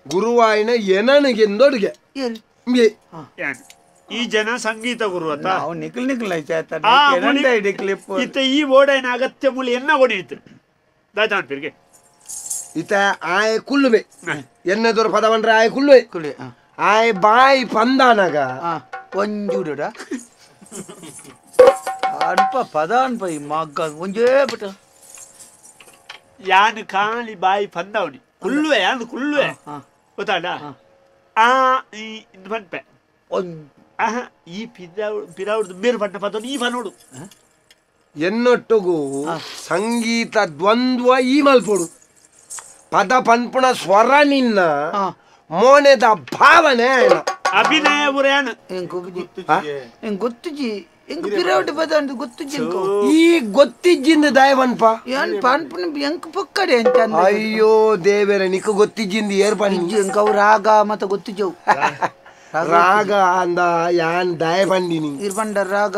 ಗುರುವಾಯಿನ ಏನನು ಗೆಂದೊಡುಗೆ ಈ ಜನ ಸಂಗೀತ ಗುರು ಅಂತ ನಿಖಲ್ ನಿಖಲ್ ಇತ್ತ ಈ ಓಡೈನ ಅಗತ್ಯ ಮೂಲಿ ಎನ್ನ ಓಡಿತ್ತು ದಾಯ್ತಾನ್ಪಿರ್ಗೆ ಇತ ಆಯ ಕುಳ್ಳುವೆ ಎನ್ನದೊರು ಪದ ಬಂದ್ರೆ ಆಯ ಕುಳ್ಳುವೆ ಆಯ್ ಬಾಯ್ ಪಂದಾನಗ ಒಂಜುಡ ಅನ್ಪ ಪದ ಅನ್ಪ ಈ ಮಗ್ಗ ಒಂಜೇ ಬಿಟ್ಟ ಯಾನು ಕಾಲಿ ಬಾಯಿ ಪಂದವನಿ ಕುಳ್ಳುವೆ ಯಾನು ಕುಳ್ಳುವೆ ಗೊತ್ತಾಡ ಆ ಈ ಪನ್ಪೆ ಆಹಾ ಈ ಪಿರಾವ್ರದ್ದು ಬೇರೆ ಪಟ್ಟ ಪದ ಈ ಪನೋಡು ಎನ್ನೊಟ್ಟುಗು ಸಂಗೀತ ದ್ವಂದ್ವ ಈ ಮಲ್ಪೊಡು ಪದ ಪನ್ಪುಣ ಸ್ವರ ನಿನ್ನ ಮೋನೆದ ಭಾವನೆ ಅಭಿನಯ ಬುರ್ಯಾನ ಗೊತ್ತುಜಿ ಎಂಕ್ ಪಿರೌಟ್ ಪದ ಅಂದ್ ಗೊತ್ತುಜಿ ಈ ಗೊತ್ತಿಜ್ಜಿಂದ ದಯವನ್ಪ ಏನ್ ಪನ್ಪುನ ಎಂಕ್ ಪೊಕ್ಕಡೆ ಅಂತ ಅಯ್ಯೋ ದೇವರೇ ನಿಕ್ಕ ಗೊತ್ತಿಜ್ಜಿಂದ ಏರ್ ಪನ್ನಿ ಎಂಕ್ ಅವು ರಾಗ ಮತ್ತ ಗೊತ್ತುಜವು ರಾಗ ಅಂದ ಯಾನ್ ದಯ ಪಂಡಿನಿ ಇರ್ಪಂಡ ರಾಗ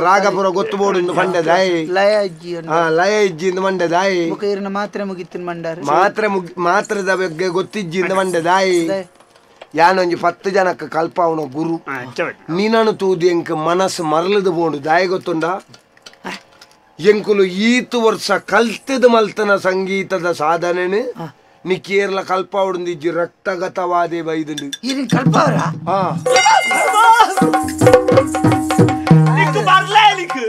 ರಾಗ ಪೂರ ಗೊತ್ತು ಬೋಡು ಇಂದು ಪಂಡೆ ದಾಯ ಲಯ ಇಜ್ಜಿ ಲಯ ಇಜ್ಜಿ ಇಂದು ಮಂಡೆ ದಾಯಿ ಬೊಕ ಇರ್ನ ಮಾತ್ರೆ ಮುಗಿತ್ತಿನ ಮಂಡಾರ ಮಾತ್ರೆ ಮಾತ್ರದ ಬಗ್ಗೆ ಗೊತ್ತಿಜ್ಜಿ ಇಂದು ಮಂಡೆ ದಾಯಿ ಯಾನೊಂಜಿ 10 ಜನಕ್ಕೆ ಕಲ್ಪಾವನ ಗುರು ನೀನನು ತೂದು ಎಂಕ್ ಮನಸ್ಸು ಮರಳದು ಬೋಂಡು ದಾಯ ಗೊತ್ತುಂಡ ಎಂಕುಲು ಈತು ವರ್ಷ ಕಲ್ತದ ಮಲ್ತನ ಸಂಗೀತದ ಸಾಧನೆ ನೀ ಕೇರಳ ಕಲ್ಪಾವಡುಂದಿಜ್ಜಿ ರಕ್ತಗತವಾದೆ ಬೈದುಂಡು ಇರಿನ್ ಕಲ್ಪಾವರ ನಿಕ್ಕು ಬರ್ಲೇ ನಿಕ್ಕು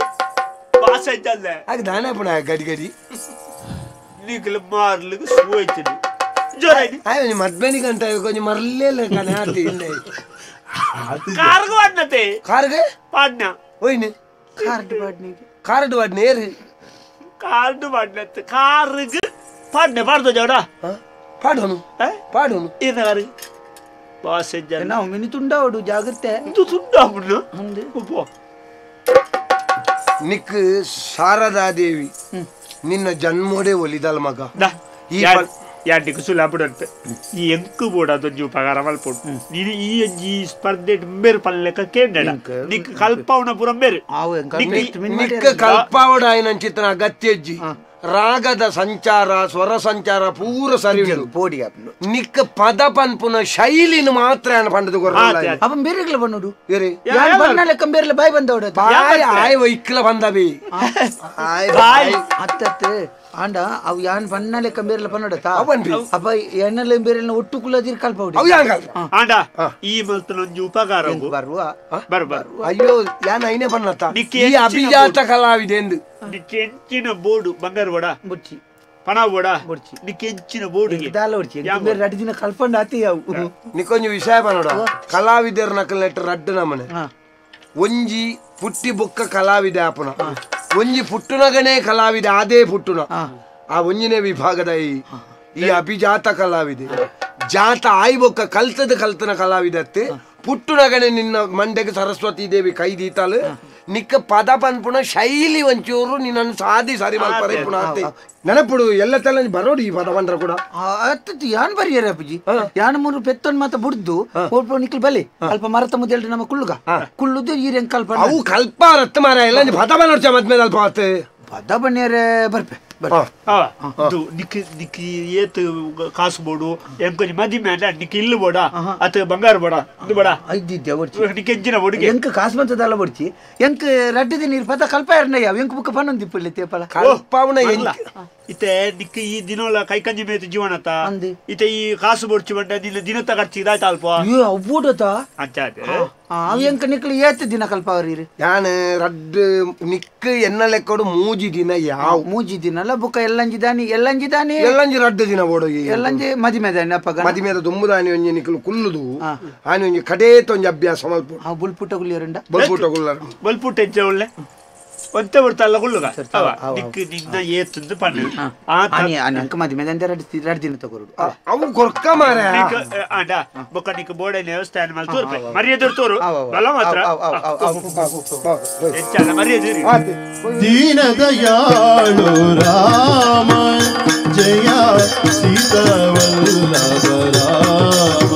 ಭಾಷೆ ಇದ್ದಲ್ಲೇ ಆಗ ದಾನೆ ಪುಣ ಗಡಿ ಗಡಿ ನಿಕ್ಲು ಮಾರ್ಲಿಕ್ಕೆ ಸೋಯ್ತೀನಿ ಜೋರಾಯ್ತು ಆಯ್ ಮದ್ವೆನಿಗೆ ಅಂತ ಕೊಂಚ ಮರಲೇ ಕಣೆ ಆತಿ ಇಲ್ಲ ಕಾರ್ಗ ವಾಡ್ನತೆ ಕಾರ್ಗ ಪಾಡ್ನ ಓಯ್ನೆ ಕಾರ್ಡ್ ವಾಡ್ನಿಗೆ ಕಾರ್ಡ್ ವಾಡ್ನ ಏರು ಕಾರ್ಡ್ ವಾಡ್ನತೆ ಕಾರ್ಗ್ ಪಾಡ್ನೆ ಪಾಡ್ದು ಜೋಡ ಪಾಡೋನು ಪಾಡೋನು ಏನ ಕಾರ್ಗ್ ಬಾಸ್ ಜನ ನಾವು ಮಿನಿ ತುಂಡಾವಡು ಜಾಗ್ರತೆ ಇದು ತುಂಡಾವಡು ಉಪ್ಪು ನಿಕ್ ಶಾರದಾದೇವಿ ನಿನ್ನ ಜನ್ಮೋಡೆ ಒಲಿದಲ್ ಮಗ ಈ ಯಾಟಿಗೆ ಸುಲಾಪುಡಂತೆ ಈ ಎಂಕು ಬೋಡ ಅದೊಂಜಿ ಉಪಕಾರ ಮಲ್ಪೊಡು ನೀನು ಈ ಒಂಜಿ ಸ್ಪರ್ಧೆ ಬೇರು ಪಲ್ಲೆಕ್ಕ ಕೇಂದ್ರ ನಿಕ್ ಕಲ್ಪಾವಣ ಪೂರ ಬೇರು ನಿಕ್ಕ ಕಲ್ಪಾವಡ ಆಯ್ನಂಚಿತನ ಅಗತ್ಯಜ್ಜಿ ರಾಗದ ಸಂಚಾರ ಸ್ವರ ಸಂಚಾರ ಪೂರ ಸರಿ ಪೋಡಿ ನಿಕ್ಕ ಪದ ಪನ್ಪುನ ಶೈಲಿನ ಮಾತ್ರ ಪಂಡದು ಅಪ್ಪ ಬೇರೆಗ್ಲ ಬನ್ನುಡು ಬೇರೆ ಬಾಯ್ ಬಂದವಡ ಬಾಯ್ ಆಯ್ ವೈಕ್ಲ ಬಂದವಿ ಬಾಯ್ ಅತ್ತತ್ತು ಆಂಡ ಅವು ಯಾನ್ ಬಣ್ಣಲೆ ಕಂಬೇರ್ಲ ಪನ್ನಡತ ಅಪ್ಪ ಎಣ್ಣಲೆ ಬೇರೆಲ್ಲ ಒಟ್ಟು ಕುಲದಿರ್ ಕಲ್ಪೌಡಿ ಆಂಡ ಈ ಮಲ್ತನೊಂಜಿ ಉಪಕಾರ ಬರುವ ಬರು ಬರು ಅಯ್ಯೋ ಯಾನ್ ಐನೆ ಬನ್ನತ ಈ ಅಭಿಜಾತ ಕಲಾವಿದೆ ಎಂದು ನಿಕ್ಕೆ ಎಂಚಿನ ಬೋರ್ಡು ಬಂಗಾರ ಬೋಡ ಬುಡ್ಚಿ ಪಣ ಬೋಡ ಬುಡ್ಚಿ ನಿಕ್ಕೆ ಎಂಚಿನ ಬೋರ್ಡು ದಾಲ ಬುಡ್ಚಿ ಬೇರೆ ರಡ್ಡು ದಿನ ಕಲ್ಪಂಡ ಆತಿ ಅವು ನಿಕ್ಕೊಂಜಿ ವಿಷಯ ಬನ್ನಡ ಕಲಾವಿದರ ನಕಲ್ ಲೆಟರ್ ರಡ್ಡು ನಮನೆ ಒಂಜಿ ಪುಟ್ಟಿ ಬೊಕ್ಕ ಕಲಾವಿದೆ ಆಪುನ ಒಂಜಿ ಪುಟ್ಟುನಗನೇ ಕಲಾವಿದೆ ಅದೇ ಪುಟ್ಟುನ ಆ ಒಂಜಿನೇ ವಿಭಾಗದ ಈ ಅಭಿಜಾತ ಕಲಾವಿದೆ ಜಾತ ಆಯ್ ಬೊಕ್ಕ ಕಲ್ತದ ಕಲ್ತನ ಕಲಾವಿದತ್ತೆ ಪುಟ್ಟುನಗನೆ ನಿನ್ನ ಮಂಡೆಗೆ ಸರಸ್ವತಿ ದೇವಿ ಕೈ ದೀತಾಳು ನಿಕ್ಕ ಪದ ಪನ್ಪುಣ ಶೈಲಿ ಒಂಚೂರು ನಿನ್ನನ್ನು ಸಾದಿ ಸರಿ ಮಲ್ಪರೆ ಪುಣ ನೆನಪುಡು ಎಲ್ಲ ತಲೆ ಬರೋಡು ಈ ಪದ ಪಂಡ್ರ ಕೂಡ ಅತ್ತತ್ತು ಯಾನ್ ಬರಿಯರ ಅಪ್ಪಾಜಿ ಯಾನ್ ಮೂರು ಪೆತ್ತೊಂದು ಮಾತ ಬುಡ್ದು ಓಡ್ಪೋ ನಿಕ್ಲು ಬಲೆ ಅಲ್ಪ ಮರತ ಮುದ್ದೆಲ್ರಿ ನಮ್ಮ ಕುಳ್ಳುಗ ಕುಳ್ಳುದು ಈ ರೆಂಗ್ ಕಲ್ಪ ಅವು ಕಲ್ಪ ರತ್ತ ಮಾರ ಎಲ್ಲ ಪದ ಬನ್ನೋಡ್ಚ ಮದ್ಮೇಲೆ ಅಲ್ಪ ಆತು ಪದ ಬನ್ನಿಯರೇ ಬರ್ಪೆ ನಿಕ್ ನಿಕ್ ಏತ್ ಕಾಸು ಬೋಡು ಎಂಕೊಂಜಿ ಮದಿಮೆ ಅಂಡ ನಿಕ್ ಇಲ್ಲು ಬೋಡ ಅತ್ ಬಂಗಾರ ಬೋಡ ಇದು ಬೋಡ ಇದ್ದಿದ್ದೆ ಒಡ್ಚಿ ನಿಕ್ ಎಂಚಿನ ಬೋಡಿಗೆ ಎಂಕ್ ಕಾಸು ಬಂತದಲ್ಲ ಒಡ್ಚಿ ಎಂಕ್ ರಡ್ಡದ ನೀರು ಪದ ಕಲ್ಪ ಎರಡ್ನಯ್ಯ ಎಂಕ್ ಬುಕ್ಕ ಪನ್ನೊಂದು ಇಪ್ಪಲ್ಲಿ ತೇಪಲ ಕಲ್ಪವನ ಇತ್ತೆ ನಿಕ್ ಈ ದಿನೋಲ ಕೈ ಕಂಜಿ ಮೇತು ಜೀವನತ ಇತ್ತೆ ಈ ಕಾಸು ಬೊಡ್ಚಿ ಬಂಡ ನಿನ್ನ ದಿನತ ಖರ್ಚು ಇದಾಯ್ತ ಅಲ್ಪ ಅವ್ಬೋಡತ ಅಂಚಾದ ಅವು ನಿಕ್ಲು ಏತ್ ದಿನ ಕಲ್ಪವರಿ ಯಾನ್ ರಡ್ಡ್ ನಿಕ್ ಎನ್ನ ಲೆಕ್ಕೊಡು ಮೂಜಿ ದಿನ ಯಾವ ಮೂಜಿ ದಿನ ಅಲ್ಲ ಬುಕ್ಕ ಎಲ್ಲಂಜಿ ದಾನಿ ಎಲ್ಲಂಜಿ ದಾನಿ ಎಲ್ಲಂಜಿ ರಡ್ಡ್ ದಿನ ಓಡೋಗಿ ಎಲ್ಲಂಜಿ ಮದಿಮೆ ದಾನಿ ಅಪ್ಪಗ ಮದಿಮೆದ ದುಂಬುದಾನಿ ಒಂಜಿ ನಿಕ್ಲು ಕುಲ್ಲುದು ಆನಿ ಒಂಜಿ ಕಡೇತ ಒಂಜಿ ಅಭ್ಯಾಸ ಮಲ್ಪ ಆ ಬುಲ್ಪುಟ ಗುಲ್ಲಿಯರಂಡ ಬಲ್ಪುಟ ಗುಲ್ಲರ ಬಲ್ಪುಟ ಎಂಚ ಉಳ್ಳೆ ಒಂತೆ ಬಿಡ್ತಲ್ಲ ಗುಲ್ಲುಗ ಅವ ನಿಕ್ ನಿನ್ನ ಏತಂದು ಪಣ್ಣು ಆ ಆನಿ ಆನಿ ಅಂಕ ಮದಿಮೆ ದಂದೆ ರಡ್ಡ್ ದಿನ ತಗೊರುಡು ಅವು ಕೊರ್ಕ ಮಾರೆ ನಿಕ್ ಆಂಡ ಬೊಕ್ಕ ನಿಕ್ ಬೋಡೆ ದೇವಸ್ಥಾನ ಮಲ್ ತೋರ್ಪೆ ಮರ್ಯಾದೆ ತೋರು ಬಲ ಮಾತ್ರ ಎಂಚಲ್ಲ ಮರ್ಯಾದೆ ದೀನ ದಯಾಳು ರಾಮ ಜಯ ಸೀತಾವಲ್ಲಭ ರಾಮ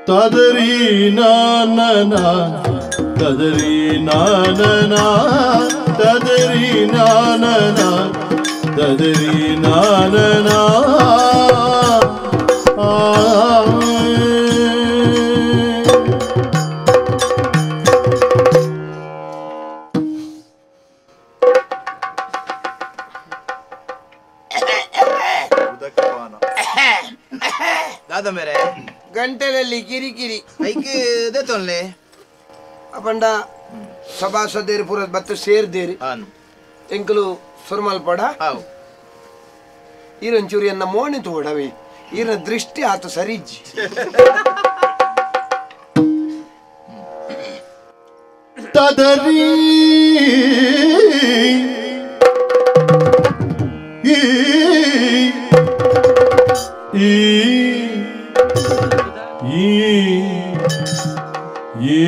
ತದರಿ ನಾನನ ತದರಿ ನಾನನ ತದರಿ ನಾನನ ತದರಿ ನಾನನ ದಾದ ಮೇರೆ ಗಂಟೆಯಲ್ಲಿ ಕಿರಿಕಿರಿ ಐಕ್ ದೇತೊನ್ಲೆ ಅಪಂಡ ಸಭಾಸದೇರಿ ಪೂರ ಬತ್ತು ಸೇರ್ದೇರಿ ಎಂಕಲು ಸುರ್ಮಲ್ಪಡ ಈರೊಂಚೂರು ಎನ್ನ ಮೋಣಿ ತೋಡವಿ ಈರನ ದೃಷ್ಟಿ ಆತ ಸರಿಜ್ಜಿ ತದರಿ ಈ ಈ ಈ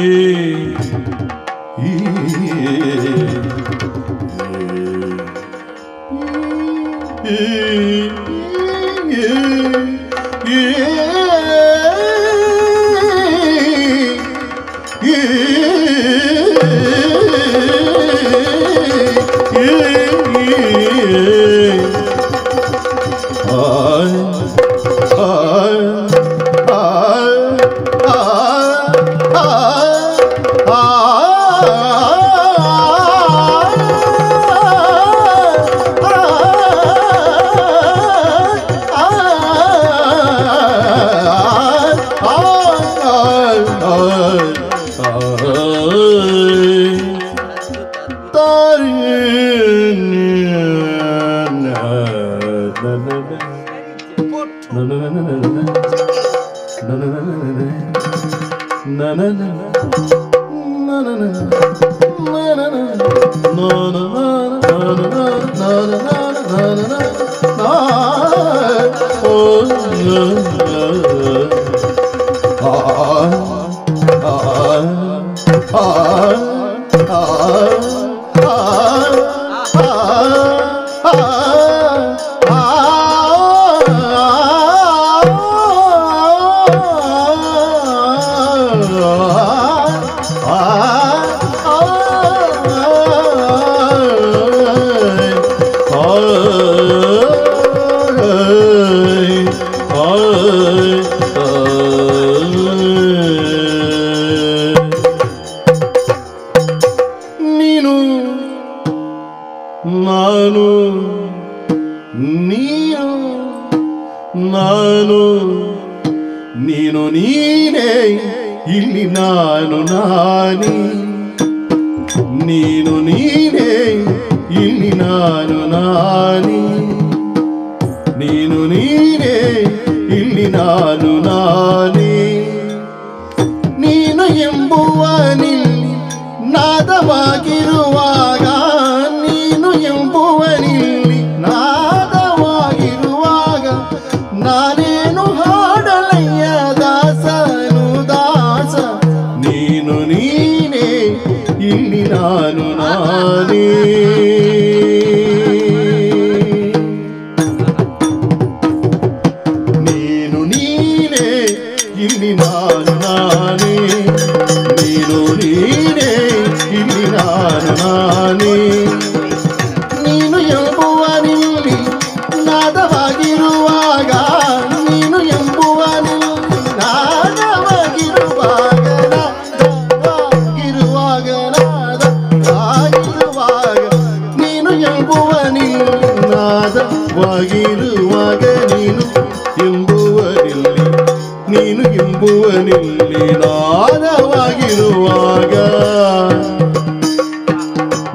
ನೀನು ಎಂಬುವನಿಲ್ಲಿ ನಾದವಾಗಿರುವಾಗ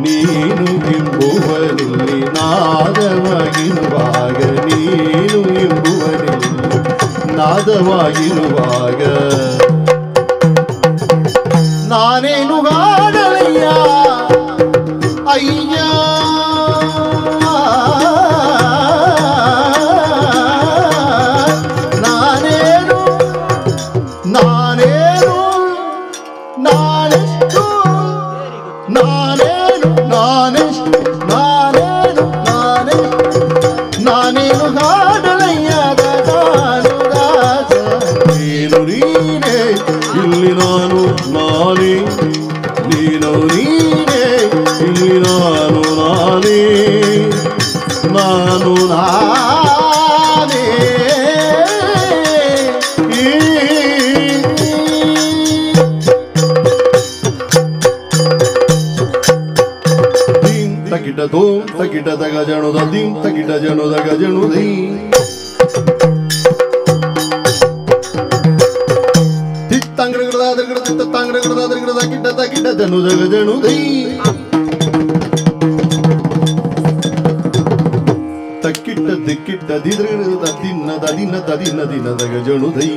ನೀನು ಎಂಬುವನಿಲ್ಲಿ ನಾದವಾಗಿರುವಾಗ ನೀನು ಎಂಬುವನಿಲ್ಲಿ ನಾದವಾಗಿರುವಾಗ ನಾನೇನು ಹಾಡಲಯ್ಯ ಅಯ್ಯ ನಾನೇನು ನಾನೇನು ನಾನೆಷ್ಟು ನಾನೇನು ನಾನೆಷ್ಟು ನಾನೇನು ನಾನೆಷ್ಟು ನಾನೇನು ಹಾಡಲಯ್ಯ ನಾನು ದಾಸ ನೀನು ನೀನೇ ಇಲ್ಲಿ ನಾನು ನಾನೇ ನೀನು ನೀನೇ ಇಲ್ಲಿ ನಾನು ನಾನೇ ನಾನು ನಾನೇ ದೀಂ ತಗಿಟ ದೋಂ ತಗಿಟ ದಗ ಜಣುದ ದೀಂ ತಗಿಟ ಜಣುದ ಗಜಣು ದೀ ತಕ್ಕಿಟ್ಟ ದಿಕ್ಕಿಟ್ಟ ದಿದ್ರಿದ ದಿನ್ನದ ದಿನದ ದಿನ ದಿನದ ಗಜಣು ದೈ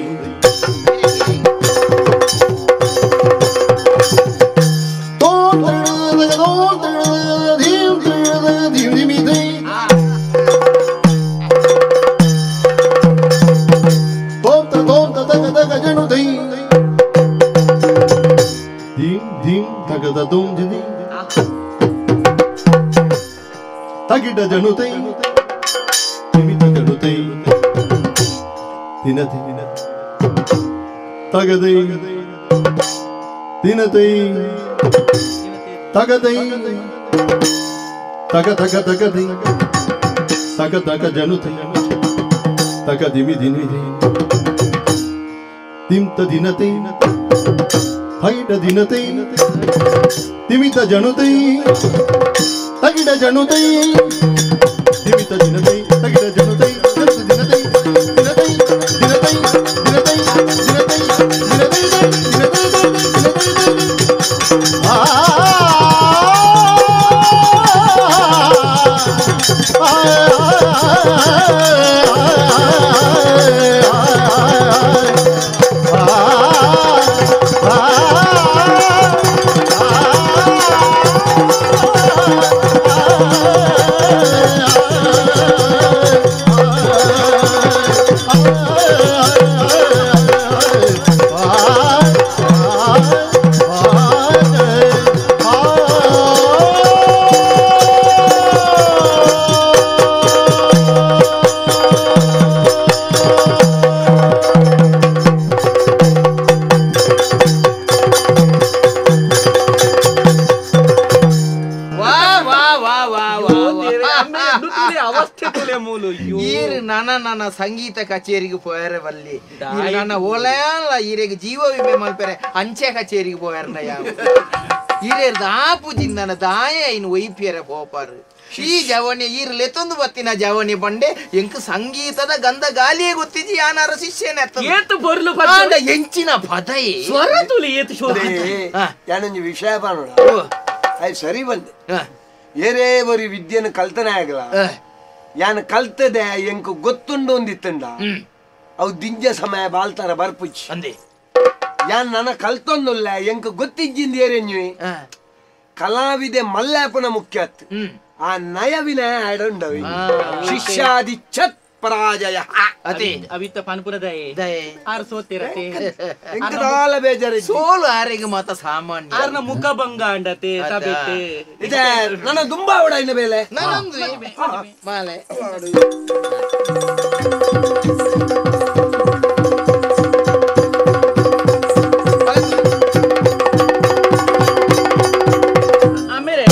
ತಗಿಡ ಜನುತೈ ತಿಮಿತ ಜನುತೈ ದಿನತೆ ತಗದೈ ದಿನತೈ ತಗದೈ ತಗ ತಗ ತಗದೈ ತಗ ತಗ ಜನುತೈ ತಗ ದಿಮಿ ದಿನಿ ತಿಂತ ದಿನತೈ ಹೈಡ ದಿನತೈ ತಿಮಿತ ಜನುತೈ ತಗಿಡ ಜನುತೈ ದಿಮಿತ ದಿನತೈ ತಗಿಡ ಜನುತೈ ದಿನತೈ ದಿನತೈ ದಿನತೈ ದಿನತೈ ದಿನತೈ ದಿನತೈ ದಿನತೈ ದಿನತೈ ಆ ನನ್ನ ಸಂಗೀತ ಕಚೇರಿಗೆ ಪೋಯರೆ ಬಲ್ಲಿ ನನ್ನ ಓಲಲ್ಲ ಈರೆಗೆ ಜೀವ ವಿಮೆ ಮಲ್ಪೆರೆ ಅಂಚೆ ಕಚೇರಿಗೆ ಪೋಯರ್ನ ಯಾವ ಈರೇರ್ ದಾಪುಜಿಂದನ ದಾಯ ಇನ್ನು ಒಯ್ಪಿಯರೆ ಪೋಪಾರು ಈ ಜವಣಿ ಈರು ಲೆತ್ತೊಂದು ಬತ್ತಿನ ಜವಣಿ ಬಂಡೆ ಎಂಕ್ ಸಂಗೀತದ ಗಂಧ ಗಾಲಿಯೇ ಗೊತ್ತಿಜಿ ಯಾನಾರ ಶಿಷ್ಯನ ಏತು ಬೊರ್ಲು ಎಂಚಿನ ಪದ ಸ್ವರ ತುಲಿ ಏತು ಶೋಧ ಯಾನೊಂಜಿ ವಿಷಯ ಪಾನೋಡ ಅದು ಸರಿ ಬಂದೆ ಏರೇ ಬರಿ ವಿದ್ಯೆಯನ್ನು ಕಲ್ತನೆ ಆಗಲ ಯಾನ್ ಕಲ್ತದೆ ಎಂಕ್ ಗೊತ್ತುಂಡು ಒಂದಿತ್ತಂಡ ಅವು ದಿಂಜ ಸಮಯ ಬಾಲ್ತಾರ ಬರ್ಪುಚ್ಚಿ ಅಂದೆ ಯಾನ್ ನನ್ನ ಕಲ್ತೊಂದುಲ್ಲ ಎಂಕ್ ಗೊತ್ತಿಜ್ಜಿಂದ ಏರೆನ್ಯುವೆ ಕಲಾವಿದೆ ಮಲ್ಲಾಪನ ಮುಖ್ಯ ಆ ನಯವಿನ ಆಡಂಡವಿ ಶಿಷ್ಯಾದಿ ಛತ್ ಪರಾಜಯ ಅದೇ ಅವಿತ ಪನ್ಪುನದಯೆ ಆರ್ ಸೋತಿರತೆ ಎಂಕದಾಲ ಬೇಜಾರ ಸೋಲು ಆರೆಗೆ ಮಾತ ಸಾಮಾನ್ಯ ಆರ್ನ ಮುಖ ಭಂಗ ಅಂಡತೆ ಸಬಿತೆ ಇದೆ ನನ್ನ ದುಂಬಾ ಅವಡ ಇನ್ನ ಬೇಲೆ ನಾನೊಂದು ಮಾಲೆ ಆಮೇಲೆ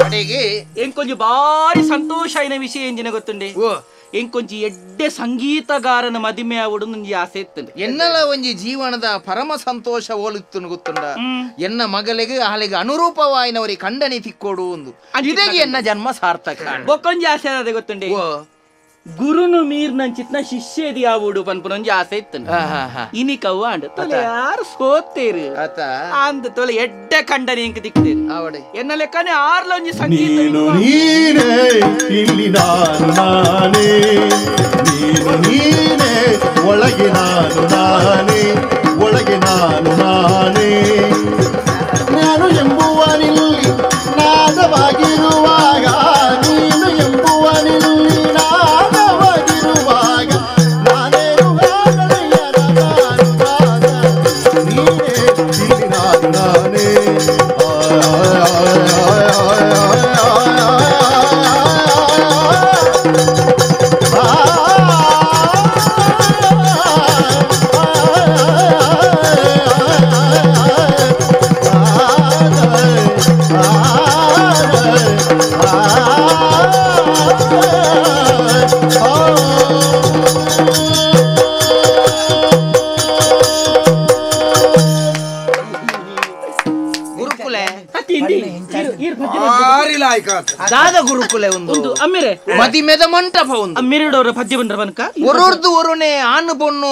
ಅಡೆಗೆ ಎಂಕೊಂಜಿ ಬಾರಿ ಸಂತೋಷ అయిన ವಿಷಯ ಎಂಜಿನ ಗೊತ್ತುಂಡೆ ಎಂಕೊಂಜಿ ಎಡ್ಡೆ ಸಂಗೀತಗಾರನ ಮದಿಮೆ ಆವಡು ನಂಜಿ ಆಸೆ ಇತ್ತುಂಡು ಎನ್ನಲ ಒಂಜಿ ಜೀವನದ ಪರಮ ಸಂತೋಷ ಓಲಿತ್ತುನು ಗೊತ್ತುಂಡ ಎನ್ನ ಮಗಲಿಗೆ ಆಲೆಗೆ ಅನುರೂಪವಾಯಿನವರಿ ಖಂಡನೆ ತಿಕ್ಕೋಡು ಒಂದು ಇದಕ್ಕೆ ಎನ್ನ ಜನ್ಮ ಸಾರ್ಥಕ ಬೊಕ್ಕೊಂಜಿ ಆಸೆ ಅದೇ ಗೊತ್ತುಂಡೆ ಗುರುನು ಮೀರ್ನಂಚಿತ್ನ ಶಿಷ್ಯದಿ ಆವುಡು ಪನ್ಪುನೊಂಜಿ ಆಸೆ ಇತ್ತು ಇನಿ ಕವ್ವಾಂಡ್ ತೊಲೆ ಯಾರು ಸೋತೇರು ಅಂದ ತೊಲೆ ಎಡ್ಡೆ ಕಂಡನೆ ಇಂಕ ದಿಕ್ತೇರು ಎನ್ನ ಲೆಕ್ಕನೆ ಆರ್ಲೊಂಜಿ ಸಂಗೀತ ನೀನು ನೀನೇ ಇಲ್ಲಿ ನಾನು ನಾನೇ ನೀನು ನೀನೇ ಒಳಗೆ ನಾನು ನಾನೇ ಒಳಗೆ ನಾನು ನಾನೇ ನಾನು ಎಂಬುವನಿಲ್ಲಿ ನಾದವಾಗಿರುವಾಗ ನೀನು ಎಂಬುವನಿಲ್ಲಿ ನಾದವಾಗಿರುವಾಗ ನಾನೇನು ನೀನೇ ಇಲ್ಲಿ ನಾನು ನಾನೇ ದಾದ ಗುರುಕುಲೆ ಒಂದು ಅಮ್ಮಿರೆ ಮದಿಮೆದ ಮಂಟಪ ಒಂದು ಅಮ್ಮಿರಡೋರ ಪದ್ಯ ಬಂದ್ರ ಬನಕ ಒರೊರ್ದು ಒರೊನೆ ಆನು ಪೊಣ್ಣು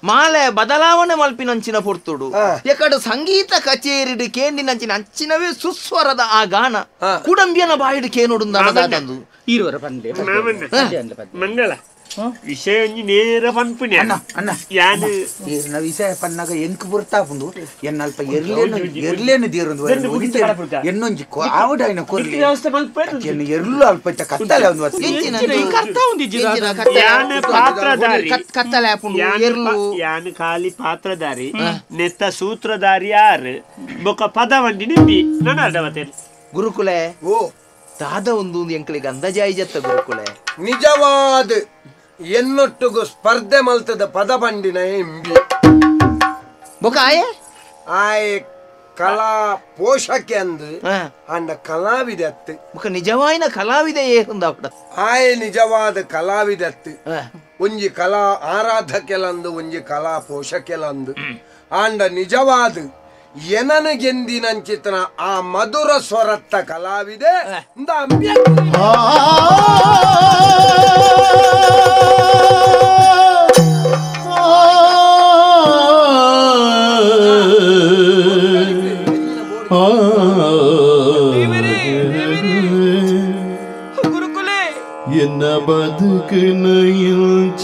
ಮಾಲೆ ಬದಲಾವಣೆ ಮಲ್ಪಿನಂಚಿನ ಪೊರ್ತುಡು ಎಕಡು ಸಂಗೀತ ಕಚೇರಿಡು ಕೇಂದಿನಂಚಿನ ಅಂಚಿನವೇ ಸುಸ್ವರದ ಆ ಗಾನ ಕುಡಂಬಿಯನ ಬಾಯಿಡು ಕೇನೋಡು ದಾದಂದು ಈರುವರ ಬಂದೆ ಮಂಗಳ ವಿಷಯ ಒಂಜಿ ನೇರ ಪನ್ಪುನೆ ಅಣ್ಣ ಅಣ್ಣ ಯಾನು ಈರ್ನ ವಿಷಯ ಪನ್ನಾಗ ಎಂಕ್ ಪುರ್ತಾಪುಂಡು ಎನ್ನಲ್ಪ ಎರ್ಲೇನು ಎರ್ಲೇನು ದೇರೊಂದು ಎನ್ನೊಂಜಿ ಆವಡಾಯಿನ ಕೊರ್ಲಿ ವ್ಯವಸ್ಥೆ ಮಲ್ಪೇನು ಎನ್ನು ಎರ್ಲು ಅಲ್ಪ ಇತ್ತ ಕತ್ತಲೆ ಒಂದು ವಸ್ತು ಕರ್ತ ಉಂದಿಜ್ಜಿ ಯಾನು ಪಾತ್ರಧಾರಿ ಕತ್ತಲೆ ಆಪುಂಡು ಎರ್ಲು ಯಾನು ಖಾಲಿ ಪಾತ್ರಧಾರಿ ನೆತ್ತ ಸೂತ್ರಧಾರಿ ಯಾರು ಬೊಕ ಪದ ವಂಡಿ ನಿಂಬಿ ನಾನು ಅರ್ಧವತೇನೆ ಗುರುಕುಲೆ ಓ ದಾದ ಒಂದು ಎಂಕ್ಲಿಗೆ ಅಂದಾಜಾಯಿ ಜತ್ತ ಗುರುಕುಲೆ ನಿಜವಾದ ಎನ್ನೊಟ್ಟುಗು ಸ್ಪರ್ಧೆ ಮಲ್ತದ ಪದ ಬಂಡಿನ ಎಂಬಿ ಬೊಕ ಆಯೆ ಆಯೆ ಕಲಾ ಪೋಷಕೆ ಅಂದು ಅಂಡ ಕಲಾವಿದತ್ತು ಬೊಕ ನಿಜವಾಯಿನ ಕಲಾವಿದೆ ಏರುಂದ ಆಯೆ ನಿಜವಾದ ಕಲಾವಿದತ್ತು ಒಂಜಿ ಕಲಾ ಆರಾಧಕೆಲಂದು ಒಂಜಿ ಕಲಾ ಪೋಷಕೆಲಂದು ಆಂಡ ನಿಜವಾದ ಏನನ ಗೆಂದಿನಂಚಿತನ ಆ ಮಧುರ ಸ್ವರತ್ತ ಕಲಾವಿದೆ ಎನ್ನ ಬದುಕಿನ ಇಂಚ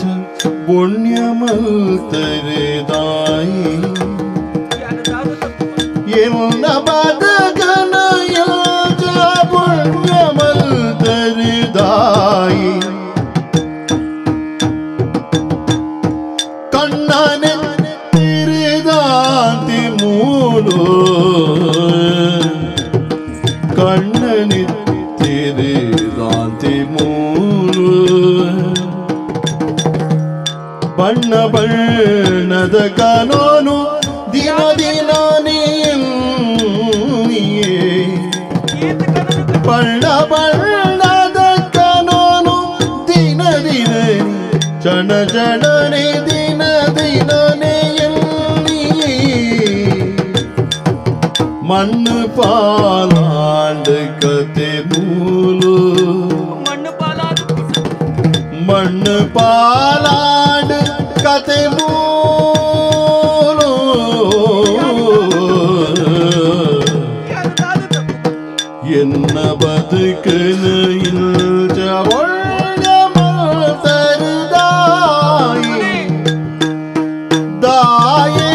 ಪುಣ್ಯಮಲ್ತರೆ ದಾಯಿ ಎನ್ನ ಬದುಕಿನ ಇಂಚ ಪುಣ್ಯಮಲ್ತರೆ ದಾಯಿ ಕಣ್ಣನೆ ತಿರಿದಾಂತಿ ಮೂಲು ಕಣ್ಣನೆ ತಿರಿದಾಂತಿ ಮೂಲು ಬಣ್ಣ ಬಣ್ಣದ ಕಾನೂನು ದಿನ ದಿನ ನೀಯೇ ಬಣ್ಣ ಬಣ್ಣದ ಕಾನೂನು ದಿನ ದಿನ ಚಣ ಚಣನೆ ದಿನ ದಿನನೇ ಮಣ್ಣು ಪಾಲಾಂಡು ಕತೆ ಮೂಲು ಮಣ್ಣು ಪಾಲಾಂಡು ಕತೆ ಮೂಲು ಎನ್ನ ಬದುಕನ ಇಲ್ಜ ತರುದಾಯಿ ದಾಯೇ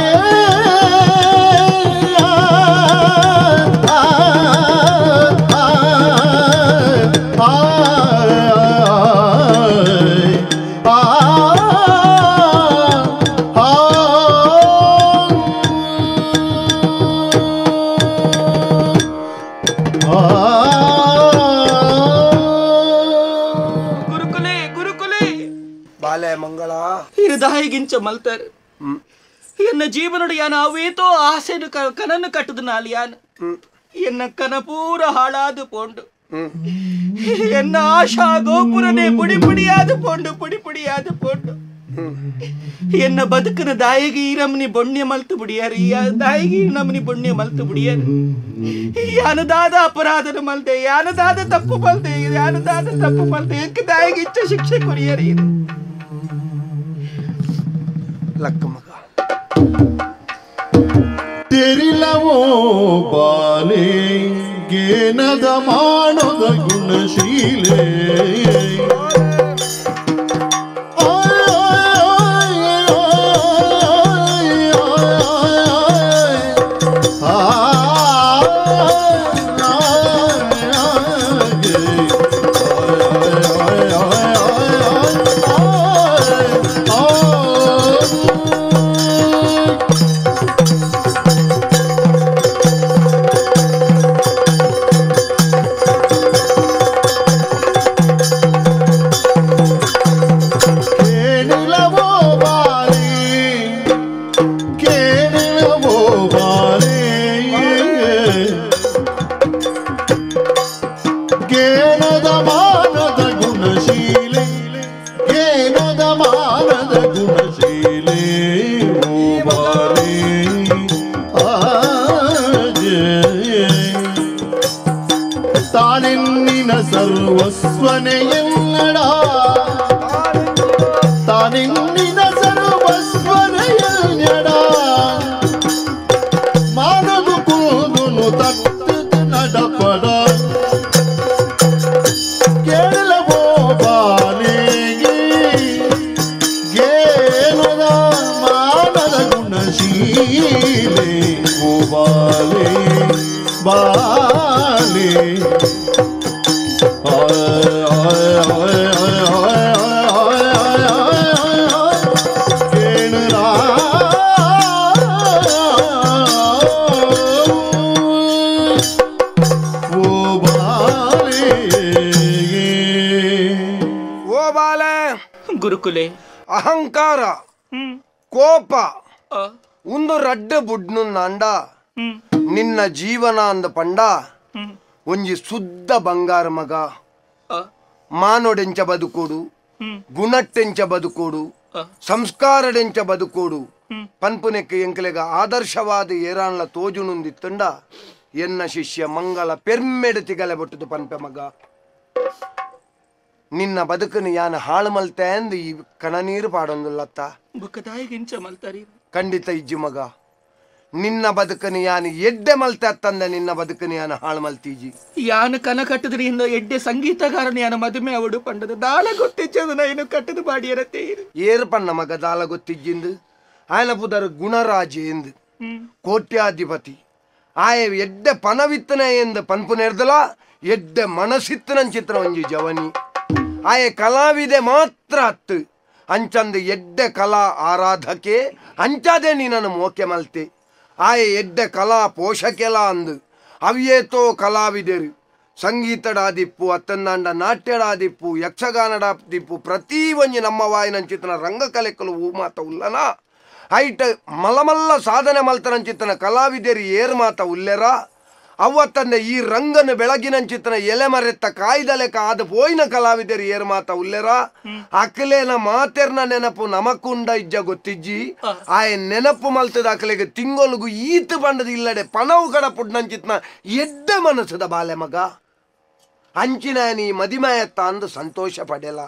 ದಾಯಿಗಿಂಚ ಮಲ್ತಾರೆ ಎನ್ನ ಜೀವನಡು ಯಾನ ಅವೇತೋ ಆಸೆನು ಕನನ್ನು ಕಟ್ಟದ ನಾಲ್ ಯಾನ್ ಎನ್ನ ಕನ ಪೂರ ಹಾಳಾದು ಪೋಂಡು ಎನ್ನ ಆಶಾ ಗೋಪುರನೇ ಪುಡಿ ಪುಡಿಯಾದ ಪೋಂಡು ಪುಡಿ ಪುಡಿಯಾದ ಪೋಂಡು ಎನ್ನ ಬದುಕಿನ ದಾಯಿಗೆ ಈ ನಮ್ಮನಿ ಬೊಣ್ಯ ಮಲ್ತು ಬುಡಿಯಾರು ದಾಯಿಗೆ ಈ ನಮ್ಮನಿ ಬೊಣ್ಯ ಮಲ್ತು ಬುಡಿಯಾರು ಯಾನದಾದ ಅಪರಾಧನ ಮಲ್ದೆ ಯಾನದಾದ ತಪ್ಪು ಮಲ್ದೆ ಯಾನದಾದ ತಪ್ಪು ಮಲ್ದೆ ಎಂಕ ದಾಯಿಗೆ ಇಚ್ಛ ಶಿಕ್ಷೆ ಕೊರಿಯಾರಿ ಲಕ್ಕ ಮಗ ತೆರಿಲವೋ ಬಾಲೆ ಗೇನದ ಮಾನದ ಗುಣಶೀಲೆ ಗುರುಕುಲೆ ಅಹಂಕಾರ ಕೋಪ ಒಂದು ರಡ್ಡ ಬುಡ್ನುಂಡ ನಿನ್ನ ಜೀವನ ಅಂದ ಪಂಡ ಒಂಜಿ ಶುದ್ಧ ಬಂಗಾರ ಮಗ ಮಾನೋಡೆಂಚ ಬದುಕೋಡು ಗುಣಟ್ಟೆಂಚ ಬದುಕೋಡು ಸಂಸ್ಕಾರಡೆಂಚ ಬದುಕೋಡು ಪನ್ಪುನೆಕ್ಕೆ ಎಂಕಲೆಗ ಆದರ್ಶವಾದ ಏರಾನ್ಲ ತೋಜುನುಂದಿತ್ತಂಡ ಎನ್ನ ಶಿಷ್ಯ ಮಂಗಳ ಪೆರ್ಮೆಡು ತಿಗಲೆ ಬೊಟ್ಟುದು ಪನ್ಪೆ ಮಗ ನಿನ್ನ ಬದುಕನ್ನು ಯಾನ ಹಾಳು ಮಲ್ತೆ ಅಂದು ಈ ಕಣನೀರು ಪಾಡೊಂದುಲ್ಲತ್ತ ಖಂಡಿತ ಇಜ್ಜು ಮಗ ನಿನ್ನ ಬದುಕನ್ನು ಯಾನು ಎಡ್ಡೆ ಮಲ್ತೆ ಅತ್ತಂದ ನಿನ್ನ ಬದುಕನ್ನು ಯಾನ ಹಾಳು ಮಲ್ತೀಜಿ ಯಾನು ಕನ ಕಟ್ಟದ್ರಿ ಇನ್ನು ಎಡ್ಡೆ ಸಂಗೀತಗಾರನ ಯಾನ ಮದುವೆ ಅವಡು ಪಂಡದ ದಾಲ ಗೊತ್ತಿಜ್ಜದ ಇನ್ನು ಕಟ್ಟದು ಬಾಡಿಯರತ್ತೆ ಏರು ಪಣ್ಣ ಮಗ ದಾಲ ಗೊತ್ತಿಜ್ಜಿಂದು ಆಯನ ಪುದರ್ ಗುಣರಾಜ ಎಂದು ಕೋಟ್ಯಾಧಿಪತಿ ಆಯ ಎಡ್ಡೆ ಪನವಿತ್ತನ ಎಂದು ಪನ್ಪು ನೆರ್ದಲ ಎಡ್ಡೆ ಮನಸ್ಸಿತ್ತನಂಚಿತ್ರ ಒಂಜಿ ಜವನಿ ಆಯ ಕಲಾವಿದೆ ಮಾತ್ರ ಅತ್ತು ಅಂಚಂದು ಎಡ್ಡೆ ಕಲಾ ಆರಾಧಕೆ ಅಂಚಾದೆ ನೀನನ್ನು ಮೋಕೆ ಮಲ್ತೆ ಆಯ ಎಡ್ಡೆ ಕಲಾ ಪೋಷಕೆಲ ಅಂದು ಅವಿಯೇತೋ ಕಲಾವಿದರು ಸಂಗೀತಡಾದಿಪ್ಪು ಅತ್ತಂದಾಂಡ ನಾಟ್ಯಡಾದಿಪ್ಪು ಯಕ್ಷಗಾನಡಾದಿಪ್ಪು ಪ್ರತಿ ಒಂಜಿ ನಮ್ಮ ವಾಯಿನಂಚಿತನ ರಂಗಕಲೆಕಲು ಹೂ ಮಾತ ಉಲ್ಲನ ಐಟ ಮಲಮಲ್ಲ ಸಾಧನೆ ಮಲ್ತನಂಚಿತನ ಕಲಾವಿದರು ಏರು ಮಾತ ಉಲ್ಲೆರ ಅವ್ವತ್ತಂದೆ ಈ ರಂಗನ ಬೆಳಗಿನಂಚಿತನ ಎಲೆ ಮರೆತ್ತ ಕಾಯ್ದಲೆಕ ಆದ ಪೋಯಿನ ಕಲಾವಿದರು ಏರು ಮಾತ ಉಲ್ಲೆರ ಅಕಲೇನ ಮಾತೆರ್ನ ನೆನಪು ನಮಕುಂಡ ಇಜ್ಜ ಗೊತ್ತಿಜ್ಜಿ ಆಯ ನೆನಪು ಮಲ್ತದ ಅಕಲೆಗೆ ತಿಂಗೊಲುಗು ಈತು ಬಂಡದ ಇಲ್ಲಡೆ ಪನವು ಕಡ ಪುಡ್ನಂಚಿತ್ನ ಎಡ್ಡೆ ಮನಸ್ಸದ ಬಾಲೆ ಮಗ ಅಂಚಿನ ನೀ ಮದಿಮಾಯತ್ತ ಅಂದು ಸಂತೋಷ ಪಡೆಲ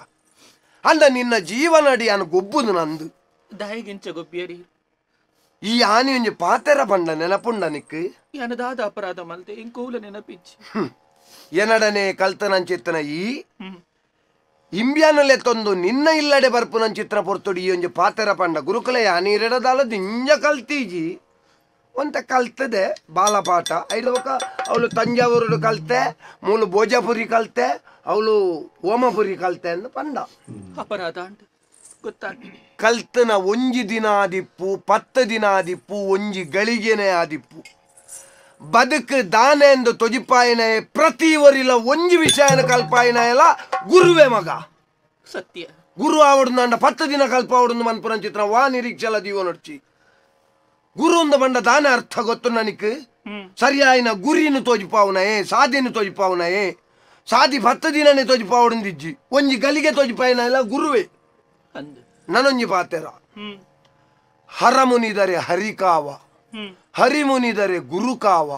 ಅಂದ ನಿನ್ನ ಜೀವನಡಿ ಅನು ಗೊಬ್ಬುದು ನಂದು ದಾಯಿಗಿಂಚ ಗೊಬ್ಬಿಯರಿ ಈ ಆನಿ ಒಂಜಿ ಪಾತೆರ ಬಂಡ ನೆನಪುಂಡ ನಿಕ್ ಏನದಾದ ಅಪರಾಧ ಮಲ್ತೆ ಇಂಕೂಲ ನೆನಪಿಚ್ಚಿ ಎನಡನೆ ಕಲ್ತನಂಚಿತ್ತನ ಈ ಇಂಬ್ಯಾನಲೆ ತೊಂದು ನಿನ್ನ ಇಲ್ಲಡೆ ಬರ್ಪುನಂಚಿತ್ರ ಪೊರ್ತುಡಿ ಈ ಒಂಜಿ ಪಾತೆರ ಪಂಡ ಗುರುಕುಲ ಯಾನೀರೆಡದಾಲ ದಿಂಜ ಕಲ್ತೀಜಿ ಒಂತ ಕಲ್ತದೆ ಬಾಲಪಾಠ ಐದೊಕ ಅವಳು ತಂಜಾವೂರು ಕಲ್ತೆ ಮೂಲು ಭೋಜಪುರಿ ಕಲ್ತೆ ಅವಳು ಓಮಪುರಿ ಕಲ್ತೆ ಅಂದು ಪಂಡ ಅಪರಾಧ ಕಲ್ತನ ಒಂಜಿ ದಿನ ಆದಿಪ್ಪು 10 ದಿನ ಆದಿಪ್ಪು ಒಂಜಿ ಗಳಿಗೆನೆ ಆದಿಪ್ಪು ಬದುಕು ದಾನೆ ಎಂದು ತೊಜಿಪಾಯನ ಪ್ರತಿ ಒರಿಲ ಒಂಜಿ ವಿಷಯನ ಕಲ್ಪಾಯನ ಎಲ್ಲ ಗುರುವೆ ಮಗ ಸತ್ಯ ಗುರು ಆವಡು ಅಂಡ 10 ದಿನ ಕಲ್ಪಾವಡು ಮನ್ಪುರಂಚಿತ್ರ ವಾ ನಿರೀಕ್ಷಲ ದೀವ ನೊಡ್ಚಿ ಗುರು ಒಂದು ಬಂಡ ದಾನೆ ಅರ್ಥ ಗೊತ್ತು ನನಗೆ ಸರಿಯಾಯಿನ ಗುರಿನು ತೋಜಿಪಾವನಯೇ ಸಾದಿನ ತೋಜಿಪಾವನಯೇ ಸಾದಿ 10 ದಿನನೇ ತೋಜಿಪಾವಡು ಇಜ್ಜಿ ಒಂಜಿ ಗಲಿಗೆ ತೋಜಿಪಾಯನ ಎಲ್ಲ ಗುರುವೆ ನನೊಂಜಿ ಪಾತೆರ ಹರಮುನಿದರೆ ಹರಿಕಾವ ಹರಿಮುನಿದರೆ ಗುರುಕಾವ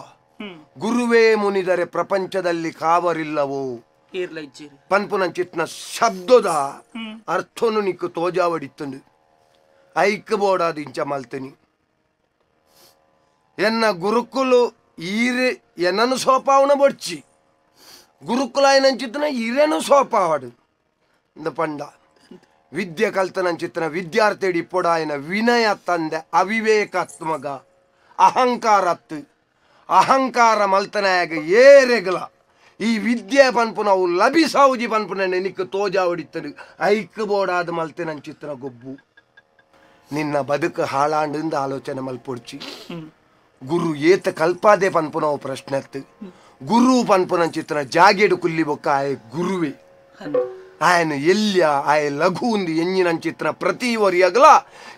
ಗುರುವೇ ಮುನಿದರೆ ಪ್ರಪಂಚದಲ್ಲಿ ಕಾವರಿಲ್ಲವೋ ಪನ್ಪುನಂಚಿತ್ನ ಶಬ್ದದ ಅರ್ಥನು ನಿಕ್ಕು ತೋಜಾವಡಿತ್ತುಂಡು ಐಕ್ ಬೋಡಾದ ಇಂಚ ಮಲ್ತನಿ ಎನ್ನ ಗುರುಕುಲು ಈರೆ ಎನ್ನನು ಸೋಪಾವನ ಬೊಡ್ಚಿ ಗುರುಕುಲಾಯನಂಚಿತ್ನ ಈರೇನು ಸೋಪಾವಡು ಪಂಡ ವಿದ್ಯೆ ಕಲ್ತನಂಚಿತ್ನ ವಿದ್ಯಾರ್ಥಿ ಇಪ್ಪೊಡಾಯನ ವಿನಯ ತಂದೆ ಅವಿವೇಕಾತ್ಮಗ ಅಹಂಕಾರತ್ತು ಅಹಂಕಾರ ಮಲ್ತನಾಗ ಏರೆಗಲ ಈ ವಿದ್ಯೆ ಪನ್ಪು ನಾವು ಲಭಿಸೌಜಿ ಪನ್ಪುನ ನಿಕ್ಕು ತೋಜಾವಡಿತ್ತನು ಐಕ್ ಬೋಡಾದ ಮಲ್ತನಂಚಿತ್ನ ಗೊಬ್ಬು ನಿನ್ನ ಬದುಕು ಹಾಳಾಂಡಿಂದ ಆಲೋಚನೆ ಮಲ್ಪೊಡ್ಚಿ ಗುರು ಏತ ಕಲ್ಪಾದೆ ಪನ್ಪು ನಾವು ಪ್ರಶ್ನೆ ಗುರು ಪನ್ಪುನಂಚಿತ್ನ ಜಾಗೆಡು ಕುಲ್ಲಿ ಬೊಕ್ಕ ಆಯ ಗುರುವೆ ಆಯನ ಎಲ್ಯ ಆಯ ಲಘು ಉಂದು ಎಂಜಿನಂಚಿತ್ನ ಪ್ರತಿ ಒರಿಯಗಲ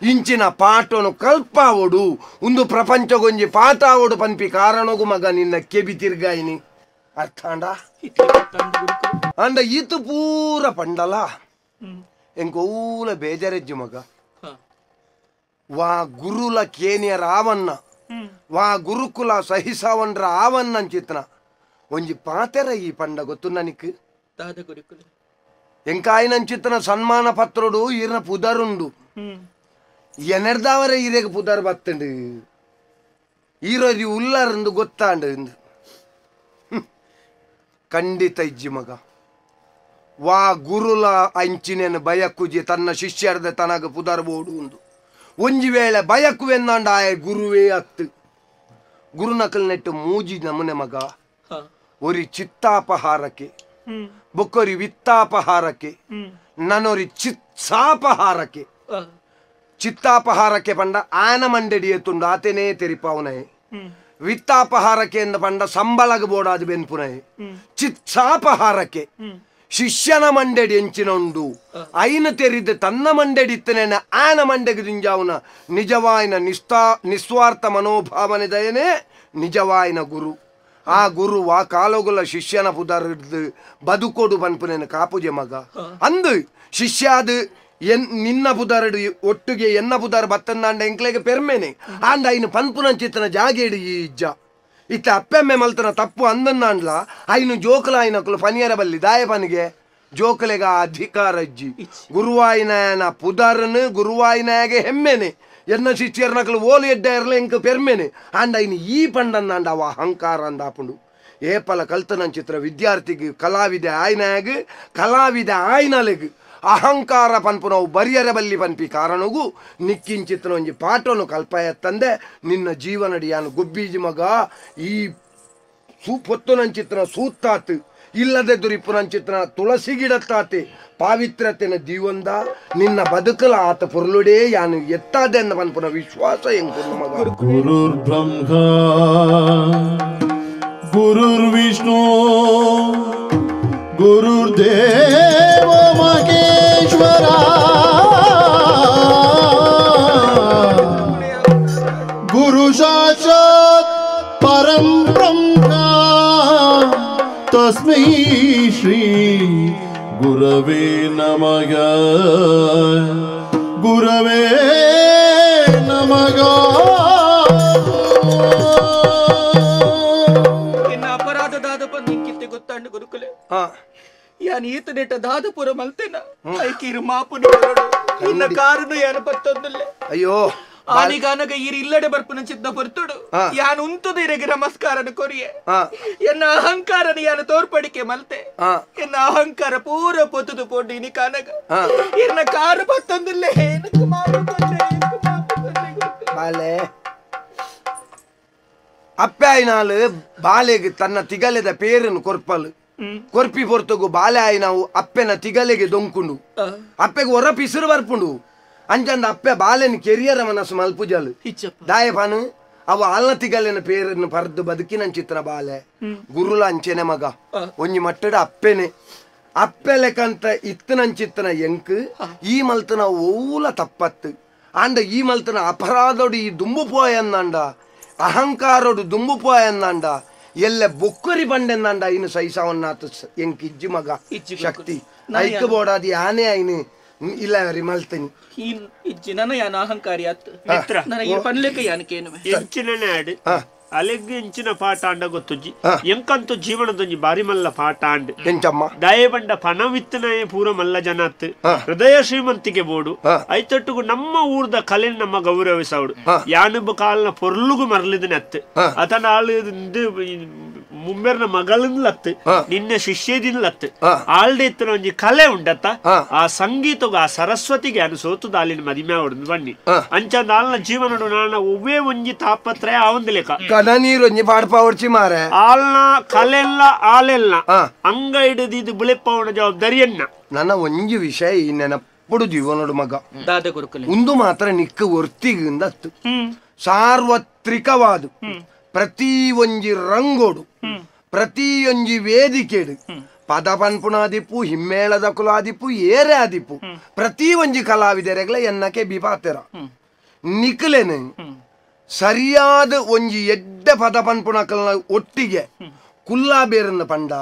ಇಂಚಿನ ಪಾಠನು ಕಲ್ಪಾವಡು ಒಂದು ಪ್ರಪಂಚಗೊಂಜಿ ಪಾಠಾವಡು ಪನ್ಪಿ ಕಾರಣಗು ಮಗ ನಿನ್ನ ಕೆಬಿ ತಿರ್ಗಾಯಿನಿ ಅರ್ಥಾಂಡ ಅಂಡ ಈತು ಪೂರ ಪಂಡಲ ಎಂಕೋಲ ಬೇಜಾರೆಜ್ಜು ಮಗ ವಾ ಗುರುಲ ಕೇನಿಯರ ಆವನ್ನ ವಾ ಗುರುಕುಲ ಸಹಿಸಾವನ್ರ ಆವನ್ನಂಚಿತ್ನ ಒಂಜಿ ಪಾತೆರ ಈ ಪಂಡ ಗೊತ್ತು ನನಗೆ ಎಂಕಾಯಿನಂಚಿತ್ನ ಸನ್ಮಾನ ಪತ್ರೋಡು ಈರ್ನ ಪುದರುಂಡು ಎನೆರ್ದಾವರ ಈರೆಗೆ ಪುದರ್ ಬತ್ತಂಡು ಈರೋರಿ ಉಲ್ಲಾರಂದು ಗೊತ್ತಾಂಡು ಖಂಡಿತ ಇಜ್ಜಿ ಮಗ ವಾ ಗುರುಲ ಅಂಚಿನೇನು ಬಯಕುಜಿ ತನ್ನ ಶಿಷ್ಯರ್ದ ತನಗ ಪುದರ್ ಬೋಡು ಉಂದು ಒಂಜಿ ವೇಳೆ ಬಯಕುವೆಂದಾಂಡ ಆಯ ಗುರುವೇ ಅತ್ತು ಗುರುನಕಲ್ ನೆಟ್ಟು ಮೂಜಿ ನಮುನೆ ಮಗ ಒರಿ ಚಿತ್ತಾಪಹಾರಕ್ಕೆ ಬೊಕ್ಕೊರಿ ವಿತ್ತಾಪಹಾರಕ್ಕೆ ನನೊರಿ ಚಿತ್ಸಾಪಹಾರಕ್ಕೆ ಚಿತ್ತಾಪಹಾರಕ್ಕೆ ಪಂಡ ಆನ ಮಂಡಡಿ ಎತ್ತುಂಡು ಆತನೇ ತೆರಿಪಾವನಯೇ ವಿತ್ತಾಪಹಾರಕ್ಕೆ ಎಂದ ಪಂಡ ಸಂಬಳಗ ಬೋಡಾದ ಬೆನ್ಪುನಯೇ ಚಿತ್ಸಾಪಹಾರಕ್ಕೆ ಶಿಷ್ಯನ ಮಂಡೆಡಿ ಎಂಚಿನ ಉಂಡು ಐನ ತೆರಿದ ತನ್ನ ಮಂಡೆಡಿ ಇತ್ತನೇನ ಆನ ಮಂಡೆಗೆ ದಿಂಜಾವನ ನಿಜವಾಯಿನ ನಿಸ್ವಾರ್ಥ ಮನೋಭಾವನೆ ದಯನೇ ನಿಜವಾಯಿನ ಗುರು ಆ ಗುರು ವಾ ಕಾಲೋಗುಲ ಶಿಷ್ಯನ ಪುದರ್ ಬದುಕೋಡು ಪನ್ಪುನೇನು ಕಾಪುಜೆ ಮಗ ಅಂದು ಶಿಷ್ಯಾದ ಎನ್ ನಿನ್ನ ಪುದರಡು ಒಟ್ಟಿಗೆ ಎನ್ನ ಪುದರ್ ಬತ್ತಂದಾಂಡ ಎಂಕ್ಲೆಗೆ ಪೆರ್ಮೇನೆ ಆಂಡ ಐನು ಪನ್ಪುನಂಚಿತ್ತನ ಜಾಗೇಡು ಈ ಇಜ್ಜ ಇತ್ತ ಅಪ್ಪೆಮ್ಮೆ ಮಲ್ತನ ತಪ್ಪು ಅಂದನ್ನಾಂಡ್ಲ ಐನು ಜೋಕುಲ ಐನಕುಲು ಪನಿಯರ ಬಲ್ಲಿ ದಾಯ ಪನಿಗೆ ಜೋಕುಲೆಗ ಅಧಿಕಾರ ಇಜ್ಜಿ ಗುರುವಾಯಿನಾಯನ ಪುದರ್ನು ಗುರುವಾಯಿನಾಯಗೆ ಹೆಮ್ಮೆನೆ ಎನ್ನ ಶಿಷ್ಯರ್ನಕಲು ಓಲು ಎಡ್ಡ ಇರಲ ಎಂಕ ಪೆರ್ಮೇನೆ ಆಂಡ ಐನು ಈ ಪಂಡನ್ನಾಂಡ ಅವ ಅಹಂಕಾರ ಅಂದಾಪುಂಡು ಏಪಲ ಕಲ್ತನಂಚಿತ್ರ ವಿದ್ಯಾರ್ಥಿಗೆ ಕಲಾವಿದೆ ಆಯ್ನಾಗ ಕಲಾವಿದ ಆಯ್ನಲೆಗ್ ಅಹಂಕಾರ ಪನ್ಪು ನಾವು ಬರಿಯರ ಬಲ್ಲಿ ಪನ್ಪಿ ಕಾರಣಗೂ ನಿಕ್ಕಿಂಚಿತ್ನ ಒಂಜಿ ಪಾಠನು ಕಲ್ಪಾಯತ್ತಂದೆ ನಿನ್ನ ಜೀವನಡಿ ಯಾನು ಗೊಬ್ಬೀಜಿ ಮಗ ಈ ಪೊತ್ತುನಂಚಿತ್ನ ಸೂತ್ತಾತು ಇಲ್ಲದೆ ದುರಿಪುನಂಚಿತ್ನ ತುಳಸಿ ಗಿಡತ್ತಾತೆ ಪಾವಿತ್ರ್ಯತೆನ ದೀವಂದ ನಿನ್ನ ಬದುಕಲ ಆತ ಪೊರ್ಲುಡೇ ಯಾನು ಎತ್ತಾದೆ ಪನ್ಪುನ ವಿಶ್ವಾಸ ಎಂಕು ಮಗ. ಗುರುರ್ ಬ್ರಹ್ಮ ಗುರುರ್ ವಿಷ್ಣು ಗುರುರ್ದೇವ ಮಹೇಶ್ವರ ಗುರು ಸಾಕ್ಷಾತ್ ಪರಂ ಬ್ರಹ್ಮ ತಸ್ಮೈ ಶ್ರೀ ಗುರವೇ ನಮಃ ಗುರವೇ ನಮಃ. ಗೊತ್ತಾಂಡು ಗುರುಕುಲೆ ಯಾನ್ ಈತನೆಟ ದಾದಪುರ ಮಲ್ತೇನ ಐಕೀರು ಮಾಪುನು ಇನ್ನ ಕಾರನು ಯಾನ ಪತ್ತೊಂದುಲ್ಲೆ. ಅಯ್ಯೋ ಆನಿಗಾನಗ ಈರು ಇಲ್ಲಡೆ ಬರ್ಪುನ ಚಿತ್ತ ಪೊರ್ತುಡು ಯಾನ್ ಉಂತುದು ಇರೆಗೆ ನಮಸ್ಕಾರನ ಕೊರಿಯೆ ಎನ್ನ ಅಹಂಕಾರನ ಯಾನ ತೋರ್ಪಡಿಕೆ ಮಲ್ತೆ ಎನ್ನ ಅಹಂಕಾರ ಪೂರ ಪೊತ್ತುದು ಪೋಂಡು ಇನಿ ಕಾನಗ ಇರ್ನ ಕಾರು ಪತ್ತೊಂದುಲ್ಲೆ ಏನಕ್ಕೆ ಮಾಪು ಕೊರ್ಲೆ, ಏನಕ್ಕೆ ಮಾಪು ಕೊರ್ಲೆ ಗೊತ್ತು. ಬಾಲೆ ಅಪ್ಪಾಯಿನಾಲು ಬಾಲೆಗೆ ತನ್ನ ತಿಗಲೆದ ಪೇರನ್ನು ಕೊರ್ಪಲು ಕೊರ್ಪಿ ಪೊರ್ತಗು ಬಾಲೆ ಆಯಿ ನಾವು ಅಪ್ಪೆನ ತಿಗಲೆಗೆ ದೊಂಕುಂಡು ಅಪ್ಪೆಗೆ ಹೊರ ಪಿಸುರು ಬರ್ಪುಂಡು ಅಂಚಂದ ಅಪ್ಪೆ ಬಾಲೆನ ಕೆರಿಯರ ಮನಸ್ಸು ಮಲ್ಪುಜಲು ದಾಯ ಪಾನು ಅವ ಆಲ್ನ ತಿಗಲೆನ ಪೇರನ್ನು ಪರ್ದು ಬದುಕಿನಂಚಿತ್ರ ಬಾಲೆ ಗುರುಲ ಅಂಚೆನೆ ಮಗ ಒಂಜಿ ಮಟ್ಟಡ ಅಪ್ಪೆನೆ ಅಪ್ಪೆ ಲೆಕ್ಕಂತ ಇತ್ತನಂಚಿತ್ತನ ಎಂಕ್ ಈ ಮಲ್ತನ ಓಲ ತಪ್ಪತ್ತು ಆಂಡ ಈ ಮಲ್ತನ ಅಪರಾಧೋಡು ಈ ದುಂಬು ಪೋಯನ್ನಂಡ ಅಹಂಕಾರೋಡು ದುಂಬು ಪೋಯನ್ನಂಡ ಎಲ್ಲ ಬೊಕ್ಕರಿ ಬಂಡೆನ್ನಂಡ ಇನ್ನು ಸೈಸಾವನ್ನಾತ ಎಂಕ್ ಇಜ್ಜಿ ಮಗ ಶಕ್ತಿ ಐಕ್ ಬೋಡಾದಿ ಆನೆ ಐನು ಇಲ್ಲ ಮಲ್ತನಿ ಇಜ್ಜಿ ನನ್ನ ಯಾನ ಅಹಂಕಾರಿ ಆತ್ ನನಗೆ ಪನ್ಲೆಕ್ಕ ಯಾನಕೇನು ಎಂಚಿನ ಆಡ್ ಅಲೆಗ್ ಎಂಚಿನ ಪಾಠ ಅಂಡ ಗೊತ್ತುಜ್ಜಿ ಎಂಕಂತೂ ಜೀವನದೊಂಜಿ ಬಾರಿ ಮಲ್ಲ ಪಾಠ ಅಂಡ್ ಎಂಚಮ್ಮ ದಯಬಂಡ ಪಣವಿತ್ತನಾಯ ಪೂರ ಮಲ್ಲ ಜನತ್ ಹೃದಯ ಶ್ರೀಮಂತಿಗೆ ಬೋಡು ಐತೊಟ್ಟುಗು ನಮ್ಮ ಊರ್ದ ಕಲೆ ನಮ್ಮ ಗೌರವಿಸವಡು ಯಾನುಬ ಕಾಲ್ನ ಪೊರ್ಲುಗು ಮರಲಿದನತ್ ಅತನ ಆಳು ಮುಮ್ಮೆರ್ನ ಮಗಳಿಂದಲತ್ ನಿನ್ನ ಶಿಷ್ಯದಿಂದಲತ್ ಆಲ್ಡೆ ಇತ್ತನ ಒಂಜಿ ಕಲೆ ಉಂಡತ್ತ ಆ ಸಂಗೀತಗ ಆ ಸರಸ್ವತಿಗೆ ಅನು ಸೋತುದ ಅಲ್ಲಿನ ಮದಿಮೆ ಅವಡು ಬನ್ನಿ ಅಂಚ ಆಲ್ನ ಜೀವನಡು ನಾನು ಒವ್ವೇ ಒಂಜಿ ತಾಪತ್ರಯ ಆವಂದು ಲೇಖ ನೀರೊಂಜಿ ಪಾಡ್ಪಾವಡ್ಚಿ ಮಾರೆ ಆಲ್ನ ಕಲೆಲ್ಲ ಆಲೆಲ್ಲ ಅಂಗ ಹಿಡಿದು ಇದು ಬುಳೆಪ್ಪವನ ಜವಾಬ್ದಾರಿಯನ್ನ ನನ್ನ ಒಂಜಿ ವಿಷಯ ಈ ನೆನಪುಡು ಜೀವನಡು ಮಗ ದಾದ ಗುರುಕುಲೆ ಒಂದು ಮಾತ್ರ ನಿಕ್ಕ ಒರ್ತಿಗಿಂದ ಸಾರ್ವತ್ರಿಕವಾದ ಪ್ರತಿ ಒಂಜಿ ರಂಗೋಡು ಪ್ರತಿಯೊಂಜಿ ವೇದಿಕೆಡು ಪದ ಪನ್ಪುಣಾದಿಪ್ಪು ಹಿಮ್ಮೇಳದ ಕುಲಾದಿಪ್ಪು ಏರೆ ಆದಿಪ್ಪು ಪ್ರತಿ ಒಂಜಿ ಕಲಾವಿದರೆಗಳ ಎನ್ನಕ್ಕೆ ಬಿಪಾತೆರ ನಿಕ್ಲೇನೆ ಸರಿಯಾದ ಒಂಜಿ ಎಡ್ಡ ಪದ ಪನ್ಪುಣ ಅಕಲ್ನ ಒಟ್ಟಿಗೆ ಕುಲ್ಲಾ ಬೇರನ್ನ ಪಂಡ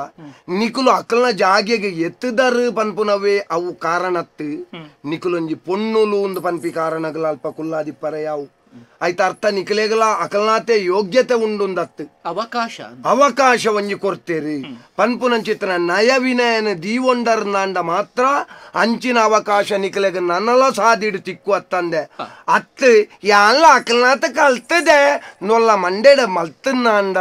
ನಿಕುಲು ಅಕಲ್ನ ಜಾಗೆಗೆ ಎತ್ತುದರು ಪನ್ಪುನವೇ ಅವು ಕಾರಣತ್ತು ನಿಕುಲೊಂಜಿ ಪೊಣ್ಣುಲು ಒಂದು ಪನ್ಪಿ ಕಾರಣಗಳ ಅಲ್ಪ ಕುಲ್ಲಾದಿಪ್ಪರೆ ಯಾವು ಆಯ್ತ ಅರ್ಥ ನಿಕಲೆಗಳ ಅಕಲ್ನಾತೆ ಯೋಗ್ಯತೆ ಉಂಡುಂದತ್ತು ಅವಕಾಶ ಅವಕಾಶ ಒಂಜಿ ಕೊಡ್ತೇರಿ ಪನ್ಪುನಂಚಿತ್ರ ನಯ ವಿನಯನ ದೀವೊಂಡರ್ ನಾಂಡ ಮಾತ್ರ ಅಂಚಿನ ಅವಕಾಶ ನಿಕಲೆಗ ನನ್ನಲ ಸಾದಿಡು ತಿಕ್ಕು ಅತ್ತಂದೆ ಅತ್ತು ಯಾನ್ಲ ಅಕಲ್ನಾತ ಕಲ್ತದೆ ನೊಲ್ಲ ಮಂಡೆಡ ಮಲ್ತನ್ನಾಂಡ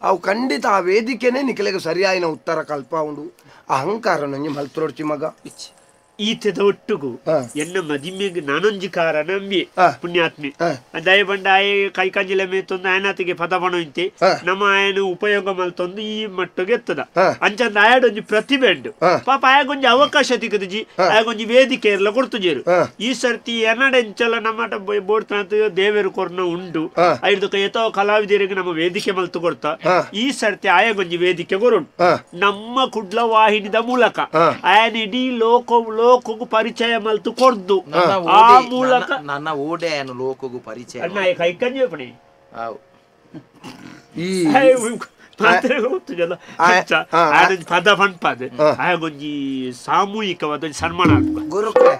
ಅವು ಖಂಡಿತ ಆ ವೇದಿಕೆನೆ ನಿಕಲೆಗ ಸರಿಯಾಯಿನ ಉತ್ತರ ಕಲ್ಪ ಉಂಡು ಅಹಂಕಾರ ನಂಜಿ ಮಲ್ತ್ರೋಡ್ಚಿ ಮಗ ಈತದ ಒಟ್ಟುಗು ಎನ್ನ ಮದಿಮೆಗೆ ನಾನೊಂಜಿ ಕಾರ ನಂಬಿ ಪುಣ್ಯಾತ್ಮಿ ದಯಬಂಡ ಆಯ ಕೈ ಕಂಜಿಲ ಮೇತೊಂದು ಆಯನಾತಿಗೆ ಪದ ಪಣೊಂತಿ ನಮ್ಮ ಆಯನ ಉಪಯೋಗ ಮಲ್ತೊಂದು ಈ ಮಟ್ಟಗೆ ಎತ್ತದ ಅಂಚಂದ ಆಯಡೊಂಜಿ ಪ್ರತಿಭೆ ಉಂಡು ಪಾಪ ಆಯಗೊಂಜಿ ಅವಕಾಶ ತಿಕ್ಕದುಜಿ ಆಯಗೊಂಜಿ ವೇದಿಕೆ ಎಲ್ಲ ಕೊಡ್ತುಜೇರು ಈ ಸರ್ತಿ ಎನ್ನಡೆಂಚಲ ನಮ್ಮ ಬೋಡ್ತನಾಥ ದೇವರು ಕೊರ್ನ ಉಂಡು ಐದು ಏತೋ ಕಲಾವಿದರಿಗೆ ನಮ್ಮ ವೇದಿಕೆ ಮಲ್ತು ಕೊಡ್ತಾ ಈ ಸರ್ತಿ ಆಯಗೊಂಜಿ ವೇದಿಕೆ ಕೊರುಂಡು ನಮ್ಮ ಕುಡ್ಲ ವಾಹಿನಿದ ಮೂಲಕ ಆಯನ ಇಡೀ ಲೋಕ ಲೋಕಗೂ ಪರಿಚಯ ಮಲ್ತು ಕೊಡ್ದು ಆ ಮೂಲಕ ನನ್ನ ಓಡೆಯನ್ನು ಲೋಕಗೂ ಪರಿಚಯ ಅಣ್ಣ ಕೈಕಂಜಿ ಪಣಿ ಪದ ಪನ್ಪದ ಆಗೊಂಜಿ ಸಾಮೂಹಿಕವಾದ ಸನ್ಮಾನ ಗುರುಕುಲೆ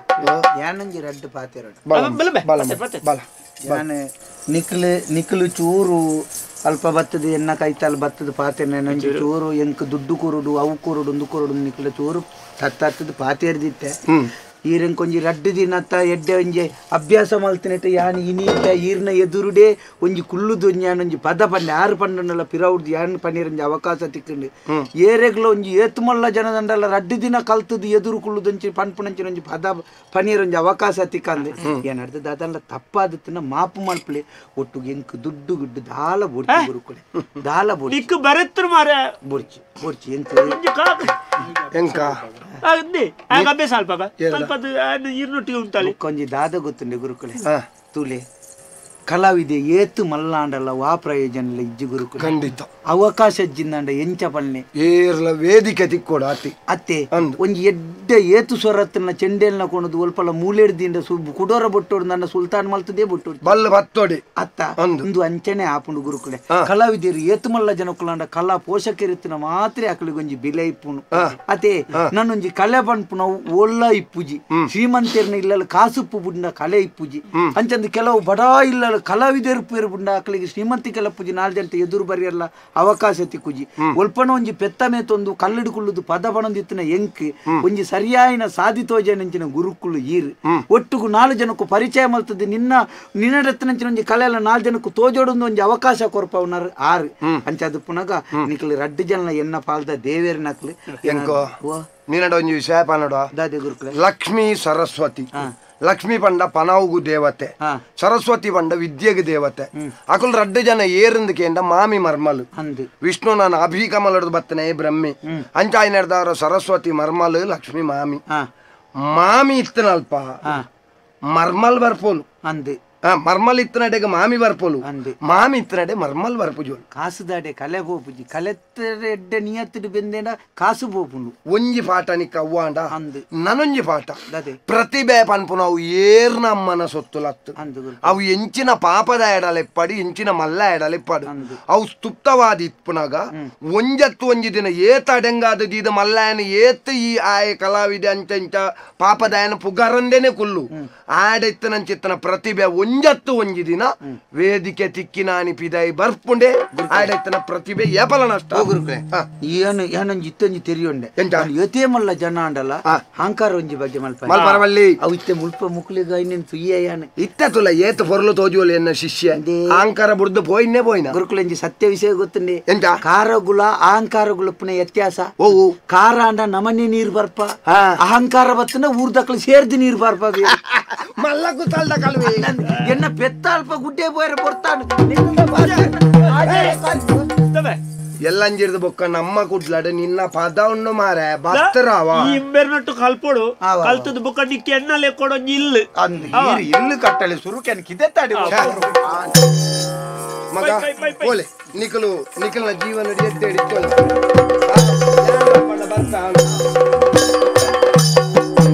ಯಾನಂಜಿ ರಡ್ಡು ಪಾತೆರಡು ಯಾನು ನಿಕ್ಲು ನಿಕ್ಲು ಚೂರು ಅಲ್ಪ ಬತ್ತದ ಎನ್ನ ಕೈತಾಲ್ ಬತ್ತದ ಪಾತೆನೆ ನಂಜಿ ಚೂರು ಎಂಕ್ ದುಡ್ಡು ಕುರುಡು ಅವು ಕುರುಡು ಒಂದು ಕುರುಡು ನಿಕ್ಲು ಚೂರು ತತ್ತತ್ತದ ಪಾತೆರ್ದಿತ್ತೆ ಈರಂಕೊಂಜಿ ರಡ್ಡು ದಿನತ್ತ ಎಡ್ಡೆ ಒಂಜಿ ಅಭ್ಯಾಸ ಮಲ್ತಿನಟ್ಟ ಯಾನ್ ಇನೀತ ಈರ್ನ ಎದುರುಡೆ ಒಂಜಿ ಕುಲ್ಲುದು ಒಂಜಿ ಯಾನೊಂಜಿ ಪದ ಪಂಡೆ ಆರು ಪಂಡನಲ್ಲ ಪಿರೌಡ್ದು ಯಾನ್ ಪನ್ನೀರಂಜಿ ಅವಕಾಶ ತಿಕ್ಕಂಡು ಏರೆಗ್ಲ ಒಂಜಿ ಏತುಮಲ್ಲ ಜನದಂಡಲ್ಲ ರಡ್ಡು ದಿನ ಕಲ್ತದ್ದು ಎದುರು ಕುಲ್ಲುದೊಂಚಿ ಪನ್ಪುನಂಚಿನ ಒಂಜಿ ಪದ ಪನ್ನೀರೊಂಜಿ ಅವಕಾಶ ತಿಕ್ಕಂದು ಏನರ್ಥ ದಾದಲ್ಲ ತಪ್ಪಾದತ್ತಿನ ಮಾಪು ಮಲ್ಪಲೆ ಒಟ್ಟು ಎಂಕ್ ದುಡ್ಡು ಗುಡ್ಡು ದಾಲ ಬೊಡ್ಚಿ ಗುರುಕುಲೆ ದಾಲ ಬೊಡ್ಚಿ ನಿಕ್ಕು ಬರತ್ರ ಮಾರೆ ಬೊಡ್ಚಿ ಬೊಡ್ಚಿ ಎಂಕ್ ಎಂಕ ಒಂಜಿ ದಾದ ಗೊತ್ತುಂಡೆ ಗುರುಕುಲೆ ತುಲೆ ಕಲಾವಿದೆ ಏತು ಮಲ್ಲಾಂಡಲ್ಲ ವಾ ಪ್ರಯೋಜನ ಇಜ್ಜಿ ಗುರುಕುಲೆ ಖಂಡಿತ ಅವಕಾಶ ಜಿಂದಾಂಡ ಎಂಚ ಪಲ್ನೆ ಏರ್ಲ ವೇದಿಕೆ ತಿಕ್ಕೋಡು ಅತಿ ಅತ್ತೆ ಒಂಜಿ ಎಡ್ಡೆ ಏತು ಸ್ವರತ್ತನ್ನ ಚೆಂಡೆಲ್ನ ಕೊಣದು ಒಲ್ಪಲ ಮೂಲೆಡ್ದಿಂದ ಕುಡೋರ ಬೊಟ್ಟೋಡು ನನ್ನ ಸುಲ್ತಾನ್ ಮಲ್ತದೇ ಬೊಟ್ಟೋಡು ಬಲ್ಲ ಬತ್ತೋಡಿ ಅತ್ತ ಒಂದು ಅಂಚನೆ ಆಪುಂಡು ಗುರುಕುಲೆ ಕಲಾವಿದರು ಏತು ಮಲ್ಲ ಜನಕುಲಾಂಡ ಕಲಾ ಪೋಷಕರಿತ್ತಿನ ಮಾತ್ರ ಅಕಲಿಗೊಂಜಿ ಬಿಲೆ ಇಪ್ಪುನು ಅತೆ ನನ್ನೊಂಜಿ ಕಲೆ ಪನ್ಪುನ ಒಲ್ಲ ಇಪ್ಪುಜಿ ಶ್ರೀಮಂತರ್ನ ಇಲ್ಲಲ್ಲ ಕಾಸುಪ್ಪು ಬುಂಡ ಕಲೆ ಇಪ್ಪುಜಿ ಅಂಚಂದು ಕೆಲವು ಬಡ ಇಲ್ಲ ಕಲಾವಿದರು ಪೇರು ಬುಂಡ ಅಕಲಿಗೆ ಶ್ರೀಮಂತಿಕೆಲ್ಲ ಪೂಜಿ ನಾಲ್ ಜನ ಎದುರು ಬರಿಯಲ್ಲ ಅವಕಾಶ ತಿಕ್ಕುಜಿ ಒಲ್ಪನ ಒಂಜಿ ಪೆತ್ತ ಮೇತೊಂದು ಕಲ್ಲಿಡು ಕುಳ್ಳುದು ಪದ ಪಣೊಂದಿತ್ತಿನ ಎಂಕ್ ಒಂಜಿ ಸರಿಯಾಯಿನ ಸಾಧಿತೋಜನಂಚಿನ ಗುರುಕುಲು ಈರ್ ಒಟ್ಟುಗು ನಾಲು ಜನಕ್ಕೂ ಪರಿಚಯ ಮಲ್ತದ್ದು ನಿನ್ನ ನಿನ್ನಡತ್ತಿನಂಚಿನ ಒಂಜಿ ಕಲೆ ಎಲ್ಲ ನಾಲ್ ಜನಕ್ಕೂ ತೋಜೋಡೊಂದು ಒಂಜಿ ಅವಕಾಶ ಕೊರ್ಪವನರ್ ಆರು ಅಂಚ ಅದು ಪುನಗ ನಿಕ್ಲು ರಡ್ಡು ಜನ ಎನ್ನ ಪಾಲ್ದ ದೇವೇರ್ ನಕ್ಲು ಎಂಕೋ ನಿನ್ನಡ ಒಂಜಿ ವಿಷಯ ಪನಡ ದಾದೆ ಗುರುಕುಲೆ ಲಕ್ಷ್ಮೀ ಸರಸ್ವತಿ ಲಕ್ಷ್ಮೀ ಪಂಡ ಪನಾವುಗು ದೇವತೆ ಸರಸ್ವತಿ ಪಂಡ ವಿದ್ಯೆಗೆ ದೇವತೆ ಅಕುಲ್ ರಡ್ಡು ಜನ ಏರಿಂದು ಕೇಂಡ ಮಾಮಿ ಮರ್ಮಲು ವಿಷ್ಣು ನಾನು ಅಭಿಕಮಲಡ್ದು ಬತ್ತನೆ ಬ್ರಹ್ಮಿ ಅಂಚಾಯಿ ನಡೆದವರ ಸರಸ್ವತಿ ಮರ್ಮಲು ಲಕ್ಷ್ಮಿ ಮಾಮಿ ಮಾಮಿ ಇತ್ತನಲ್ಪ ಮರ್ಮಲ್ ಬರ್ಪೋಲು ಅಂದು ಮರ್ಮಲ್ ಇತ್ತನಡೆಗೆ ಮಾಮಿ ಬರ್ಪೋಲು ಮಾಮಿ ಇತ್ತನಡೆ ಮರ್ಮಲ್ ಬರ್ಪುಜೋಲು ಕಾಸುದಾಡೆ ಕಲೆ ಪೋಪುಜಿ ಕಲೆತ್ತರೆಡ್ಡೆ ನಿಯತ್ತಿಡು ಬೆಂದೇನ ಕಾಸು ಪೋಪುಂಡು ಒಂಜಿ ಪಾಠ ನಿಕ್ಕ ಅವ್ವಾಂಡ ನನೊಂಜಿ ಪಾಠ ಪ್ರತಿಭೆ ಪನ್ಪುನವು ಏರ್ನಮ್ಮನ ಸೊತ್ತುಲತ್ತು ಅವು ಎಂಚಿನ ಪಾಪದ ಎಡಲೆಪ್ಪಡಿ ಎಂಚಿನ ಮಲ್ಲ ಎಡಲೆಪ್ಪಡು ಅವು ಸ್ತುಪ್ತವಾದ ಇಪ್ಪುನಾಗ ಒಂಜತ್ತು ಒಂಜಿ ದಿನ ಏತ ಅಡೆಂಗಾದ ದೀದ ಮಲ್ಲಾಯನ ಏತ್ ಈ ಆಯ ಕಲಾವಿದೆ ಅಂಚಂಚ ಪಾಪದಾಯನ ಪುಗರಂದೇನೆ ಕುಲ್ಲು ಆಡೆತ್ತನಂಚಿತ್ತನ ಪ್ರತಿಭೆ ಒಂಜತ್ತು ಒಂಜಿ ದಿನ ವೇದಿಕೆ ತಿಕ್ಕಿನಾನಿ ಪಿದಾಯಿ ಬರ್ಪುಂಡೆ ಆಡೆತ್ತನ ಪ್ರತಿಭೆ ಏಪಲ ನಷ್ಟ ಗುರುಕುಲೆ ಏನು ಏನೊಂಜಿ ಇತ್ತೊಂಜಿ ತೆರಿಯೊಂಡೆ ಏತೇ ಮಲ್ಲ ಜನ ಅಂಡಲ್ಲ ಅಹಂಕಾರ ಒಂಜಿ ಬಗ್ಗೆ ಮಲ್ಪರವಲ್ಲಿ ಅವು ಇತ್ತೆ ಮುಲ್ಪ ಮುಕ್ಲಿಗ ಇನ್ನೇನು ತುಯ್ಯಾನ ಇತ್ತ ತುಲ ಏತ ಪೊರ್ಲು ತೋಜುವಲ್ಲ ಎನ್ನ ಶಿಷ್ಯ ಅಹಂಕಾರ ಬುಡ್ದು ಪೋಯಿನ್ನೇ ಪೋಯಿನ ಗುರುಕುಲೆ ಒಂಜಿ ಸತ್ಯ ವಿಷಯ ಗೊತ್ತುಂಡೆ ಎಂತ ಕಾರಗುಲ ಅಹಂಕಾರ ಗುಲಪ್ಪನ ವ್ಯತ್ಯಾಸ ಓ ಕಾರ ಅಂಡ ನಮನೆ ನೀರು ಬರ್ಪ ಅಹಂಕಾರ ಬತ್ತನ ಊರ್ದಕ್ಲು ಸೇರ್ದು ನೀರು ಬರ್ಪ ಮಲ್ಲ ಕುತಲ್ದ ಕಲ್ವೆ ಎನ್ನ ಪೆತ್ತ ಅಲ್ಪ ಗುಡ್ಡೆ ಬೋಯರ ಕೊಡ್ತಾನು ಎಲ್ಲಂಜಿರ್ದು ಬೊಕ್ಕ ನಮ್ಮ ಕುಡ್ಲಾಡ ನಿನ್ನ ಪದ ಉಂಡು ಮಾರೆ ಬತ್ತರಾವ ಈ ಇಂಬೆರ್ನಟ್ಟು ಕಲ್ಪೊಡು ಕಲ್ತದ ಬೊಕ್ಕ ನಿಕ್ಕೆ ಎಣ್ಣಲೆ ಕೊಡೋ ಇಲ್ಲು ಇಲ್ಲು ಕಟ್ಟಲೆ ಸುರುಕೆನ್ ಕಿದೆತ್ತಾಡಿ ಮಗ ಓಲೆ ನಿಕಲು ನಿಕಲ್ನ ಜೀವನ ಎದ್ದೇಳಿ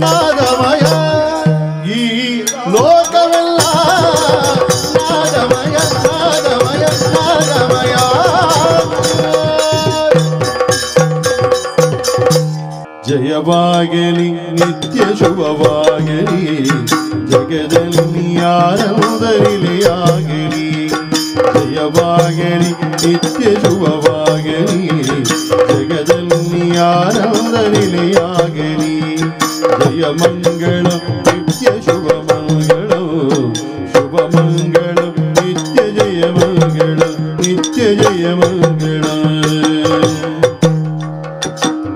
ನಾದಮಯ ಈ ಲೋಕವೆಲ್ಲ ನಾದಮಯ ನಾದಮಯ ನಾದಮಯ ಜಯವಾಗಲಿ ನಿತ್ಯ ಶುಭವಾಗಲಿ ಜಗದಲ್ಲಿ ಆನಂದರಿಲೆಯಾಗಲಿ ಜಯವಾಗಲಿ ನಿತ್ಯ ಶುಭವಾಗಲಿ ಜಗದಲ್ಲಿ ಆನಂದರಿಲೆಯಾಗಲಿ ಜಯ ಮಂಗಳ ನಿತ್ಯ ಶುಭ ಮಂಗಳ ಶುಭ ಮಂಗಳ ನಿತ್ಯ ಜಯ ಮಂಗಳ ನಿತ್ಯ ಜಯ ಮಂಗಳ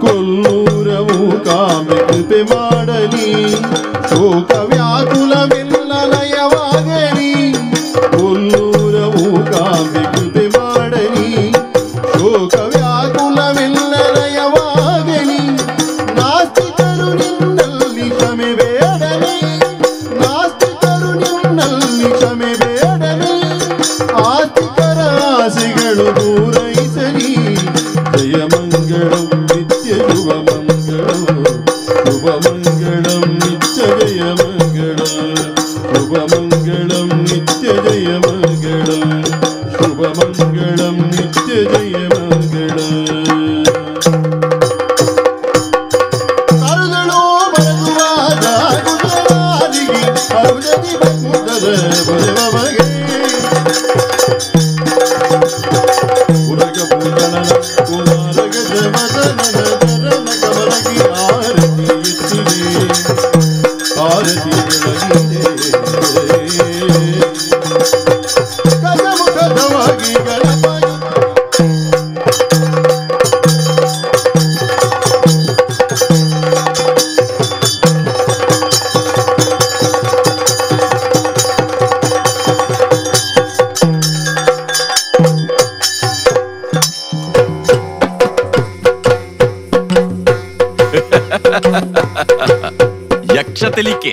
ಕೊಲ್ಲೂರವು ಕಾಮೆ ಕೃಪೆ ಮಾಡಲಿ ಶೋಕ ವ್ಯಾಕುಲವೆಲ್ಲ ಲಯವಾಗಲಿ ಕೊಲ್ಲೂರವು ಕಾಮೆ ಕೃಪೆ ಮಾಡಲಿ ಶೋಕ ವ್ಯಾಕುಲವೆಲ್ಲ ಲಯವಾಗಲಿ ನಾಸ್ತಿಕರು ನಿನ್ನಲ್ಲಿ ಕ್ಷಮೆ ಬೇಡಲಿ ನಾಸ್ತಿಕರು ನಿನ್ನಲ್ಲಿ ಕ್ಷಮೆ ಬೇಡಲಿ ಆಸ್ತಿಕರ ಆಸೆಗಳು ಪೂರೈಸಲಿ ಜಯ ಮಂಗಳಂ ನಿತ್ಯ ಶುಭ ಮಂಗಳಂ ಶುಭ ಮಂಗಳಂ ನಿತ್ಯ ಜಯ ಮಂಗಳಂ ಶುಭ ಮಂಗಳಂ ನಿತ್ಯ ಜಯ ಮಂಗಳಂ ಶುಭ ಮಂಗಳಂ ನಿತ್ಯ ಜಯ ಮಂಗಳಂ ಕರುಗಳು ಮರಗುವಾದ ಗುಜರಾದಿಗೆ ಅರುಣದಿ ಬಕುಟದ ಬರವಗೆ ಉರಗ ಪೂಜನನ ಕುಮಾರ ಗಜವದನನ ಧರನ ಕಮಲಗಿ ಆರತಿ ಎತ್ತಿದೆ ಆರತಿ ಬೆಳಗಿದೆ ಗಜಮುಖದವಾಗಿ ಗಣಪ ಯಕ್ಷ ತೆಲಿಕೆ.